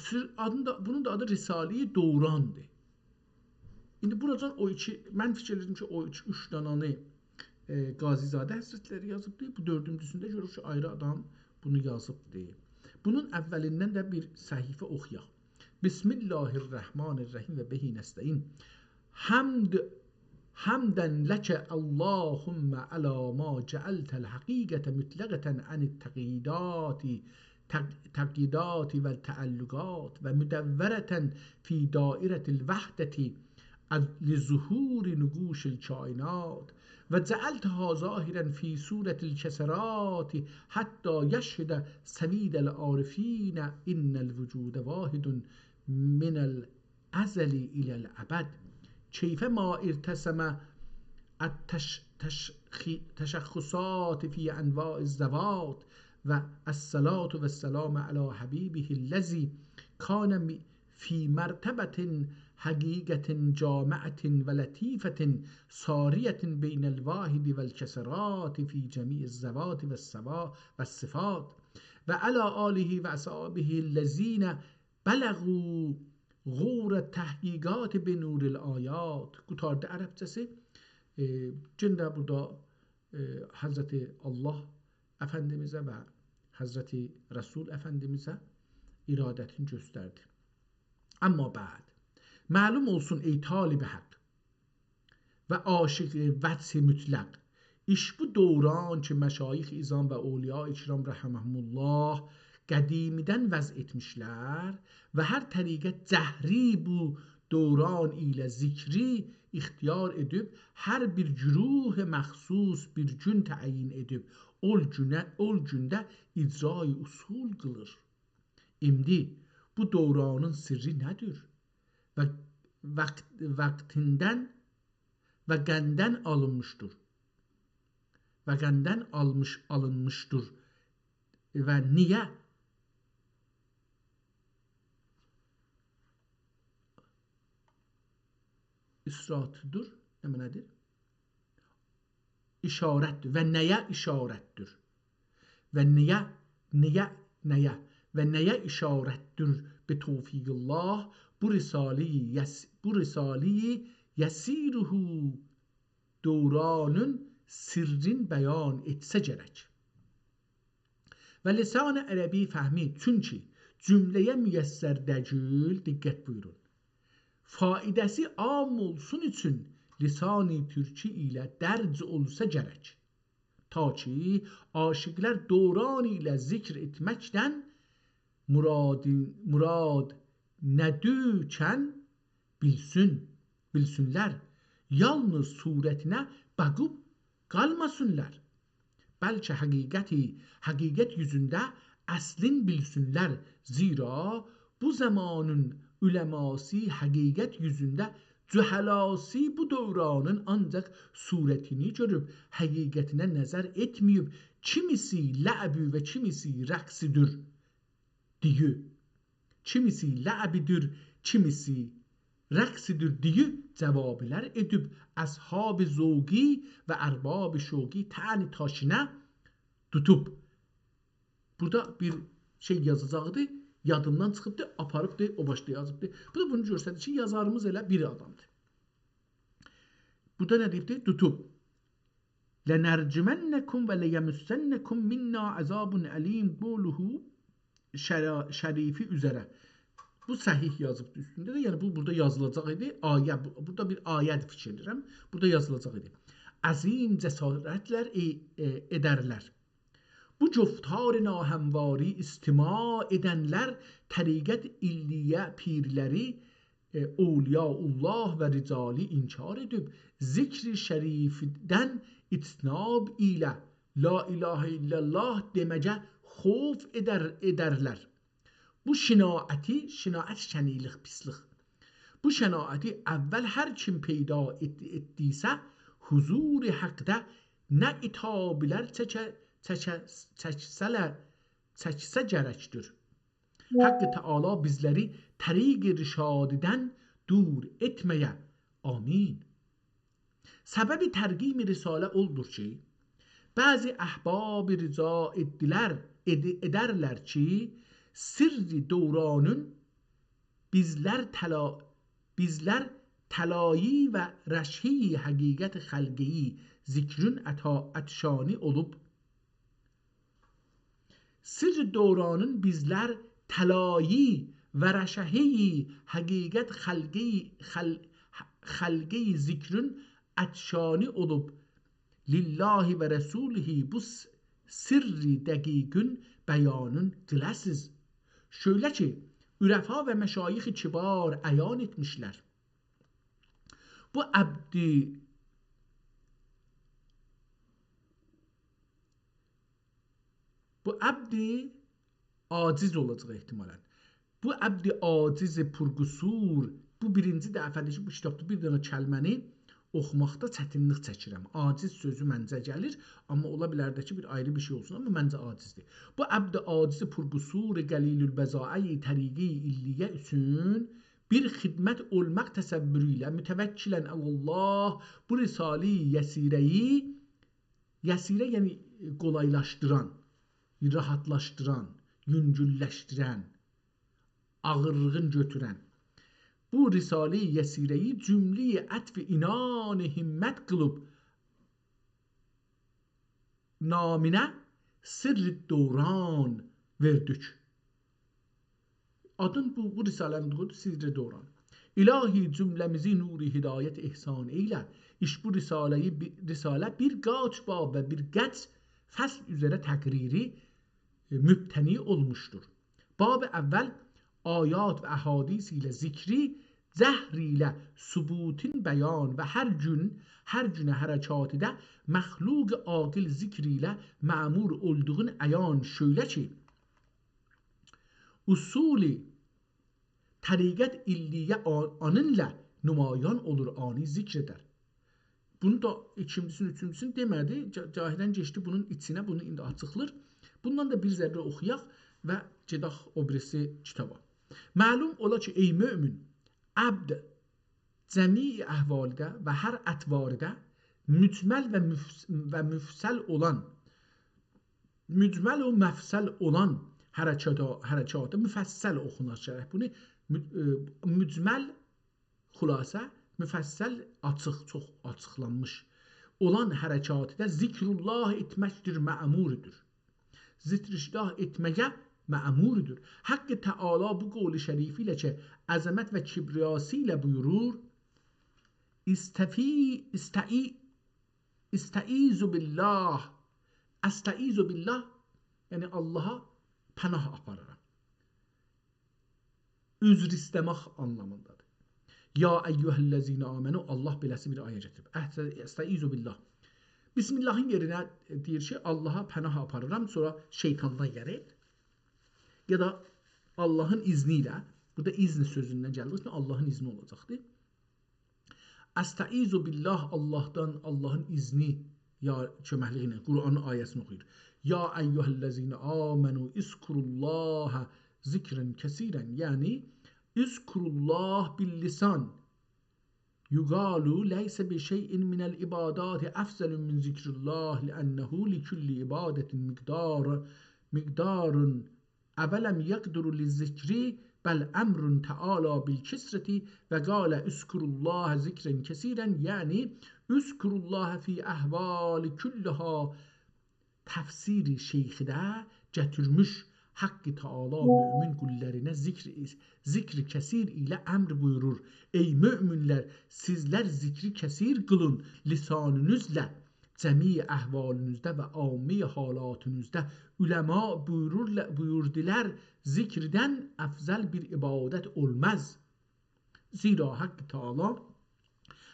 سر-، آدینی دا، بونون دا آدی رساله‌ی دوراندیر. ایندی بوراجان او ایکی، من فیکیر ائدیرم کی، او ایکی، اوچ دنه‌نی، ائ، قاضی‌زاده حضرتلری یازیبدی. بو دؤردونجوسونده گؤروروک کی، آیری آدام بونو یازیبدی. بونون اوّلیندن ده بیر صفحه اوخویاق. بسم الله الرحمن الرحیم و به نستعین. حمد، حمداً لک اللهم علی ما جعلت الحقیقة مطلقة عن التقییدات تق-، تقییدات و تعلقات و مدورة فی دائرة الوحدة از لظهور نقوش الکائنات و جعلتها ظاهراً فی صورة الکسرات حتی یشهد سوید العارفین ان الوجود واحد من الازل الی الابد. کیفما ارتسم التش-، تشخ-، تشخصات فی انواع الذوات و الصلاة و السلام علی حبیبه الذی کان م-، فی مرتبة حقیقة جامعة و لطیفة ساریة بین الواحد و الکسرات فی جمیع الذوات و السوا-، و الصفات و علی آله و اصحابه الذین بلغوا غور التحقیقات بنور الآیات. قوتاردی عربجه‌سی. ائ، یئنه ده بورادا، ائ، حضرت الله افندیمیزه و حضرت رسول افندیمیزه ارادتینی گؤستردی. اما بعد، معلوم اولسون، ای طالب حق، و عاشق وجه مطلق، ایش بو دوران کی، مشایخ عظام و اولیای کرام رحمهم الله قدیمیدن وضع ائتمیشلر و هر طریقت جهری بو دوران ایله ذکری اختیار ائدیب، هر بیر گروه مخصوص بیر گون تعیین ائدیب، او گونه، او گونده اجرای اصول قیلیر. ایندی بو دورانین سرّی نه‌دیر؟ و وقت، وقتیندن و قندن آلینمیشدیر. و قندن آلمیش، آلینمیشدیر. و نییه؟ اصراتدیر. نه معنادیر؟ اشارتدیر. و نه‌یه اشارتدیر؟ و نه‌یه، نه‌یه، نه‌یه؟ و نه‌یه اشارتدیر؟ به توفیق الله، بو رساله‌ی یس-، بو رساله‌ی یسیره دورانین سرّین بیان ائتسه گرک. و لسان عربی فهمی، چونکی جمله‌یه میسر دئییل، دقت بویورون. فایده‌سی عام اولسون اوچون لسان ترکی ایله درج اولسا گرک. تا کی، عاشقلر دوران ایله ذکر ائتمکدن مرادی-، مراد نه‌دیرکن بیلسین، بیلسینلر. یالنیز صورتینه باخیب قالماسینلار. بلکه حقیقتی، حقیقت یوزونده اصلین بیلسینلر. زیرا بو زمانین علماسی حقیقت یوزونده، جهلاسی بو دورانین آنجاق صورتینی گؤروب، حقیقتینه نظر ائتمه‌ییب، کیمیسی لعبی و کیمیسی رقصیدیر دئیه، کیمیسی لعبیدیر، کیمیسی رقصیدیر دئیه جوابلر ائدیب، اصحاب ذوقی و ارباب شوقی طعن تاشینا توتوب. بورادا بیر شئی یازاجاقدی، یادیمدان چیخیبدی، آپاریبدی، او باشدا یازیبدی. بو دا بونو گؤستریر کی، یازاریمیز ائله بیر آدامدیر. بورادا نه دئییبدی؟ توتوب. «لنرجمنکم و لیمسنکم منا عذاب الیم» قوله شرا-، شریفی اوزره. بو صحیح یازیبدی اوستونده ده، یعنی بو بورادا یازیلاجاق ایدی. آیه، بو-، بورادا بیر آیه‌دیر فیکیر ائدیرم. بورادا یازیلاجاق ایدی. عظیم جسارتلر ائ-، ائ-، ائدرلر. بو گفتار ناهمواری استماع ائدنلر طریقت علیه پیرلری، ائ، اولیاءالله و رجالی انکار ائدیب، ذکر شریفدن اجتناب ایله لا اله الا الله دئمه‌یه خوف ائدر، ائدرلر. بو شناعتی، شناعت شنی‌لیک، پیسلیک. بو شناعتی اول هر کیم پیدا ائت-، ائتدیسه، حضور حقده نه عتابلر چکه-، چکه-، چکسه‌له-، چکسه گرکدیر. حق تعالی بیزلری طریق رشادیدن دور ائتمه‌یه. آمین. سبب ترقیم رساله اولدور کی، بعضی احباب رجا ائتدیلر، ائدی-، ائدرلر کی، سر دورانین بیزلر طلا-، بیزلر طلایی و رشحی حقیقت خلقه‌یی ذکرین عطا-، عطشانی اولوب، سر دورانین بیزلر طلایی و رشحه‌یی حقیقت خلقه‌یی، خل-، خلقه‌یی ذکرین عطشانی اولوب، لله و رسوله بو س-، سر دقیقین بیانین قیله‌سیز. شؤیله کی، عرفا و مشایخ کبار عیان ائتمیشلر. بو عبد، بو عبد عاجز اولاجاق احتمالاً. بو عبد عاجز پرقصور، بو بیرینجی دفعه‌دیر کی، بو کیتابدا بیر دنه کلمه‌نی اوخوماقدا چتینلیک چکیرم. عاجز سؤزو منجه گلیر، آمما اولا بیلر ده کی، بیر آیری بیر شئی اولسون، آمما منجه عاجزدیر. بو عبد عاجز پرقصور قلیل البضاعه طریق علیه اوچون بیر خدمت اولماق تصورو ایله متوکلاً علی الله بو رساله یسیره‌یی، یسیره یعنی قولایلاشدیران، راحاتلاشدیران، یونگوللشدیرن، آغیرلیغین گؤتورن. بو رساله یسیره‌یی جمله عطف عنان همت قیلیب نامینه سر دوران وئردیک. آدین بو، بو رساله‌نین آدی سر دوران. الهی جمله‌میزی نور هدایت احسان ائیله. ایش بو رساله‌یی بی-، رساله بیر قاچ باب و بیر قاچ فصل اوزره تقریری، ائ، مبتنی اولموشدور. باب اول آیات و احادیث ایله ذکری جهر ایله ثبوتین بیان و هر گون، هر گونه حرکاتیده مخلوق عاقل ذکر ایله مأمور اولدوغون عیان. شؤیله کی، اصول طریقت علیه آ-، آنینلا نمایان اولور، آنی ذکر ائدر. بونو دا ایکینجیسینی، اوچونجوسونو دئمه‌دی. جا-، جاهلاً کئچدی بونون ایچینه، بونو ایندی آچیقلیر. بوندان دا بیر ذره اوخویاق و گئدک او بیریسی کیتابا. معلوم اولا کی، ای مؤمن، عبد جمیع احوالده و هر اطوارده مجمل و مفص-، و مفصل اولان، مجمل و مفصل اولان حرکاتا، حرکاتی مفصل اوخونار گرک. بونو مج-، ائ، مجمل خلاصه، مفصل، آچیق، چوخ آچیقلانمیش اولان حرکاتیده ذکرالله ائتمکدیر، مأموردور. ذکرالله ائتمه‌یه مأموردور. حق تعالی بو قول شریفی ایله کی، عظمت و کبریاسی ایله بویورور: استفی-، استعی-، استعیذ بالله. استعیذ بالله، یعنی آللاها پناه آپاریرام. عذر ایسته‌مک آنلامیندادیر. یا ایها الذین آمنوا، آللاه بئله‌سی بیر آیه گتیریب. احس-، استعیذ بالله. بسم اللهین یئرینه دئییر کی، آللاها پناه آپاریرام، سونرا شیطاندان گرک. یا دا آللاهین اذنی ایله، بورادا اذن سؤزوندن گلدیگی اوچون آللاهین اذنی اولاجاقدیر. استعیذ بالله، آللاهدان، آللاهین اذنی، یا کؤمکلیگی ایله قرآنین آیه‌سینی اوخویور. یا ایها الذین آمنوا اذکروا الله ذکرا کثیرا، یعنی اذکروا الله باللسان. یقال لیس بشیء من العبادات افضل من ذکر الله لأنه لکل عبادة مقدار، مقدار. اولم یقدروا للذکر بل امر تعالی بالکثرة وقال اذکروا الله ذکرا کثیرا، یعنی اذکروا الله فی الاحوال کلها. تفسیر شیخیده گتیرمیش، حق تعالی مؤمن قوللارینان ذکر، ذکر کثیر ایله امر بویورور. ای مؤمنلر، سیزلر ذکر کثیر قیلین، لسانینیزله، جمعی احوالینیزده و عامی حالاتینیزده. علما بویورورلا-، بویوردولار، ذکردن افضل بیر عبادت اولماز. زیرا حق تعالی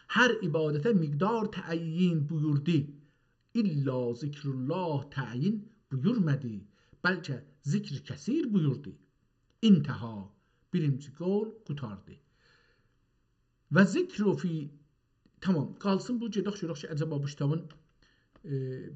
هر عبادته مقدار تعیین بویوردو. الا ذکر الله تعیین بویورمادی، بلکه ذکر کثیر بویوردو. انتهی. بیرینجی قول قوتاردی. و ذکر فی، تمام، قالسین بو، گئدک گؤرک کی، عجبا بو کیتابین، ائ،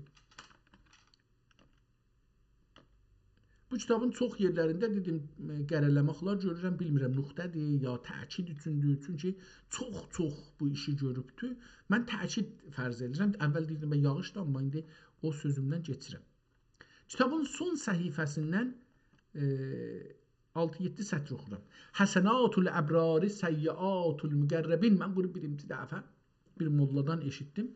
بو کیتابین چوخ یئرلرینده، دئدیم، ائ، قره‌له‌مکلر گؤرورم، بیلمیرم، نقطه‌دیر یا تأکید اوچوندور. چونکی چوخ-چوخ بو ایشی گؤروبدو. من تأکید فرض ائدیرم. اول دئییردیم، من یاغیشدی، آمما ایندی او سؤزومدن کئچیرم. کیتابین سون صفحه‌سیندن، ائ، آلتی-یئددی سطر اوخورام. حسنات الابرار، سیئات المقربین. من بونو بیرینجی دفعه بیر موللادان ائشیتدیم.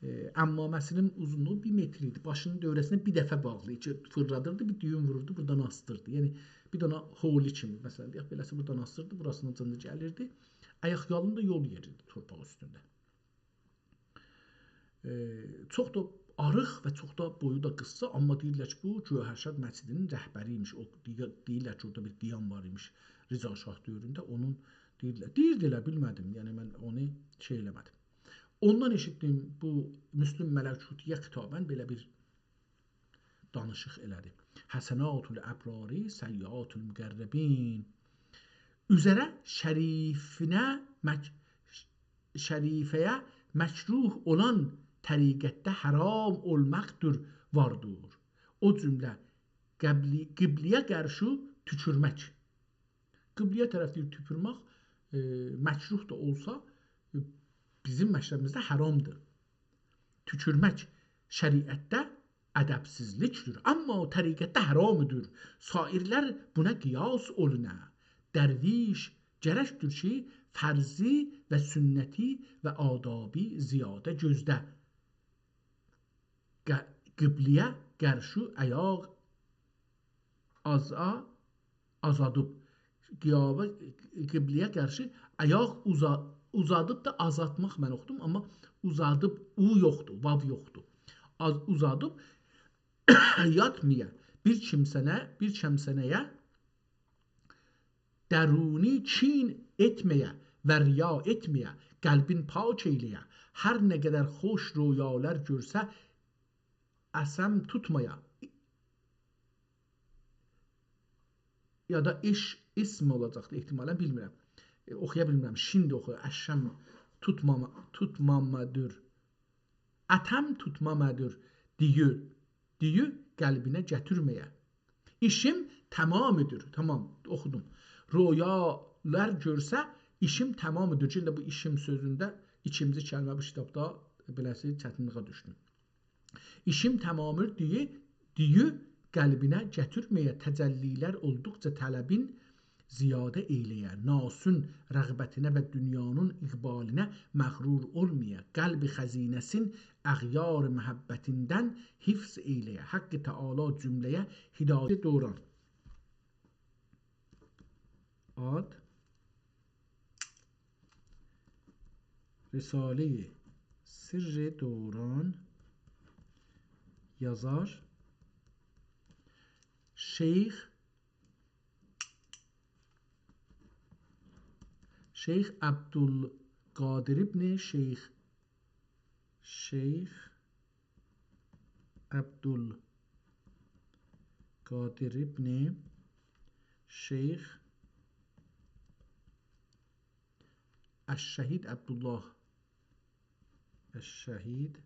ائ، عمامه‌سینین اوزونلوغو بیر متر ایدی. باشینین دؤوره‌سینه بیر دفعه باغلی کی، فیرلادیردی، بیر دویون ووروردو، بورادان آسدیردی. یعنی، بیر دنه هولی کیمی، مثلا، دئیک، بئله‌سی بورادان آسدیردی، بوراسیندان دا گلیردی. آیاق‌یالین دا یول یئریردی تورپاق اوستونده. ائ، چوخ دا آریق و چوخ دا بویو دا قیسسا، آمما دئییرلر کی، بو گوهرشاد مسجدینین رهبری ایمیش. او دئییر-، دئییرلر کی، اورادا بیر قیام وار ایمیش رضا شاه دؤورونده. اونون دئییرلر، دئییردیلر، بیلمه‌دیم. یعنی، من اونو شئی ائله‌مه‌دیم. اوندان ائشیتدیم، بو مسلم ملکوتی‌یه خطاباً بئله بیر دانیشیق ائله‌دی. حسنات الابرار، سیئات المقربین. اوزره شریفینه مک-، شریفه‌یه مکروه اولان طریقتده حرام اولماقدیر، واردیر. او جمله قبلی-، قبله‌یه قارشی توکورمک. قبله‌یه طرف دئییر توپورمک، ائ، مکروه دا اولسا، ائ، بیزیم مذهبیمیزده حرامدیر. توکورمک شریعتده ادبسیزلیکدیر، آمما طریقتده حرامدیر. سایرلر بونا قیاس اولونا. درویش گرکدیر کی، فرضی و سنتی و آدابی زیاده گؤزده. ق-، قبله‌یه قارشی آیاق آزا-، آزادیب. قیاوه، قبله‌یه قارشی آیاق اوزا-، اوزادیب دا آزاتماق من اوخودوم، آمما اوزادیب، او یوخدور، واو یوخدور. آز-، اوزادیب یاتمایا، بیر کیمسنه، بیر کیمسنه‌یه درونی کین ائتمه‌یه و ریا ائتمه‌یه، قلبین پاک ائیله‌یه. هر نه قدر خوش رؤیالار گؤرسه، اثم توتمایا. یا دا اش-، اسم اولاجاقدی احتمالاً، بیلمیرم. ائ، اوخویا بیلمیرم. شین ده اوخویور. اثم توتماما-، توتمامادور. اثم توتمامادور. دئییر، دئییر، قلبینه گتیرمه‌یه. ایشیم تمامدیر. تمام، اوخودوم. رؤیالار گؤرسه، ایشیم تمامدیر. یئنه ده بو ایشیم سؤزونده ایکینجی کلمه بو کیتابدا بئله‌سی چتینلیگه دوشدوم. ایشیم تمامدیر دئییر، دئییر، قلبینه گتیرمه‌یه، تجلی‌لر اولدوقجا طلبین زیاده ائیله‌یه، ناسون رغبتینه و دونیانین اقبالینه مغرور اولمایا، قلب خزینه‌سین اغیار محبتیندن حفظ ائیله‌یه. حق تعالی جمله‌یه هدایت دوران. آد. رساله‌ی سر دوران، یازار شیخ، شیخ عبدالقادر ابن شیخ، شیخ عبدالقادر ابن شیخ الشهید عبدالله. الشهید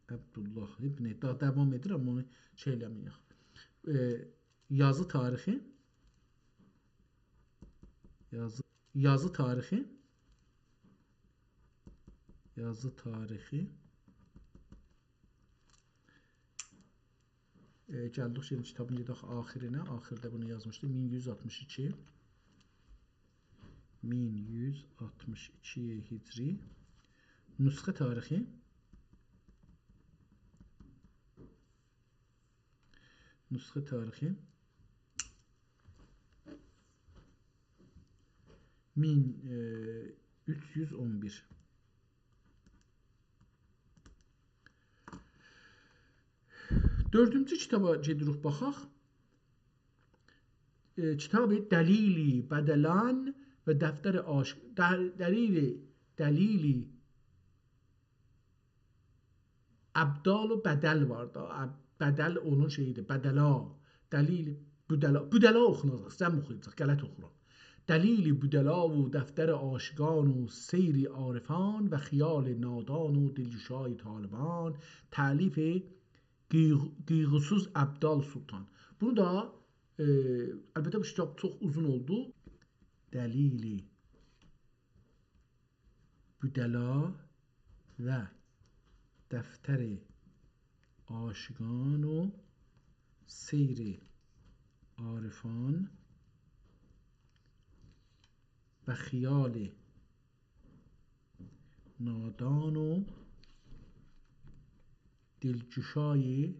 عبدالله ابن، دا داوام ائدیر، آمما اونو شئی ائله‌مه‌یک. ائ، یازی تاریخی. یازی، یازی تاریخی. یازی تاریخی. ائ، گلدیک شیمدی کیتابین گئدک آخیرینه. آخیرده بونو یازمیشدی. مین یوز آلتمیش ایکی. مین یوز آلتمیش ایکی هجری. نسخه تاریخی. نسخه تاریخی. مین، ائ، اوچ یوز اون بیر. دؤردونجو کیتابا گئدیریک، باخاق. ائ، کتاب دلیل بدلان و دفتر عاشق، دل-، دلیل، دلیل ابدال و بدل وار دا. اب-، بدل اونون شئیی‌دیر، بدلا. دلیل بدلا، بدلا اوخوناجاق، سن اوخویاجاق، غلط اوخورام. دلیل بدلا و دفتر عاشقان و سیر عارفان و خیال نادان و دلگشای طالبان، تألیف قیغ-، قیغوسوز ابدال سلطان. بونو دا، ائ، البته بو کیتاب چوخ اوزون اولدو. دلیل بدلا و دفتر عاشقان و سیر عارفان و خیال نادان و دلگشای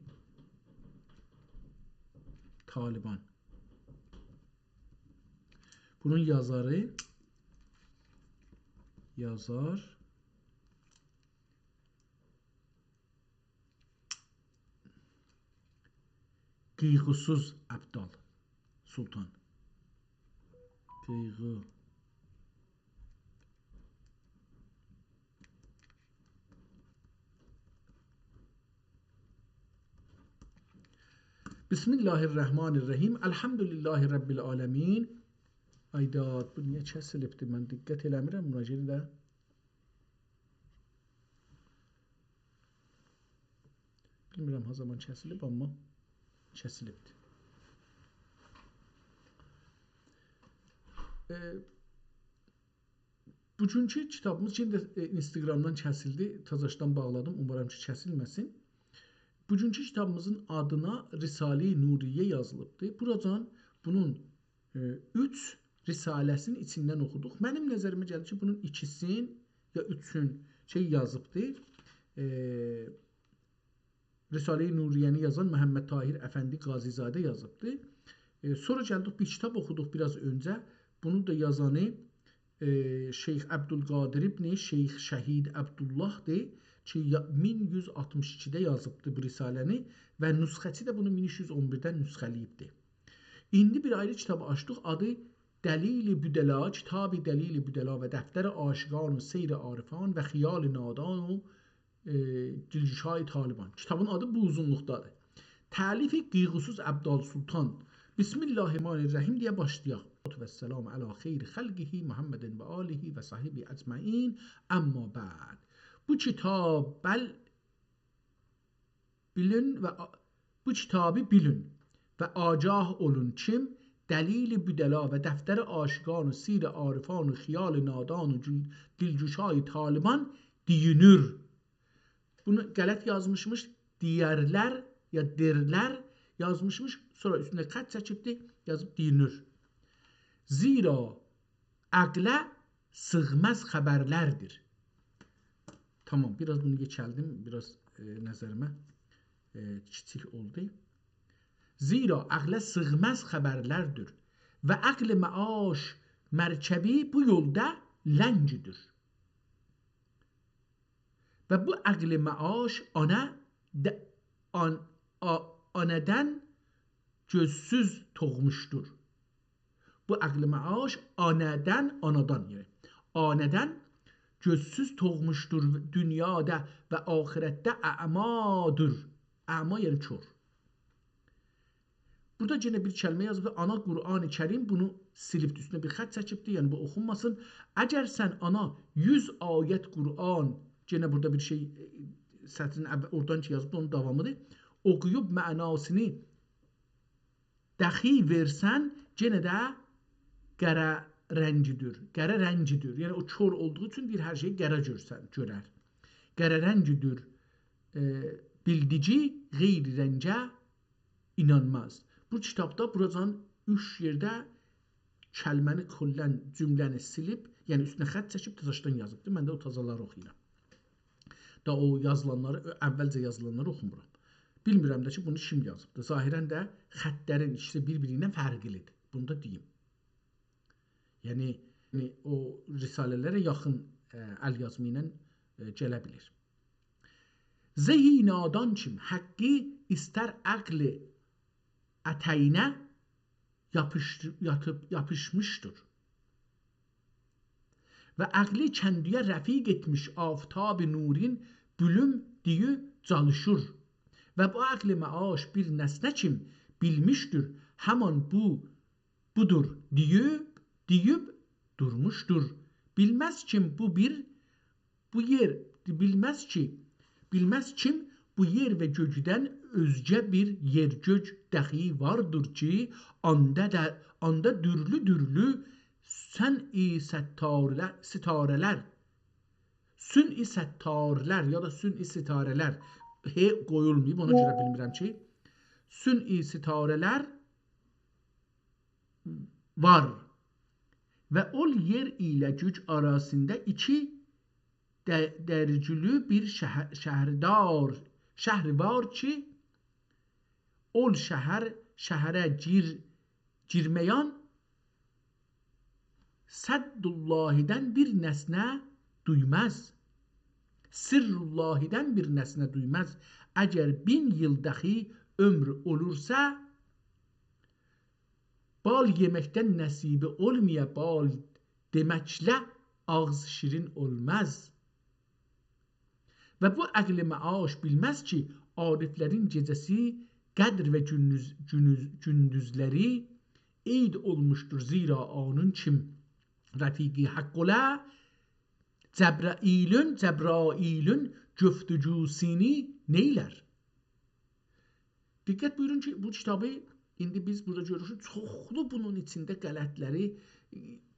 طالبان. بونون یازاری، یازار قیغوسوز ابدال سلطان. قیغو بسم الله الرحمن الرحیم. الحمد لله رب العالمین. آی داد، بو نییه کسیلیبدی؟ من دقت ائله‌میرم بونا، یئنه ده. بیلمیرم ها زامان کسیلیب، آمما کسیلیبدی. ائ، بوگونکو کیتابیمیز، یئنه ده، ائ، اینستاگرامدان کسیلدی. تازاشدان باغلادیم. اومارام کی، کسیلمه‌سین. بوگونکو کیتابیمیزین آدینا رساله‌ی نوریه یازیلیبدی. بوراجان بونون، ائ، اوچ رساله‌سینین ایچیندن اوخودوق. منیم نظریمه گلیر کی، بونون ایکیسین یا اوچون شئی یازیبدی. ائ، رساله‌ی نوریه‌نی یازان محمدطاهر افندی قاضی‌زاده یازیبدی. ائ، سونرا گلدیک، بیر کیتاب اوخودوق بیر آز اؤنجه. بونو دا یازانی، ائ، شیخ عبدالقادر ابن شیخ شهید عبدالله‌دیر کی، یا-، مین یوز آلتمیش ایکیده یازیبدی بو رساله‌نی و نسخه‌چی ده بونو مین اوچ یوز اون بیردن نسخه‌له‌ییبدی. ایندی بیر آیری کیتاب آچدیق، آدی دلیل بدلا، کتاب دلیل بدلا و دفتر عاشقان و سیر عارفان و خیال نادان و ائ، دلگشای طالبان. کیتابین آدی بو اوزونلوقدادیر. تألیف قیغوسوز ابدال سلطان. بسم الله الرحمن الرحیم دئیه باشلایاق. و السلام علی خیر خلقه محمد و آله و صحبه اجمعین. اما بعد. بو کیتاب بل-، بیلین و آ-، بو کیتابی بیلین و آگاه اولون کیم دلیل بدلا و دفتر عاشقان و سیر عارفان و خیال نادان و گل-، دلگشای طالبان دئیینیر. بونو غلط یازمیشمیش، دئیرلر یا درلر یازمیشمیش، سونرا اوستونده خط چکیبدی، یازیب دئیینیر. زیرا عقله سیغماز خبرلردیر. تامام، بیر آز بونو یئکلدیم، بیر آز، ائ، نظریمه، ائ، کیچیک اولدو. زیرا عقله سیغماز خبرلردیر و عقل معاش مرکبی بو یولدا لنگیدیر. و بو عقل معاش آنا د-، آن-، آ-، آنادان گؤزسوز دوغموشدور. بو عقل معاش آنادان، آنادان، یعنی آنادان گؤزسوز دوغموشدور، دونیادا و آخرتده اعمادیر. اعمی، یعنی کور. بورادا یئنه بیر کلمه یازیبدی. آنا قرآن کریم بونو سیلیبدی، اوستونه بیر خط چکیبدی، یعنی بو اوخونماسین. اگر سن آنا یوز آیت قرآن، یئنه بورادا بیر شئی، ائ، سطرین اول، اورادان کی یازیبدی، اونون داوامیدیر. اوخویوب معناسینی دخی وئرسن، یئنه ده قره رنگی‌دیر. قره رنگی‌دیر. یعنی او کور اولدوغو اوچون دئییر، هر شئیی قره گؤرسن، گؤرر. قره رنگی‌دیر، ائ، بیلدیگی غیر رنگه اینانماز. بو کیتابدا بوراجان اوچ یئرده کلمه‌نی کلاً، جمله‌نی سیلیب، یعنی اوستونه خط چکیب تازاشدان یازیبدی. من ده او تازالاری اوخویورام. دا او یازیلانلاری، اولجه یازیلانلاری اوخومورام. بیلمیرم ده کی، بونو کیم یازیبدی. ظاهراً ده خطلرین ایکیسی بیر-بیری ایله فرقلی‌دیر. بونو دا دئییم. یعنی، یعنی او رساله‌لره یاخین، ائ، ال‌یازما ایله، ائ، گله بیلیر. زهی نادان کیم حقی ایستر عقل اتینه یاپیش-، یاتیب، یاپیشمیشدیر. و عقلی کندویه رفیق ائتمیش آفتاب نورین بولوم دئییب جالیشیر. و بو عقل معاش بیر نسنه کیم بیلمیشدیر، همان بو بودور دئییب، دئییب دورموشدور. بیلمز کیم بو بیر، بو یئر، بیلمز کی، بیلمز کیم بو یئر و گؤیدن اؤزگه بیر یئر گؤی دخی واردیر کی، آندا دا، آندا دورلو-دورلو صنع ستاره‌لر، ستاره‌لر، صنع ستاره‌لر یا دا صنع ستاره‌لر، ه قویولماییب، اونا گؤره بیلمیرم کی، صنع ستاره‌لر وار. و اول یئر ایله گؤی آراسیندا ایکی ده-، درجولو بیر شهر، شهردار، شهر وار کی، اول شهر، شهره گیر-، گیرمه‌ین سداللهی‌دن بیر نسنه دویماز. سرّاللهی‌دن بیر نسنه دویماز. اگر بین ایل دخی عؤمور اولورسا، بال یئمکدن نصیبی اولمایا، بال دئمکله آغز شیرین اولماز. و بو عقل معاش بیلمز کی، عارفلرین گئجه‌سی قدر و گوندوز، گوندوز، گوندوزلری عید اولموشدور. زیرا آنون کیم رفیقی حق اولا، جبرائیلین، جبرائیلین گفتگوسینی نئیلر؟ دقت بویورون کی، بو کیتابی ایندی بیز بورادا گؤروروک، چوخلو بونون ایچینده غلطلری،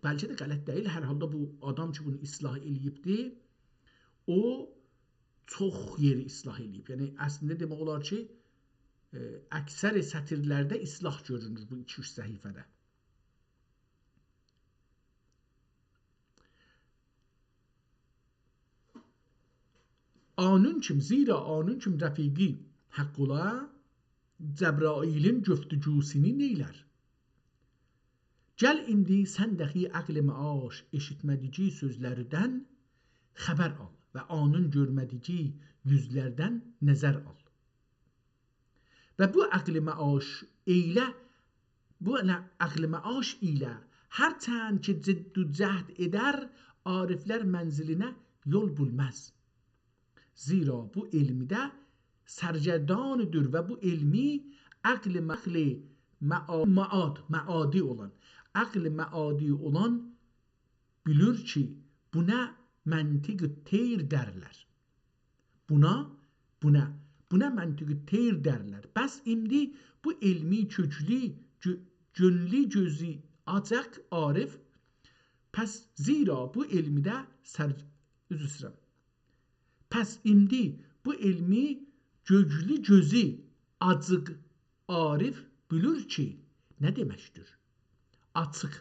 بلکه ده غلط دئییل، هر حالدا بو آدام کی، بونو اصلاح ائله‌ییبدی، او چوخ یئری اصلاح ائله‌ییب. یعنی، اصلینده دئمک اولار کی، ائ، اکثر سطیرلرده اصلاح گؤرونور بو ایکی-اوچ صفحه‌ده. آنون کیم، زیرا آنون کیم رفیقی حق اولا، جبرائیلین گفتگوسینی نئیلر؟ گل ایندی سن دخی عقل معاش ائشیتمه‌دیگی سؤزلردن خبر آل و آنون گؤرمه‌دیگی یوزلردن نظر آل. و بو عقل معاش ایله، بو نه-، عقل معاش ایله هر چند کی جد و جهد ائدر، عارفلر منزلینه یول بولماز. زیرا بو علمیده سرگردانی‌دیر و بو علمی عقل، عقل معا-، معاد، معادی اولان، عقل معادی اولان بیلیر کی، بونا منطق طیر درلر. بونا، بونا، بونا منطق طیر درلر. پس ایندی بو علمی کؤکلو، گؤ-، گؤنلو گؤزو آچیق عارف، پس زیرا بو علمیده سر-، عذر ایسته‌ییرم. پس ایندی بو علمی کؤکلو گؤزو آچیق عارف بیلیر کی، نه دئمکدیر؟ آچیق،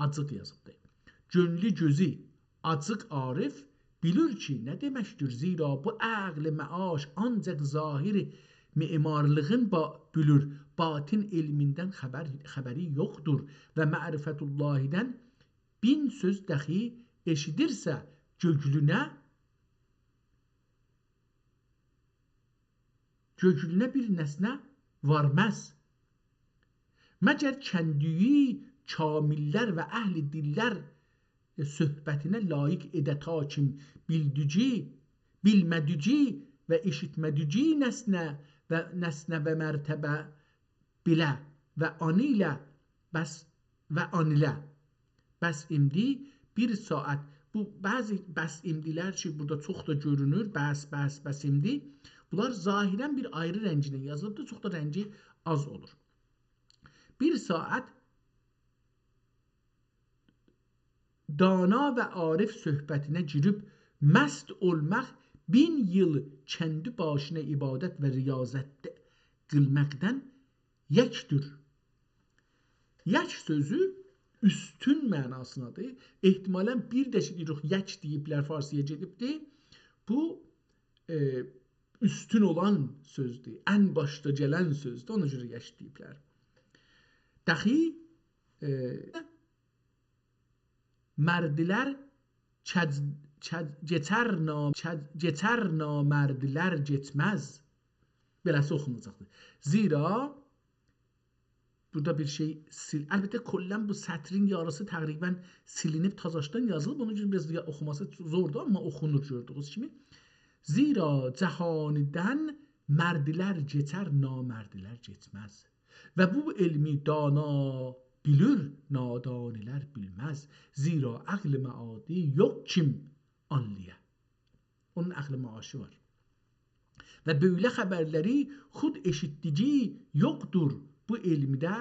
آچیق یازیبدیر. گؤنلو گؤزو آچیق عارف بیلیر کی، نه دئمکدیر؟ زیرا بو عقل معاش آنجاق ظاهر معمارلیغین با-، بیلیر، باطن علمیندن خبر، خبری یوخدور و معرفت‌اللهی‌دن بین سؤز دخی ائشیدیرسه گؤکلونه، گؤکلونه بیر نسنه وارماز. مگر کندویی کامل‌لر و اهل دل‌لر صحبتینه لایق ائده تا کیم بیلدیگی، بیلمه‌دیگی و ائشیتمه‌دیگی نسنه و نسنه و مرتبه بیله و آنیله بس و آنیله. بس ایمدی بیر ساعت. بو بعضی بس ایمدی‌لر کی، بورادا چوخ دا گؤرونور، بس، بس، بس ایمدی. بونلار ظاهراً بیر آیری رنگینن یازیلیبدیر، چوخ دا رنگی آز اولور. بیر ساعت دانا و عارف صحبتینه گیریب، مست اولماق، بین ایل کندی باشینا عبادت و ریاضت قیلماقدان یکدور. یک سؤزو اوستون معناسیندادیر. احتمالاً بیر ده کی، دئییریک، یک دئییبلر، فارسی‌یا گئدیبدی. بو، ائ، اوستون اولان سؤزدور، ان باشدا گلن سؤزدور. اونا گؤره یک دئییبلر. داخی، ائ، مردلر کج-، کج-، کئچر نا-، کج-، کئچر، نامردلر کئچمز. بئله‌سی اوخوناجاقدیر. زیرا بورادا بیر شئی سیل-، البته، کلاً بو سطرین یاریسی تقریباً سیلینیب، تازاشدان یازیلیب. اونا گؤره بیر آز دا اوخوماسی زوردور، آمما اوخونور، گؤردویونوز کیمی. زیرا جهانیدن مردلر کئچر، نامردلر کئچمز. و بو علمی دانا بیلیر، نادانی‌لر بیلمز. زیرا عقل معادی یوخ کیم آنلایا. اونون عقل معاشی وار. و بؤیله خبرلری خود ائشیتدیگی یوخدور. بو علمده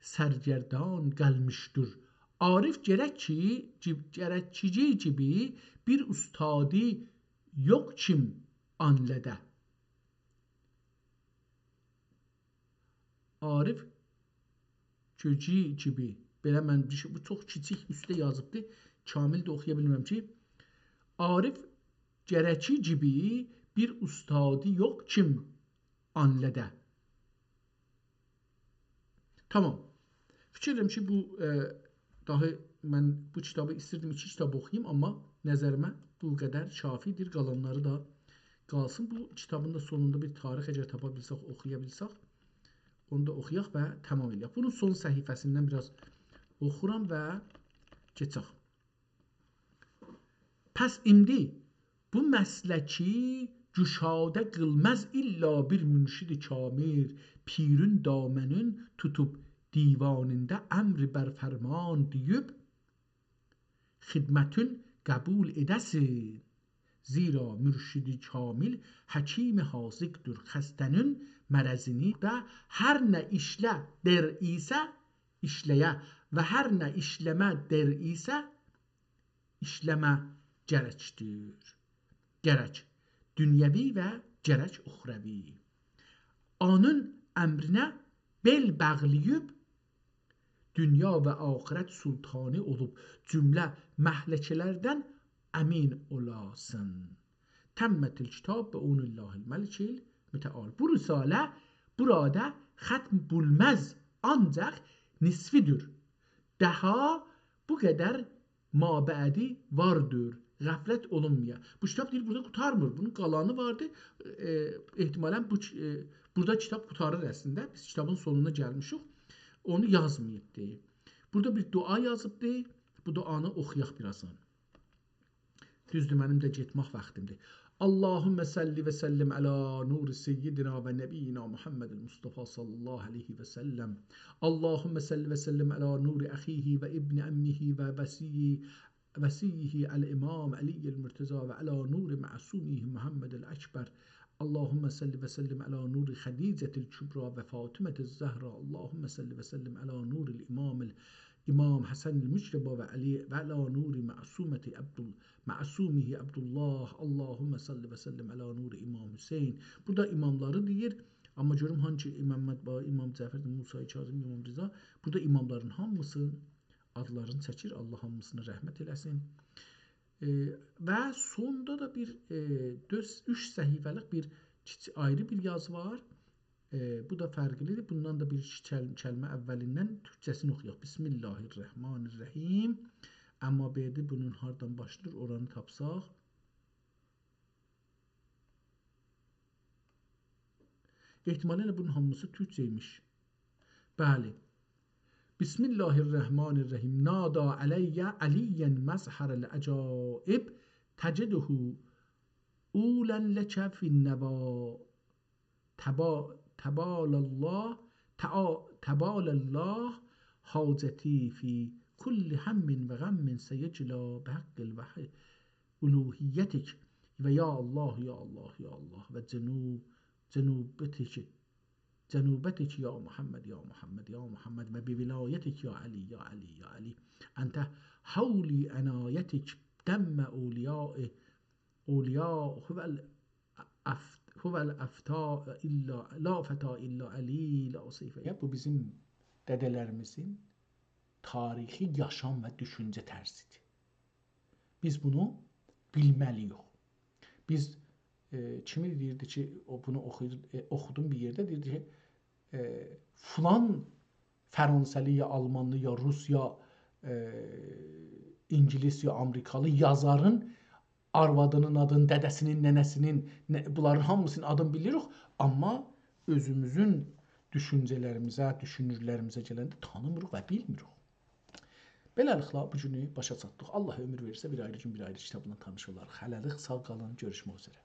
سرگردان قالمیشدیر. عارف گرک کی، گی-، گرک کی، گیبی بیر اوستادی یوخ کیم آنلادا. عارف گؤجو کیمی. بئله من بیر شئی، بو چوخ کیچیک اوسته یازیبدی. کامل ده اوخویا بیلمیرم کی. عارف گرکی کیمی بیر اوستادی یوخ کیم آنلادا. تامام. فیکیر ائدیرم کی، بو، ائ، داهی من بو کیتابی ایستیردیم، ایکی کیتاب اوخویوم، آمما نظریمه بو قدر کافی‌دیر. قالانلاری دا قالسین. بو کیتابین دا سونوندا بیر تاریخ اگر تاپا بیلسک، اوخویا بیلسک، اونو دا اوخویاق و تامام ائله‌یک. بونون سون صفحه‌سیندن بیر آز اوخورام و کئچک. پس ایندی بو مسلکی گشاده قیلماز الا بیر مرشد کامل، پیرین دامنین توتوب دیوانیندا امر بر فرمان دئییب، خدمتین قبول ائده‌سین. زیرا مرشد کامل حکیم حاذقدیر، خسته‌نین مرضینی ده هر نه ایشله دئر ایسه ایشله‌یه و هر نه ایشله‌مه دئر ایسه ایشله‌مه گرکدیر. گرک. دونیوی و گرک اخروی. اونون امرینه بئل باغلاییب، دونیا و آخرت سلطانی اولوب، جمله مهلکه‌لردن امین اولاسین. تمت الکتاب بعون الله الملک المتعال. بو رساله بورادا ختم بولماز، آنجاق نصفی‌دیر. داها بو قدر مابعدی واردیر. غفلت اولونمایا. بو کیتاب دئییر، بورادا قوتارمیر. بونون قالانی واردی. ائ، احتمالاً بو کی-، ائ، بورادا کیتاب قوتاریر اصلینده. بیز کیتابین سونونا گلمیشیک. اونو یازماییبدی. بورادا بیر دعا یازیبدی. بو دعانی اوخویاق بیر آزدان. دوزدور، منیم ده گئتمک واختیمدیر. اللهم صل وسلم علی نور سیدنا و نبینا محمد المصطفی صلی الله علیه و سلم. اللهم صل وسلم علی نور اخیه و ابن عمه و وصیه، وصیه الامام علی المرتضی و علی نور معصومه محمد الاکبر. اللهم صل وسلم علی نور خدیجة الکبری و فاطمة الزهرا. اللهم صل وسلم علی نور الامام ال-، امام حسن المجتبی و علی و علی نور معصومة عبدال-، معصومه عبدالله. اللهم صل وسلم علی نور امام حسین. بورادا اماملاری دئییر، آمما گؤروم هانسی امام مد-، امام جعفر، موسی کاظم، امام رضا. بورادا اماملارین هامیسینین آدلارینی چکیر. الله هامیسینا رحمت ائله‌سین. ائ، و سوندا دا بیر، ائ، دؤرد، اوچ صفحه‌لیک بیر کیچی-، آیری بیر یازی وار. ائ، بو دا فرقلی‌دیر. بوندان دا بیر ایکی کل-، کلمه اولیندن تورکجه‌سینی اوخویاق. بسم الله الرحمن الرحیم. آمما بئله بونون هاردان باشلاییر، اورانی تاپساق. احتمالاً ائله بونون هامیسی تورکجه ایمیش. بلی. بسم الله الرحمن الرحیم. نادی علی، علیاً مظهر العجائب تجده مقبولا لك في النوى، تبا-، تبال الله، تعا-، تبال الله حاجتي في كل هم وغم سيجلى بحق الوحي ألوهيتك، و يا الله، يا الله، يا الله، و جنو-، جنوبتك، جنوبتك يا محمد، يا محمد، يا محمد، و بولايتك يا علي، يا علي، يا علي. أنت حولي عنايتك دم أولياء، أولياء هو ال-، أف-، هو الأفتى إلا، لا فتى إلا علي، لا سيف. یا، بو بیزیم دده‌لریمیزین تاریخی یاشام و دوشونجه طرزیدیر. بیز بونو بیلمه‌لی‌ییک. بیز، ائ، کیمی دئییردی کی، او بونو اوخویور، ائ، اوخودوم بیر یئرده، دئییردی کی، ائ، فلان فرانسه‌لی یا آلمانلی یا روس یا، ائ، اینگیلیس یا آمریکالی یازارین آروادینین آدینی، دده‌سینین، ننه‌سینین، نه، بونلارین هامیسینین آدینی بیلیریک، آمما اؤزوموزون دوشونجه‌لریمیزه، دوشونورلریمیزه گلنده تانیمیریق و بیلمیریک. بئله‌لیکله، بو گونو باشا چاتدیق. الله عؤمور وئریرسه، بیر آیری گون، بیر آیری کیتابلا تانیش اولارق. هله‌لیک ساغ قالین، گؤروشمک اوزره.